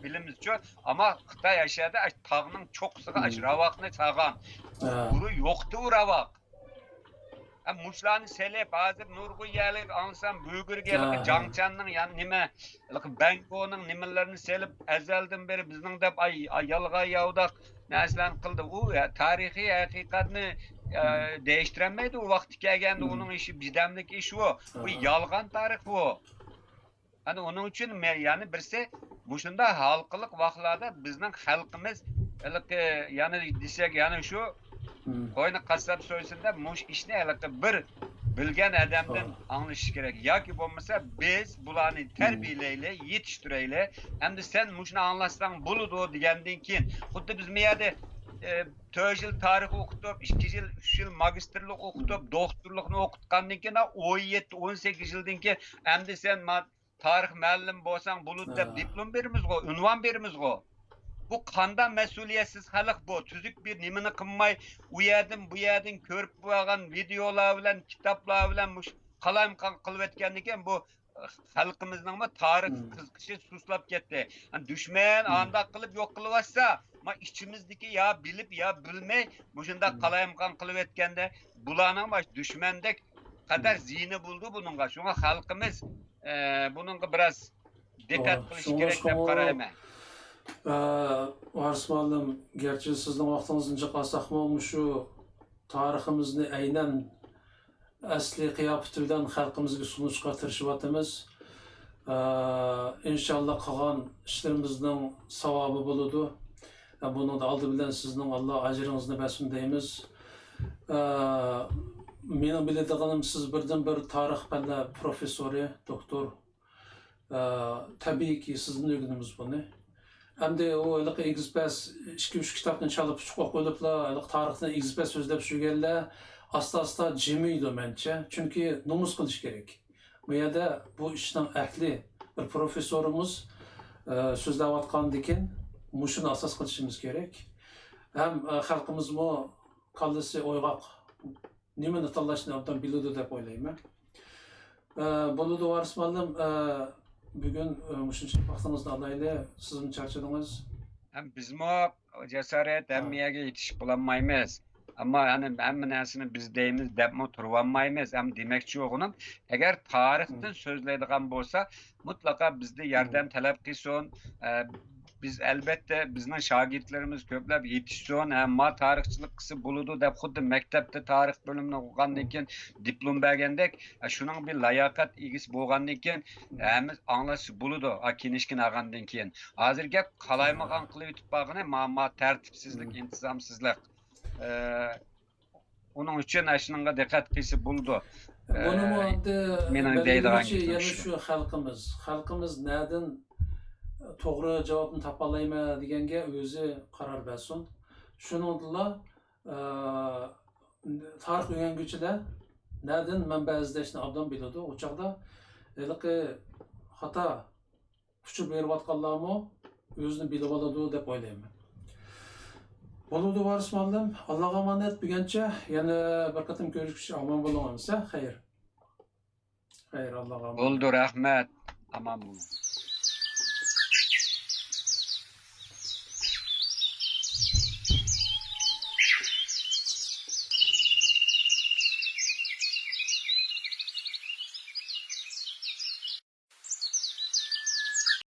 بىلىمىزچۇ. ئەمما خىتاي ئاشۇ يەردە ئاشۇ تاغنىڭ چوققىسىغا ئاشۇ راۋاقنى سالغان. بۇرۇن يوقتى ئۇ راۋاق. ھە، مۇشۇلارنى سېلىپ، ھازىر نۇرغۇن يەرلەرگە ئاڭلىسام، بۈگۈرگە ھېلىقى جاڭچەننىڭ، يەنى نېمە، ھېلىقى بەنگونىڭ نېمىلىرىنى سېلىپ، ئەزەلدىن بېرى بىزنىڭ دەپ، ئاي، ئاي، يالغان ياۋىداق نەرسىلەرنى قىلدى. ئۇ، ھە، تارىخىي ھەقىقەتنى، ئە، دېيىشتۈرەلمەيدۇ. ئۇ ۋاقتى كەلگەندە ئۇنىڭ ئىشى، بىردەملىك ئىش ئۇ. بۇ يالغان تارىخ بۇ. ئەنە ئۇنىڭ ئۈچۈن مەن يەنە بىرسى، مۇشۇنداق ھالقىلىق ۋاقىتلاردا بىزنىڭ خەلقىمىز ھېلىقى، يەنە دېسەك، يەنە شۇ قوينى قاسساپ سويسۇن دەپ، مۇشۇ ئىشنى ھېلىقى بىر، بىلگەن ئادەمدىن ئاڭلىشى كېرەك. ياكى بولمىسا بىز بۇلارنى تەربىيەلەيلى، يېتىشتۈرەيلى. ئەمدى سەن مۇشۇنى ئاڭلاتساڭ بولىدۇ دېگەندىن كېيىن، خۇددى بىز بۇ يەردە، ئە، تۆت يىل تارىخ ئوقۇتۇپ، ئىككى يىل، ئۈچ يىل ماگىستىرلىق ئوقۇتۇپ، دوختۇرلۇقنى ئوقۇتقاندىن كېيىن، ئون يەتتە، ئون سەككىز يىلدىن كېيىن، ئەمدى سەن ما-، تارىخ مۇئەللىمى بولساڭ بولىدۇ دەپ دىپلوم بېرىمىزغۇ، ئۇنۋان بېرىمىزغۇ. بۇ قانداق مەسئۇلىيەتسىز خەلق بۇ؟ تۈزۈك بىر نېمىنى قىلماي، ئۇ يەردىن، بۇ يەردىن كۆرۈپ بارغان ۋىدېئولار بىلەن، كىتابلار بىلەن مۇشۇ قالايمىقان قىلىۋەتكەندىكىن، بۇ خەلقىمىزنىڭمۇ تارىخ قىزىقىشى سۇسلاپ كەتتى. دۈشمەن ئانداق قىلىپ يوق قىلىۋاتسا، ما ئىچىمىزدىكى يا بىلىپ، يا بىلمەي مۇشۇنداق قالايمىقان قىلىۋەتكەندە، بۇلارنىڭ ماش دۈشمەندەك قەدەر زىيىنى بولىدۇ بۇنىڭغا. شۇڭا خەلقىمىز، ئە، بۇنىڭغا بىراز دىققەت قىلىشى كېرەك دەپ قارايمەن. ئە، ۋارىس مۇئەللىم، گەرچە سىزنىڭ ۋاقتىڭىزنى جىق ئالساقمۇ، مۇشۇ تارىخىمىزنى ئەينەن ئەسلى قىياپىتى بىلەن خەلقىمىزگە سۇنۇشقا تىرىشىۋاتىمىز. ئە، ئىنشاللا قىلغان ئىشلىرىمىزنىڭ ساۋابى بولىدۇ. ئە، بۇنىڭدا ئالدى بىلەن سىزنىڭ ئاللا ئەجرىڭىزنى بەرسۇن دەيمىز. ئە، مېنىڭ بىلىدىغىنىم، سىز بىردىنبىر تارىخ پەنلەر پروفېسسورى، دوكتور. ئە، تەبىئىيكى، سىزدىن ئۆگىنىمىز بۇنى. ئەمدى ئۇ ھېلىقى ئېگىز-پەس ئىككى-ئۈچ كىتابنى چالا-پۇچۇق ئوقۇۋېلىپلا، ھېلىقى تارىخنى ئېگىز-پەس سۆزلەپ يۈرگەنلەر ئاستا-ئاستا جىمىيدۇ، مەنچە. چۈنكى نومۇس قىلىش كېرەك. بۇ يەردە بۇ ئىشنىڭ ئەھلى بىر پروفېسسورىمىز، ئە، سۆزلەۋاتقاندىكىن، مۇشۇنى ئاساس قىلىشىمىز كېرەك. ھەم، ئە، خەلقىمىزمۇ كاللىسى ئويغاق، نېمىنى تاللاشنى ئوبدان بىلىدۇ دەپ ئويلايمەن. ئە، بولىدۇ، ۋارىس مۇئەللىم، ئە، بۈگۈن، ئە، مۇشۇنچىلىك ۋاقتىڭىزنى ئالايلى، سىزمۇ چارچىدىڭىز. ھەم بىزمۇ جاسارەت ھەممە يەرگە يېتىشىپ بولالمايمىز. ئەمما يەنە ھەممە نەرسىنى بىز دەيمىز دەپمۇ تۇرۇۋالمايمىز. ھەم دېمەكچى بولغىنىم، ئەگەر تارىختىن سۆزلەيدىغان بولسا، مۇتلەقا بىزدە ياردەم تەلەپ قىلسۇن. ئە، بىز، ئەلبەتتە، بىزنىڭ شاگىرتلىرىمىز كۆپلەپ يېتىشسۇن، ھە، ما تارىخچىلىق قىلسا بولىدۇ دەپ، خۇددى مەكتەپتە تارىخ بۆلۈمىنى ئوقۇغاندىن كېيىن دىپلوم بەرگەندەك، ھە، شۇنىڭ بىر لاياقەت ئىگىسى بولغاندىن كېيىن، ھەممە ئاڭلاشسا بولىدۇ، ھە، كىنىشكىنى ئالغاندىن كېيىن. ھازىر گەپ قالايمىقان قىلىۋېتىپ بارغىنى، ما، ما تەرتىپسىزلىك، ئىنتىزامسىزلىق. ئە، ئۇنىڭ ئۈچۈن ئاشۇنىڭغا دىققەت قىلسا بولىدۇ. بۇنىمۇ ئە، ئەمدى مېنىڭ دەيدىغان بەلگىلىگۈچى گېپىم يەنە شۇ. شۇ خەلقىمىز. خەلقىمىز نەدىن توغرا جاۋابنى تاپالايمەن دېگەنگە ئۆزى قارار بەرسۇن. شۇنىڭدىلا، ئە، تارىخ ئۆگەنگۈچىلەر نەدىن مەنبە ئىزدەشنى ئابدان بىلىدۇ. ئۇ چاغدا ھېلىقى خاتا ئۇچۇر بېرىۋاتقانلارمۇ ئۆزىنى بىلىۋالىدۇ دەپ ئويلايمەن. بولىدۇ، ۋارىس مۇئەللىم، ئاللاغا ئامانەت، بۈگۈنچە. يەنە بىر قېتىم كۆرۈشكىچە ئامان بولۇڭ ئەمىسە. خەير. خەير، ئاللاغا ئامانەت. بولدى، رەھمەت. ئامان بولۇڭ.